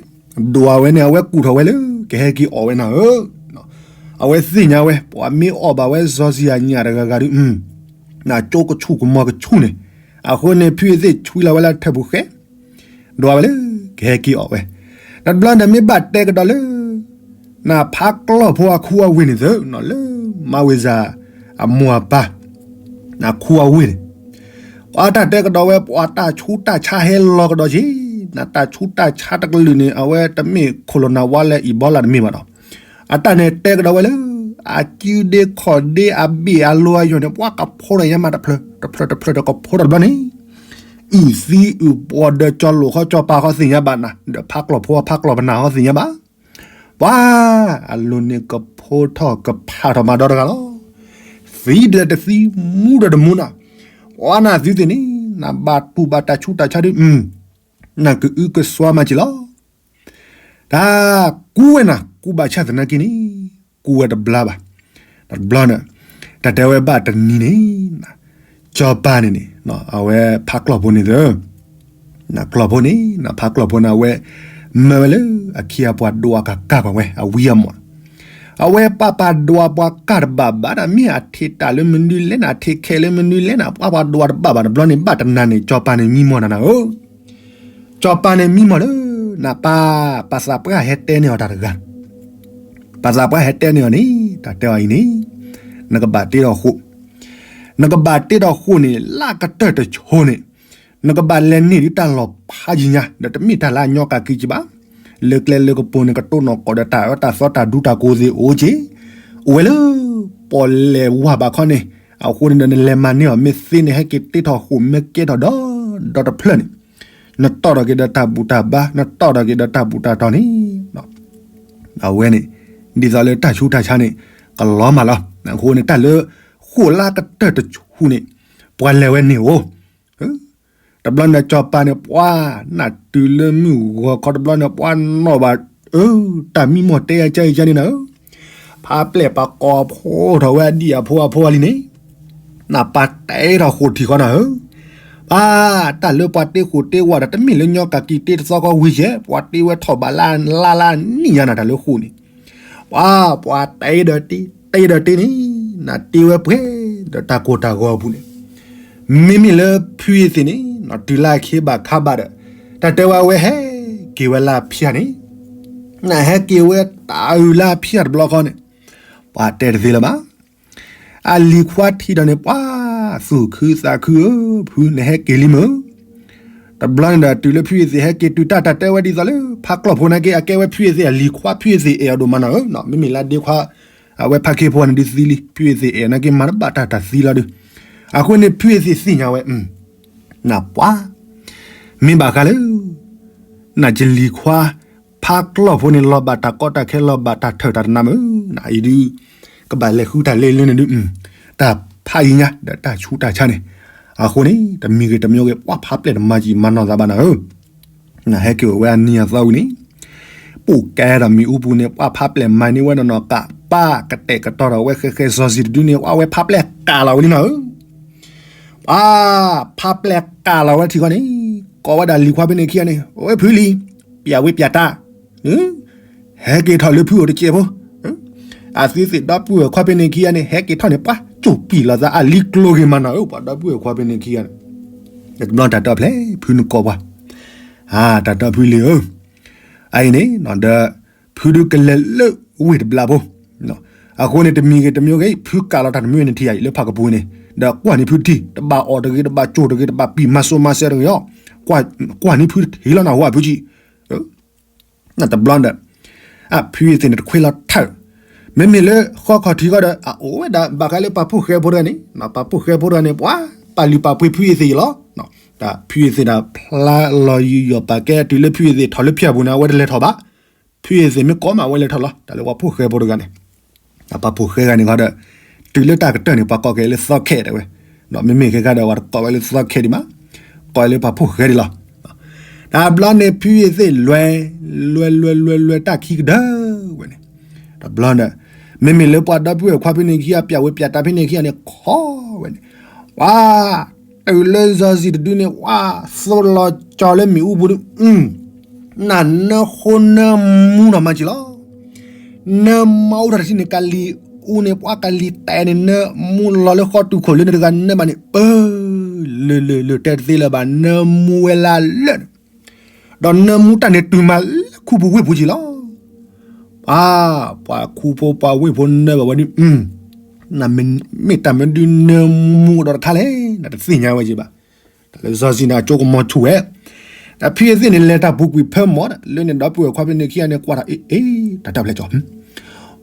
ဒွးဝဲန့ၣ် အဝဲကူၣ်ထီၣ်ဝဲလၢ ကဟဲက့ၤအီၣ်ဝဲနၤဧၢ, အဝဲသ့ၣ်ညါဝဲ ပှၤမ့ၢ်အီၣ်ဘၣ်ဝဲစီၤစံၤအညၣ်တဂၤဂၤဒုး, နကၠိကဆူၣ်ကမီၤကဆူၣ်န့ၣ်, အဃိန့ၣ် ဖုအသ့ၣ်ဆွံလီၤဝဲလၢထၢၣ်ပူၤဃဲ, ဒွးဝဲလၢ ကဟဲက့ၤအီၣ်ဝဲ, ဒီးတဘျီန့ၣ်မ့ၢ်ဘၣ်တဲကဒီးလၢ နဖးကျီၢ်ဖိအခူအဝ့ၢ်န့ၣ်သၢ လၢမၤဝ့ၤစၢ် အမိၢ်အပၢ် နခူအဝ့ၢ်န့ၣ်, ပှၤတၢ်တဲကဒီးဝဲ ပှၤတၢ်ဆူးတၢ်ဆါဟဲလီၤကဒီးက့ၤ, နတၢ်ဆူးတၢ်ဆါတကလုာ်န့ၣ် အဝဲတမ့ၢ်ခိၣ်လိာ်နၢ်ဝါလၢအံၣ်ဘီလၢ်တမ့ၢ်ဘၣ်ဒီး, အတၢ်န့ၣ်တဲကဒီးဝဲလၢ အစုဒ့ခီၣ်ဒ့အဘ့ၣ်အလိၤအယိာ်န့ၣ် ပှၤကဖိဒီးယဲမးတဖျၢၣ်တဖျၢၣ်တဖျၢၣ်ဒီးကဖိဒီးတဘျီန့ၣ်, အုၣ်သံအုၣ်ပှီၤဒီးကၠီလိာ်ခီကၠီပၤခီသ့ၣ်ညါဘၣ်နၤ ဒီးဖးကျီၢ်ဖိအဖးကျီၢ်ပနၢ်ခီသ့ၣ်ညါဘၣ် ပှၤအလိၤန့ၣ်ကဖိထီၣ်ကဖးထီၣ်မၤဒီတဂၤလီၤ. သံဒီးတသံ မူဒီးတမူနၤ, ပှၤနသုသ့ၣ်န့ၣ် နဘၣ်တူၢ်ဘၣ်တၢ်ဆူးတၢ်ဆါဒုး, နကအုကစွါမၤက့ၤလီၤ. တၢ်ကူဝဲနၤ ကူဘၣ်ဆၣ်သနာ်က့န့ၣ် ကူဝဲတဘျါဘၣ်. တဘျီန့ၣ် တၢ်တဲဝဲဘၣ်တနံၤန့ၣ် ကၠီပၤန့ၣ်န့ၣ် အဝဲဖးကျီၢ်ဖိန့ၣ်သၢ နကျီၢ်ဖိန့ၣ် နဖးကျီၢ်ဖိန့ၣ် အဝဲ မၢဝဲလၢအခံအပှၤဒွးကကၢ်ပှၤဝဲ အဝံအမီၢ်, အဝဲပာ်ပာ်ဒွးပှၤကၢ်တဘၣ်ဘၣ်ဒီး မ့ၢ်အထံးတၢ်လၢမနုၤလဲၣ်နၤ အထံးခဲလၢမနုၤလဲၣ်နၤ ပှၤပှၤဒွးတဘၣ်ဘၣ် တဘျီန့ၣ် ဘၣ်တနၤန့ၣ် ကၠီပၤန့ၣ်မံမီၢ်နၤနၤဧၢ, ကၠီပၤန့ၣ်မံမီၢ်လၢ နပၢ် ပၢ်သးပှၢ်ဟဲတဲန့ၢ်အီၤတၢ်တဂၤ ပၢ်သးပှၢ်ဟဲတဲန့ၢ်အီၤန့ၣ် တၢ်တဲအီၤအံၤန့ၣ် နကဘၣ်တ့ထီၣ်ဃိာ်, နကဘၣ်တ့ထီၣ်ဃိာ်န့ၣ် လၢကတၢၢ်တဆိန့ၣ် နကဘၣ်လဲၤန့ၢ်ဒုးတၢ်လီၢ်ဖးယံၤညါ ဒီးတမ့ၢ်တၢ်လၢအညီကးက့ၤက့ၤဘၣ်. လၢကျဲလၢကပူၤန့ၣ် ကတိၢ်နီၣ်ကီၢ်ဒီးတၢ်အၢတၢ်သီတၢ်ဒူတၢ်ကိးသ့ၣ်အိၣ်က့ၤ, အိၣ်ဝဲလၢ ပီၣ်လဲၣ်ဝၢ်ဘၣ်ခီန့ၣ်, အဃိန့ၣ်ဒီးနလဲၤမၤန့ၢ်အီၤ မ့ၢ်သ့န့ၣ် ဟဲက့ၤတ့ထီၣ်ဃိာ်မ့ၢ်ကဲထီၣ်ဒီး ဒီတဖျၢၣ်န့ၣ် နတီၢ်ထီၣ်က့ၤဒီးတၢ်ဘူၣ်တၢ်ဘါ နတီၢ်ထီၣ်က့ၤဒီးတၢ်ဘူၣ်တၢ်တီၤန့ၣ် အဝဲန့ၣ် ဒ်သိးလၢတၢ်ဆူးတၢ်ဆါန့ၣ် ကလီၤမၢ်လီၤ. အဃိန့ၣ် တၢ်လၢ ဃိာ်လၢကတၢၢ်တဆူန့ၣ် ပှၤလဲၤဝဲန့ၣ်ဧိၤ, တဘျီန့ၣ် ကၠီၤပၤန့ၣ် ပှၤနၢ်တုၤလၢမုၢ်ဂီၤခီတဘျီန့ၣ် ပှၤနီၣ်ဘၣ် အၢ တၢ်မံမီၢ်တဲယၤကၢယၤန့ၣ်နၤဧၢ, ဖးပျဲၢ်ပှၤကိးဖှိၣ်ထီၣ်ဝဲအဒံၣ်အဖိအဖိအလံန့ၣ် နပၢ်တဲထီၣ်ဃိာ်ထံးဃီနၤဧၢ, ပှၤတၢ်လၢပှၤတ့ဃိာ်တ့ဝးဒီး တမ့ၢ်လၢညီကးက့ၤတ့တသီကီဝံၤယဲၢ် ပှၤတ့ဝဲထီၣ်ဘးလၢလါလါနံၣ်ညါနၤ တၢ်လၢဃိာ်န့ၣ်, ပှၤ ပှၤတဲဒီးတ့ တဲဒီးတ့န့ၣ် နတ့ဝဲပှဲၤဒီးတၢ်ကိၢ်တၢ်ဂီၤအပူၤန့ၣ်, မ့မ့ၢ်လၢဖုအသ့ၣ်န့ၣ် တုၤလၢအခ့ဘၣ်ခါဘၣ်ဒီး တၢ်တဲဝဲအဝဲဟဲက့ၤဝဲလၢအဖၠၣ်န့ၣ် နဟဲက့ၤဝဲတၢ်အုၣ်လၢဖၠၣ်တဘျီဃီန့ၣ်, ပှၤတဲတသ့လၢၤဘၣ်. အလံၤခွါထံၣ်ဒီးန့ၣ် ပှၤသူၣ်ခုသးခုဧၢ, ဖု နဟဲက့ၤလံမ့ၢ်ဧၢ. တဘျီန့ၣ်ဒီး တုၤလၢဖုအသ့ၣ်ဟဲက့ၤတုၤတၢ် တၢ်တဲဝဲဒ်သိးလၢ ဖးကျီၢ်ဖိနာ်က့ အကဲဝဲဖုအသ့ၣ်အလံၤခွါ ဖုအသ့ၣ်အဲၣ်အီၤဒိၣ်မးနီၤဧၢ, မ့မ့ၢ်လၢဒ့ခွါ အဝဲဖးခ့ဖိန့ၣ်ဒုးသံလံ ဖုအသ့ၣ်အဲၣ်နာ်က့ မၤတဘၣ်တၢ်တၢ်သံလီၤဒုး. အဃိန့ၣ် ဖုအသ့ၣ်သ့ၣ်ညါဝဲ နပှၤ မ့ၢ်ဘၣ်ဃးလၢ နကလံၤခွါ ဖးကျီၢ်ဖိန့ၣ် လီၤဘၣ်တၢ်ကီတၢ်ခဲ လီၤဘၣ်တၢ်ထၢၣ်တၢ်တနါမ့ၢ်ဧၢ, အံၤဒုး ကဘၣ်လဲၤဃုတၢ်လၢလၢန့ၣ်ဒုး တၢ်ဖးယံၤညါ ဒီးတၢ်ဆူးတၢ်ဆါန့ၣ်, အဃိန့ၣ် တမံၤဂ့ၤတမံၤဂ့ၤ ပှၤဖးပျဲၢ်တမၤကံၤမၤနီၢ်သးဘၣ်နၤဧၢ. နဟဲက့ၤအိၣ်ဝဲအနံၤအသီဝံၤန့ၣ် ပိာ်ကဲဒီးမ့ၣ်အူပူၤန့ၣ် ပှၤဖးပျဲၢ်မၤန့ၢ်ဝဲနီၢ်နီၢ်ကး ပၢ်ကတဲာ်ကတီၤဒီးဝဲဃဲဃဲ စီၤစံၤတဒုန့ၣ် ပှၤဝဲဖးပျဲၢ်ကးလီၤဝဲလံနီၤဧၢ. ပှၤဖးပျဲၢ်ကးလီၤဝဲထံၣ်ဃီန့ၣ် ကိးဝဲဒၣ်လံၤခွါဖဲန့ၣ်ခံဂၤန့ၣ် အိၣ်ဝဲဖုလံၤ ပျၢ်ဝံပျၢ်တၢ် ဟဲက့ၤထီၣ်လၢဖုအိၣ်တစဲးဖိ, အသုသ့ၣ်ဒီပုၢ်ဝဲၢ်ခွါဖဲန့ၣ်ခံဂၤန့ၣ် ဟဲက့ၤထီၣ်န့ၣ် ပှၤကၠိၣ်ပံာ်လိာ်သးအလံၤကျိၤဂ့ၤမးနီၤဧၢ, ပှၤဒီပုၢ်ဝဲၢ်ခွါဖဲန့ၣ်ခံဂၤန့ၣ် တဘျီတၢ်တီၢ်ဖျဲၣ် ဖုနကိးပှၤ, တၢ်တီၢ်ဖုလံၤဧၢ, အအံၤန့ၣ်ဒီး ဖုဒုးကလဲၤလၢဝ့ၢ်တဘျးဖိ, အဃိန့ၣ် တမံၤဂ့ၤတမံၤဂ့ၤ ဖုကးလီၤတၢ်တမံၤန့ၣ်ထံၣ်ယၤအံၤလၢဖးကပူၤန့ၣ်, ဒီးကွၢ်န့ၢ်ဖုတထံၣ် တဘၣ်အီၣ်တဂ့ၤ တဘၣ်ကၠိၣ်တဂ့ၤ တဘၣ်ပံာ်မၤစိမၤစဲတဂ့ၤအီၤ, ကွၢ်န့ၢ်ဖုတထံၣ်လီၤနၢ်ဟူအဖုကံ နတဘျီဒီး အဖုအသ့ၣ်န့ၣ်တခွ့လီၤထၢၣ်, မ့မ့ၢ်လၢဃီခီၣ်ထံးဃီဒီး အအိၣ်ဝဲဒၣ်ဘၣ်ဃးလၢပှၤဖိၣ်ဃဲဖိတဂၤန့ၣ်, ပှၤဖိၣ်ဃဲဖိတဂၤန့ၣ် ပှၤပာ်လုၢ်ပာ်ပှ့ၤဖုအသ့ၣ်အံၤလီၤ. တၢ်ဖုအသ့ၣ်ဒီးဖျါလီၤယူးယီၣ်ပာ်ကဲ တုၤလၢဖုအသ့ၣ်ထီၣ်လၢဖၠၣ်ပူၤန့ၣ် အဝဲတလဲၤထီၣ်ဘၣ်, ဖုအသ့ၣ်မ့ၢ်ကိးမး အဝဲလဲၤထီၣ်လီၤ. တၢ်လၢပှၤဖိၣ်ဃဲဖိတဂၤန့ၣ် ပှၤဖိၣ်ဃဲဂၤန့ၣ်ဃီဒီး တုၤလၢတၢ်ကတၢၢ်န့ၣ် ပှၤကိးက့ၤလၢသီခဲတဲဝဲ, မ့မ့ၢ်ခဲခါဒီး ပှၤတကိးဝဲလၢသီခဲဒံးမး, ကိးလၢပှၤဖိၣ်ဃဲဒံးလီၤ. တၢ်ဘျီန့ၣ် ဖုအသ့ၣ်လဲၤ လဲၤလဲၤလဲၤလဲၤတၢ်ခံကတၢၢ်ဝဲန့ၣ်, တဘျီဒီး မ့မ့ၢ်လၢပှၤဒီပုၢ်ဝဲၢ်ခွါဖဲန့ၣ်ခံဂၤ ပျၢ်ဝံပျၢ်တၢ်ဖဲန့ၣ်ခံဂၤန့ၣ် ခိးဝဲန့ၣ်, ပှၤ တုၤလၢစီၤစံၤတဒုန့ၣ် ပှၤသိလီၤကၠီၤလၢမ့ၣ်အူပူၤဒုး နနၢဃိနၢမူထီၣ်မၤစၢၤလီၤ. နၢမါအူထီၣ်တထံၣ်န့ၣ် ကလံၤအူန့ၣ် ပှၤကလံၤတဲာ်န့ၣ် နၢမူလီၤလၢဃီတုၤခိၣ်လၢနတဂၤနၢမးန့ၣ် ပၢၤ လၢာ်လၢာ်လၢာ်တဲတသ့လၢၤဘၣ် နၢမူဝဲလၢလၢာ်န့ၣ်, ဒီးနၢမူတၢ်န့ၣ်တုၤမးလၢခူပူၤဝ့ၢ်ပူၤကံလီၤ. ပှၤ ပှၤခူဖိပှၤဝ့ၢ်ဖိနၢဘၣ်ဝဲဒုး မ့ၢ်တၢ်မနုၤနၢမူဒီးတခါလဲၣ် နတသ့ၣ်ညါဝဲက့ၤဘၣ်. တၢ်လၢစီၤစံၤန့ၣ် အကၠိကမီၤဆူၣ်ဝဲ, ဒီးဖုအသ့ၣ်န့ၣ် လဲၤတၢ်ပူၤကွံာ်ဖၢမီၢ်ဒီး လၢန့ၣ်ဒီပုၢ်ဝဲၢ်ခွါဖဲန့ၣ်ခံဂၤန့ၣ် ကွၢ်ထီၣ်အ့ၣ်အ့ၣ် တၢ်တၢ်ဖျဲၣ်ကၠီ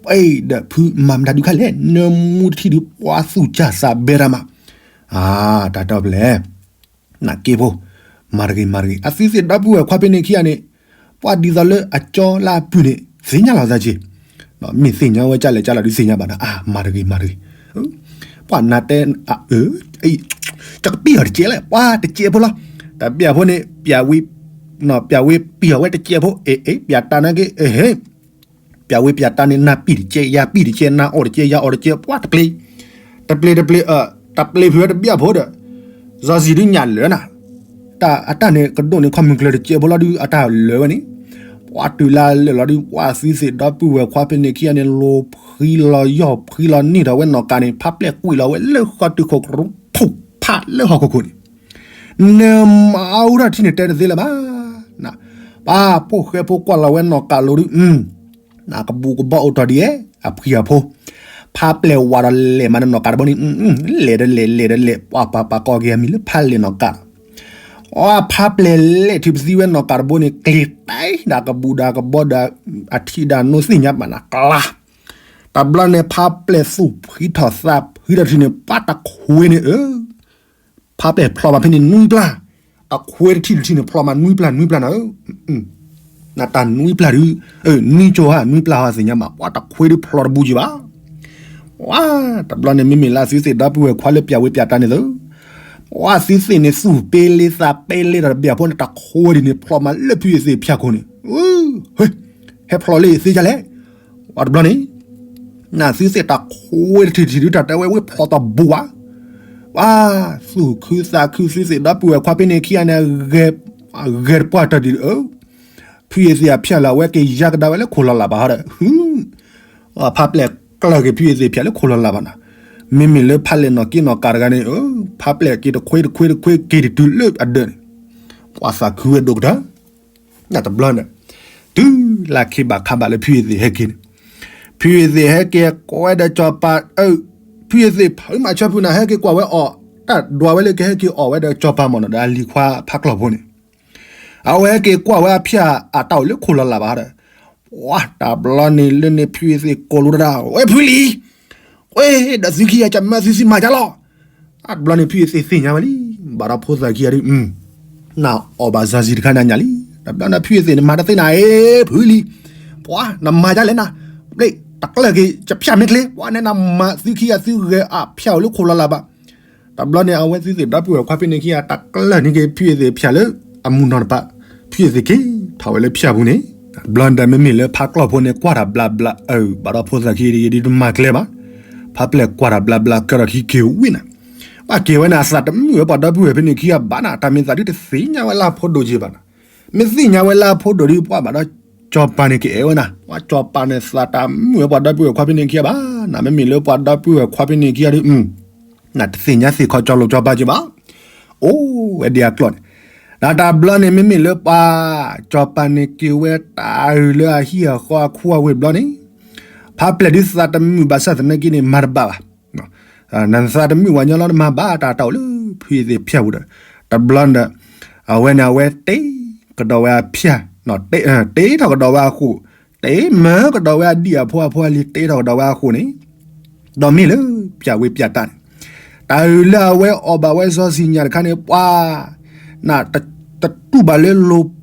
ပှၤဒီးဖုမၤမတၤဒုးခါလဲၣ် နၢမူတထံၣ်ဒုး ပှၤသူၣ်စၢ်သးဘဲတၢ်မး, တၢ်တၢ်ဖျဲၣ် နၢ်က့ဖိ မၤတဂ့ၤမၤတဂ့ၤ အသုသ့ၣ်ဒီပုၢ်ဝဲၢ်ခွါဖဲန့ၣ်ခံဂၤန့ၣ်, ပှၤဒ်သိးလၢအကၠီလၢအပုၢ်န့ၣ် သ့ၣ်ညါလီၤသးက့ၤ, မ့ၢ်သ့ၣ်ညါဝဲကၢ်လဲၣ်ကၢ်လီၤဒုးသ့ၣ်ညါဘၣ်နၤ အါ မၤတဂ့ၤမၤတဂ့ၤ, ပှၤနၤတဲ အၢ ကကပံၢ်အီၤတကဲးလဲၣ် ပှၤတကဲးဖိလီၤ, တၢ်ပျၢ်ဖိန့ၣ် ပျၢ်ဝံ ပျၢ်ဝံပံၢ်အီၤဝဲတကဲးဖိ အ့ၣ်အ့ၣ် ပျၢ်တၢ်နာ်က့ အ့ၣ်ဟ့ၣ် ပျၢ်ဝံပျၢ်တၢ်န့ၣ် နၤပံၢ်တကဲး ယၤပံၢ်တကဲး နၤအီၣ်တကဲး ယၤအီၣ်တကဲး ပှၤတပျ့ၤ တပျ့ၤတပျ့ၤ တပျ့ၤဖုးဝဲတဘျၢၣ်ဖိဒီး စီၤစံၤဒုညၣ်လၢာ်နၤ, တၢ်အတၢ်န့ၣ်ကဒိၣ်န့ၣ် ခီမုၢ်ကျၢၤတကဲးဖိလီၤဒုး အတၢ်လၢာ်ဝဲန့ၣ်, ပှၤတုၤလၢလၢာ်လီၤဒုး ပှၤသုသ့ၣ်ဒီပုၢ်ဝဲၢ်ခွါဖဲန့ၣ်ခံဂၤန့ၣ် လိၤဖှံလီၤယီၢ်ဖှံလီၤနံၣ်ထီၣ်ဝဲနီၢ်ကးန့ၣ် ဖးပျဲၢ်ကွံာ်လီၤဝဲလၢဃီတုၤခိၣ်ကရူၢ် ဖူးဖးလၢဟီၣ်ခိၣ်ခိၣ်န့ၣ် နၢမါအူထီၣ်ထံန့ၣ်တဲတသ့လၢၤဘၣ်, ပှၤဖိၣ်ဃဲဖိကွၢ်လီၤဝဲနီၢ်ကးလိၤဒုး နကဘူးကဘီအိၣ်ထီၣ်ဒ်အံၤ အဖှံအဖိ, ဖးပျဲၢ်ဝးဒီးလဲၤမးနီၢ်ကးတဘိန့ၣ်, လဲၤဒီးလဲၤ လဲၤဒီးလဲၤ ပှၤပှၤပှၤကိးက့ၤအမံၤလၢဖးလဲၢ်နီၢ်ကး, အဖးပျဲၢ်လဲၤထုးပသံဝဲနီၢ်ကးတဘိန့ၣ် ကျ့ၤတဲဒီးကဘူးဒီးကဘီဒီး အထံၣ်ဒီးနိသ့ၣ်ညါဘၣ်နၤကျါ, တဘျီန့ၣ် ဖးပျဲၢ်သူၣ်ဖှံထီၣ်သးဖှံထီၣ်ထံန့ၣ် ပှၤတခွ့န့ၣ်ဧၢ ဖးပျဲၢ်ဖျီဘၣ်ဖဲန့ၣ်နွံပျၢ်, တခွ့တထံၣ်တထံၣ်န့ၣ် ဖျီမးနွံပျၢ်နွံပျၢ်နၤဧၢ, နတၢ်နွံပျၢ်ဒုး, နွံကၠိဧါ နွံပျၢ်ဧါသ့ၣ်ညါမး ပှၤတခွ့ဒုးဖျီတဘူးက့ၤဘၣ်, ဝါ, တဘျီန့ၣ် မ့မ့ၢ်လၢသုသ့ၣ်ဒီပုၢ်ဝဲၢ်ခွါလၢပျၢ်ဝ့ပျၢ်တၢ်န့ၣ်သု, ဝါသုသ့ၣ်န့ၣ် သူၣ်ပ့လ့သးပ့လ့ဒီးတဘျၢၣ်ဖိန့ၣ် တခွ့ဒ်န့ၣ် ဖျီမးလၢဖုအသ့ၣ်ဖၠၣ်ခိၣ်န့ၣ်, ဟဲဖျီလၢသ့ၣ်ကလဲၣ် ဝါတဘျီန့ၣ် နသုသ့ၣ်တၢ်ခွ့တထံၣ်တထံၣ်ဒုး တၢ်တဲဝဲဝ့ၢ်ဖျီတဘူးဘၣ်, ပှၤသူၣ်ခုသးခု သုသ့ၣ်ဒီပုၢ်ဝဲၢ်ခွါဖဲန့ၣ်ခံဂၤန့ၣ် ဂဲၤတပှၢ်တၢၢ်ဒံးဧၢ, ဖုအသ့ၣ်အဖၠၣ်လၢအဝဲက့ၤယါကဒါဝဲလၢခိၣ်လီၤလးဘၣ်ဟီဒီး, ဖးပျဲၢ်ကျၢၢ်က့ၤဖုအသ့ၣ်ဖၠၣ်လၢခိၣ်လီၤလးဘၣ်နၤ, မ့မ့ၢ်လၢဖးလဲၢ်နီၢ်က့နီၢ်ကးတဂၤန့ၣ်, ဖးပျဲၢ်က့ၤတခွ့တခွ့တခွ့က့ၤတတုၤလၢအဒၢးန့ၣ်, ပှၤသးခုဝဲဒိၣ်ကတၢၢ်, နတဘျီန့ၣ်, တုၤ လၢခံဘၣ်ခါဘၣ်လၢဖုယသ့ၣ်ဟဲက့ၤန့ၣ်, ဖုယသ့ၣ်ဟဲက့ၤကွၢ်ဝဲဒီးစီၤပၤ, ဖုယသ့ၣ်ဖုမၤဆၢဖုနၤ ဟဲက့ၤကွၢ်ဝဲအီၤ, တၢ်ဒွးဝဲလၢကဟဲက့ၤအီၣ်ဝဲဒီးစီၤပၤမ့ၢ်နီၤ ဒီးအလံၤခွါဖးကျီၢ်ဖိန့ၣ်, အဝဲဟဲက့ၤကွၢ်ဝဲအဖၠၣ်အတၢ်အိၣ်လၢခိၣ်လီၤလးဘၣ်ဒီး, ပှၤတဘျီန့ၣ်လၢန့ၣ် ဖုယသ့ၣ်ကိးလိာ်တၢ် ဝဲဖုလံၤ, ဝဲဒီးသုခံဂၤကမၢသုဆံးမၤကၢ်လီၤ. တဘျီန့ၣ် ဖုယသ့ၣ်သ့ၣ်ညါဝဲလံ, ဘၣ်ဒီးဖိသၣ်ခံဂၤဒုး, နအီၣ်ဘၣ်စီၤစံၤတခါနၤညါလံ, တဘျီန့ၣ် ဖုယသ့ၣ်န့ၣ် မၤတသ့နၤအ့ ဖုလံၤ, ပှၤနမၤဒ်လဲၣ်နၤ, ဘျ့တကျၢၢ်က့ၤ ကဖၠၣ်မ့ၢ်ချ့, ပှၤန့ၣ်နမၤသုခံဂၤသုဂဲၤအဖၠၣ်အိၣ်လၢခိၣ်လီၤလးဘၣ်. တဘျီန့ၣ် အဝဲသုသ့ၣ်ဒီပုၢ်ဝဲၢ်ခွါဖဲန့ၣ်ခံဂၤ တကျၢၢ်န့ၢ်က့ၤ ဖုယသ့ၣ်ဖၠၣ်လၢအမုၢ်နီၢ်တပၤ, ဖုယသ့ၣ်က့ၤထီၣ်ဝဲလၢဖၠၣ်ပူၤန့ၣ်, တဘျီန့ၣ်ဒီး မ့မ့ၢ်လၢဖးကျီၢ်ဖိန့ၣ် ကွၢ်တၢ်ဘျးဘျးအၢ ဘၣ်ဒီးဖိသၣ်ခံဂၤဒုးတမၤကျဲဘၣ်, ဖးပျဲၢ်ကွၢ်တၢ်ဘျးဘျးကဒီးထံက့ၤဝံၤနၤ, ဘၣ်က့ၤဝဲန့ၣ် အသးတမုာ်ဝဲပှၤဒီပုၢ်ဝဲၢ်ဖဲန့ၣ်ခံဂၤဘၣ်နၤ, တၢ်မ့ၢ်သးဒုးတသ့ၣ်ညါဝဲလၢအဖိဒိၣ်က့ၤဘၣ်နၤ, မ့ၢ်သ့ၣ်ညါဝဲလၢအဖိဒိၣ်ဒုး ပှၤဘၣ်ဒီးစီၤပၤန့ၣ်ကအဲၣ်ဝဲနၤ, ပှၤစီၤပၤန့ၣ်သးတမုာ်ဝဲပှၤဒီပုၢ်ဝဲၢ်ခွါဖဲန့ၣ်ခံဂၤဘၣ်နၤ, မ့မ့ၢ်လၢပှၤဒီပုၢ်ဝဲၢ်ခွါဖဲန့ၣ်ခံဂၤဒုး နတသ့ၣ်ညါသ့ၣ်ခီကၠီလိာ်ကၠီပၤက့ၤဘၣ်, အိၣ်ဝဲဒ်အကျီၢ်န့ၣ်, ဒီးတဘျီန့ၣ် မ့မ့ၢ်လၢပှၤစီၤပၤန့ၣ်က့ၤဝဲတၢ်အုၣ်လၢအဟံၣ်အဃီအခူအဝ့ၢ်ဘျီန့ၣ်, ဖးပျဲၢ်ဒုးသးတမုာ်ဘၣ်ဆၣ်သနာ်က့န့ၣ် မၤတဘၣ်ဘၣ်, နသးတမုာ်ဝဲညီလီၤ နမၤဘၣ်တၢ်တၢ်အိၣ်လၢဖုယသ့ၣ်ဖၠၣ်ပူၤဒီး, တဘျီန့ၣ်ဒီး အဝဲန့ၣ် အဝဲတ့ကဒီးဝဲအဖၠၣ်, တ့ထီၣ်ကဒီးဝဲအဃိ, တ့မၢကဒီးဝဲအဒံၣ်အဖိအဖိအလံၤ တ့ထီၣ်ကဒီးဝဲအဃိန့ၣ်, ဒီးမ့ၢ်လၢပၠၣ်ဝ့ၢ်ပၠၣ်တၢ်န့ၣ်, တၢ်အုၣ်လၢအဝဲအီၣ်ဘၣ်ဝဲစီၤစံၤညါတခါန့ၣ် ပှၤ နတတူၢ်ဘၣ်လၢလိၤ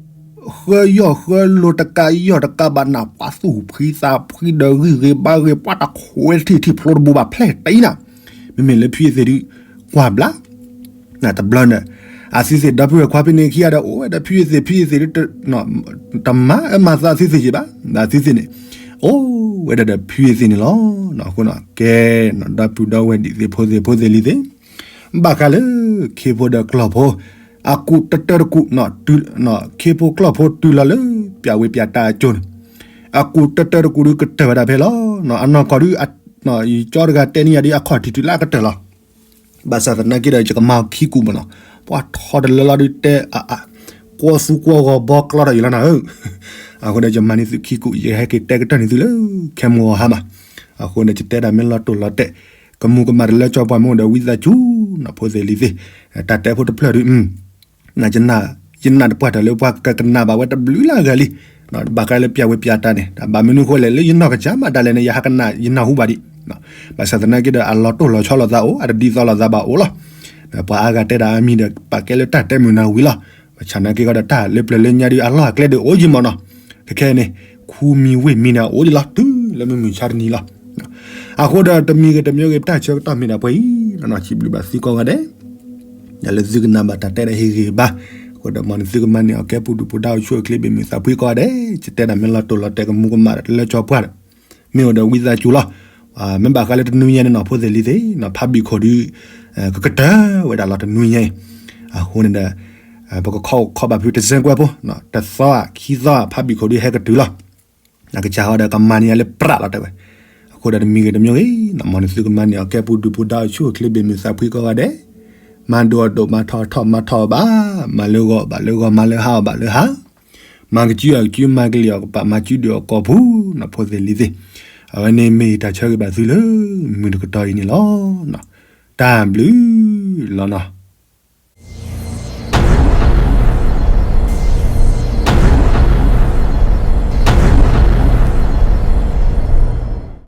ဃၢယီၢ်ဃၢလိၤတကးယီၢ်တကးဘၣ်နၤ ပှၤသူၣ်ဖှံသးဖှံဒီးဂံၢ်ဂ့ၤဘါဂ့ၤ ပှၤတၢ်ခိးဝဲထံၣ်ထံၣ်ဖျိတဘိဘၣ်ဖျဲၣ်တအံၤနၤ, မ့မ့ၢ်လၢဖုယသ့ၣ်ဒုး ကွၢ်ဘျါ တဘျီန့ၣ် အသုသ့ၣ်ဒီပုၢ်ဝဲၢ်ခွါဖဲန့ၣ်ခံဂၤဒီး အိၣ်ဝဲဒီးဖုယသ့ၣ် ဖုယသ့ၣ်ဒုး တမၤအၢမၤသးအသုသ့ၣ်က့ၤဘၣ် အသုသ့ၣ်န့ၣ် အိၣ်ဝဲဒၣ်ဒီးဖုယသ့ၣ်န့ၣ်လီၤ. အဃိန့ၣ် ကဲ ဒီပုၢ်ဒီဝဲၢ်ဒံးသ့ၣ်ဖိသ့ၣ်ဖိသ့ၣ်လံၤသ့ၣ် ဘၣ်ဃးလၢ ခ့ဖိဒီးကျီၢ်ဖိ အကူးတတၢတကူး ခ့ဖိကျီၢ်ဖိတုၤလီၤလၢ ပၠၣ်ဝ့ၢ်ပၠၣ်တၢ်အကၠိန့ၣ် အကူးတတၢတကူးဒုးကတၢၢ်ဝဲဒၣ်ဖဲလီၤ. အနီၢ်ကီၢ်ဒုး ယကၠီတဂၤတဲန့ၢ်ယၤဒုး အခီၣ်ထံးတုၤလၢအကတၢၢ်လီၤ. ဘၣ်ဆၣ်သနာ်က့ဒီး ယကမၤခံကူးမ့ၢ်နီၤ, ပှၤထီတလၢလီၤဒုးတဲအါအါ, ကွီၢ်သူကွီၢ်ဂီၤဘီကျီထီၣ်ယံၤလီၤနၤဧၢ. အဃိဒီးယမၤန့ၢ်သုခံကူး ယဟဲက့ၤတဲကတၢၢ်န့ၢ်သုလၢ ခဲမုၢ်ဟါမး. အဃိန့ၣ် ယတဲဒၣ်မ့ၢ်လီၤတိၢ်လီၤတဲာ် ကမူၤကမၣ်တလၢကၠီပှၢ်မ့ၢ်အိၣ်ဒီးဝံသးစူၤနီၤ ဖိသ့ၣ်လံၤသ့ၣ်, တၢ်တဲဖိတဖျၢၣ်ဒုး ယနာ်တပှၢ်တၢၢ်လၢပှၤကကနၣ်ဘၣ်ဝဲတဘျုးလၢအဂၤလံ. ဘၣ်ဃးလၢပၠၣ်ဝ့ၢ်ပၠၣ်တၢ်န့ၣ် ဘၣ်မနုၤဃိလဲၣ် လၢယနီၢ်ကစၢ်မးဒၣ်လဲာ်န့ၣ် ယဟးကနၣ်ယနၢ်ဟူဘၣ်ဒံး. ဘၣ်ဆၣ်သနာ်က့ဒီး အလီၤတိၢ်လီၤဆီလိာ်သးအိၣ် အတဒ်သိးလိာ်သးဘၣ်အိၣ်လီၤ. ပှၤအါဂၤတဲဒၣ်အါမံၤဒီး ပာ်ကဲလၢတၢ်တဲမုာ်နၤဝံၤလီၤ. ဘၣ်ဆၣ်သနာ်က့ဒီး တၢ်လၢပျၢၤလၢညါဒုး အလီၢ်အကျဲဒုးအိၣ်ယံၤမ့ၢ်နီၤ. ခဲခဲအံၤန့ၣ် ခူမံၤဝ့ၢ်မံၤန့ၣ် အအိၣ်ဒံးလီၤ တုၤလၢမုၢ်မုၢ်ဆါတနံၤလီၤ. အဃိဒီးတမံၤဂ့ၤတမံၤဂ့ၤ ပတၢ်ဆၢကတီၢ်မ့ၢ်ဒၣ်ပှဲၤအံၤ စံးဘျုးဘၣ်သုကိးဂၤဒဲး လၢသုကနၣ်ဘၣ်တၢ်တဲဒၣ်ဟ့ၣ်ဂံၢ်ဘါ. အဃိဒီးမ်သုကမၤန့ၢ်အီၤကဲပူၤဒုၣ်ပူၤဒါအိၣ်ဆူၣ်အိၣ်ချ့ဘၣ်မုာ်သးဖှံကိးဂၤဒဲး ယတဲဒၣ်မ့ၢ်လီၤတိၢ်လီၤတဲာ်ကမူၤကမၣ်တလၢကၠီပှၢ်ဒီး မ့ၢ်အိၣ်ဒီးဝံသးစူၤလီၤ. မ့ၢ်ဘၣ်ဃးလၢတနွံညါန့ၣ်နီၤ ဖိသ့ၣ်လံၤသ့ၣ် ဖးဘံၣ်ခိၣ်ဒုး ကကတၢၢ်ဝဲဒၣ်လီၤတနွံညါအံၤ. အဃိန့ၣ်ဒီး ပကခီၣ်ခီၣ်ဘၣ်ဖုတစဲးကွဲးဖိ တသီခံသီ ဖးဘံၣ်ခိၣ်ဒုးဟဲကတုၤလီၤ. အကစၢ်ဃီဒီးကမၤန့ၢ်ယၤလၢပြးလီၤတဲဝဲ. အဃိဒီးတမံၤဂ့ၤတမံၤဂ့ၤ မ်သုကမၤန့ၢ်အီၤကဲပူၤဒုၣ်ပူၤဒါအိၣ်ဆူၣ်အိၣ်ချ့ဘၣ်မုာ်သးဖှံကိးဂၤဒဲး မၤဒိၣ်အဒိၣ် မၤထီၣ်အထီၣ်မၤထီၣ်အဘၣ်, မၤလၢဂီၤဘၣ်လၢဂီၤ မၤလၢဟါအဘၣ်လၢဟါ, မၤကစုအကစု မၤကလံၤအကပၤ မၤစုဒုၣ်အကီၢ်ပူၤနီၤ ဖိသ့ၣ်လံၤသ့ၣ်. အဝဲန့ၣ်မ့ၢ်တၢ်ဆၢဂ့ၤဘၣ်သုလၢ မုၢ်တကတီၢ်အံၤန့ၣ်လီၤ. တၢ်ဘျုးလီၤနီၤ.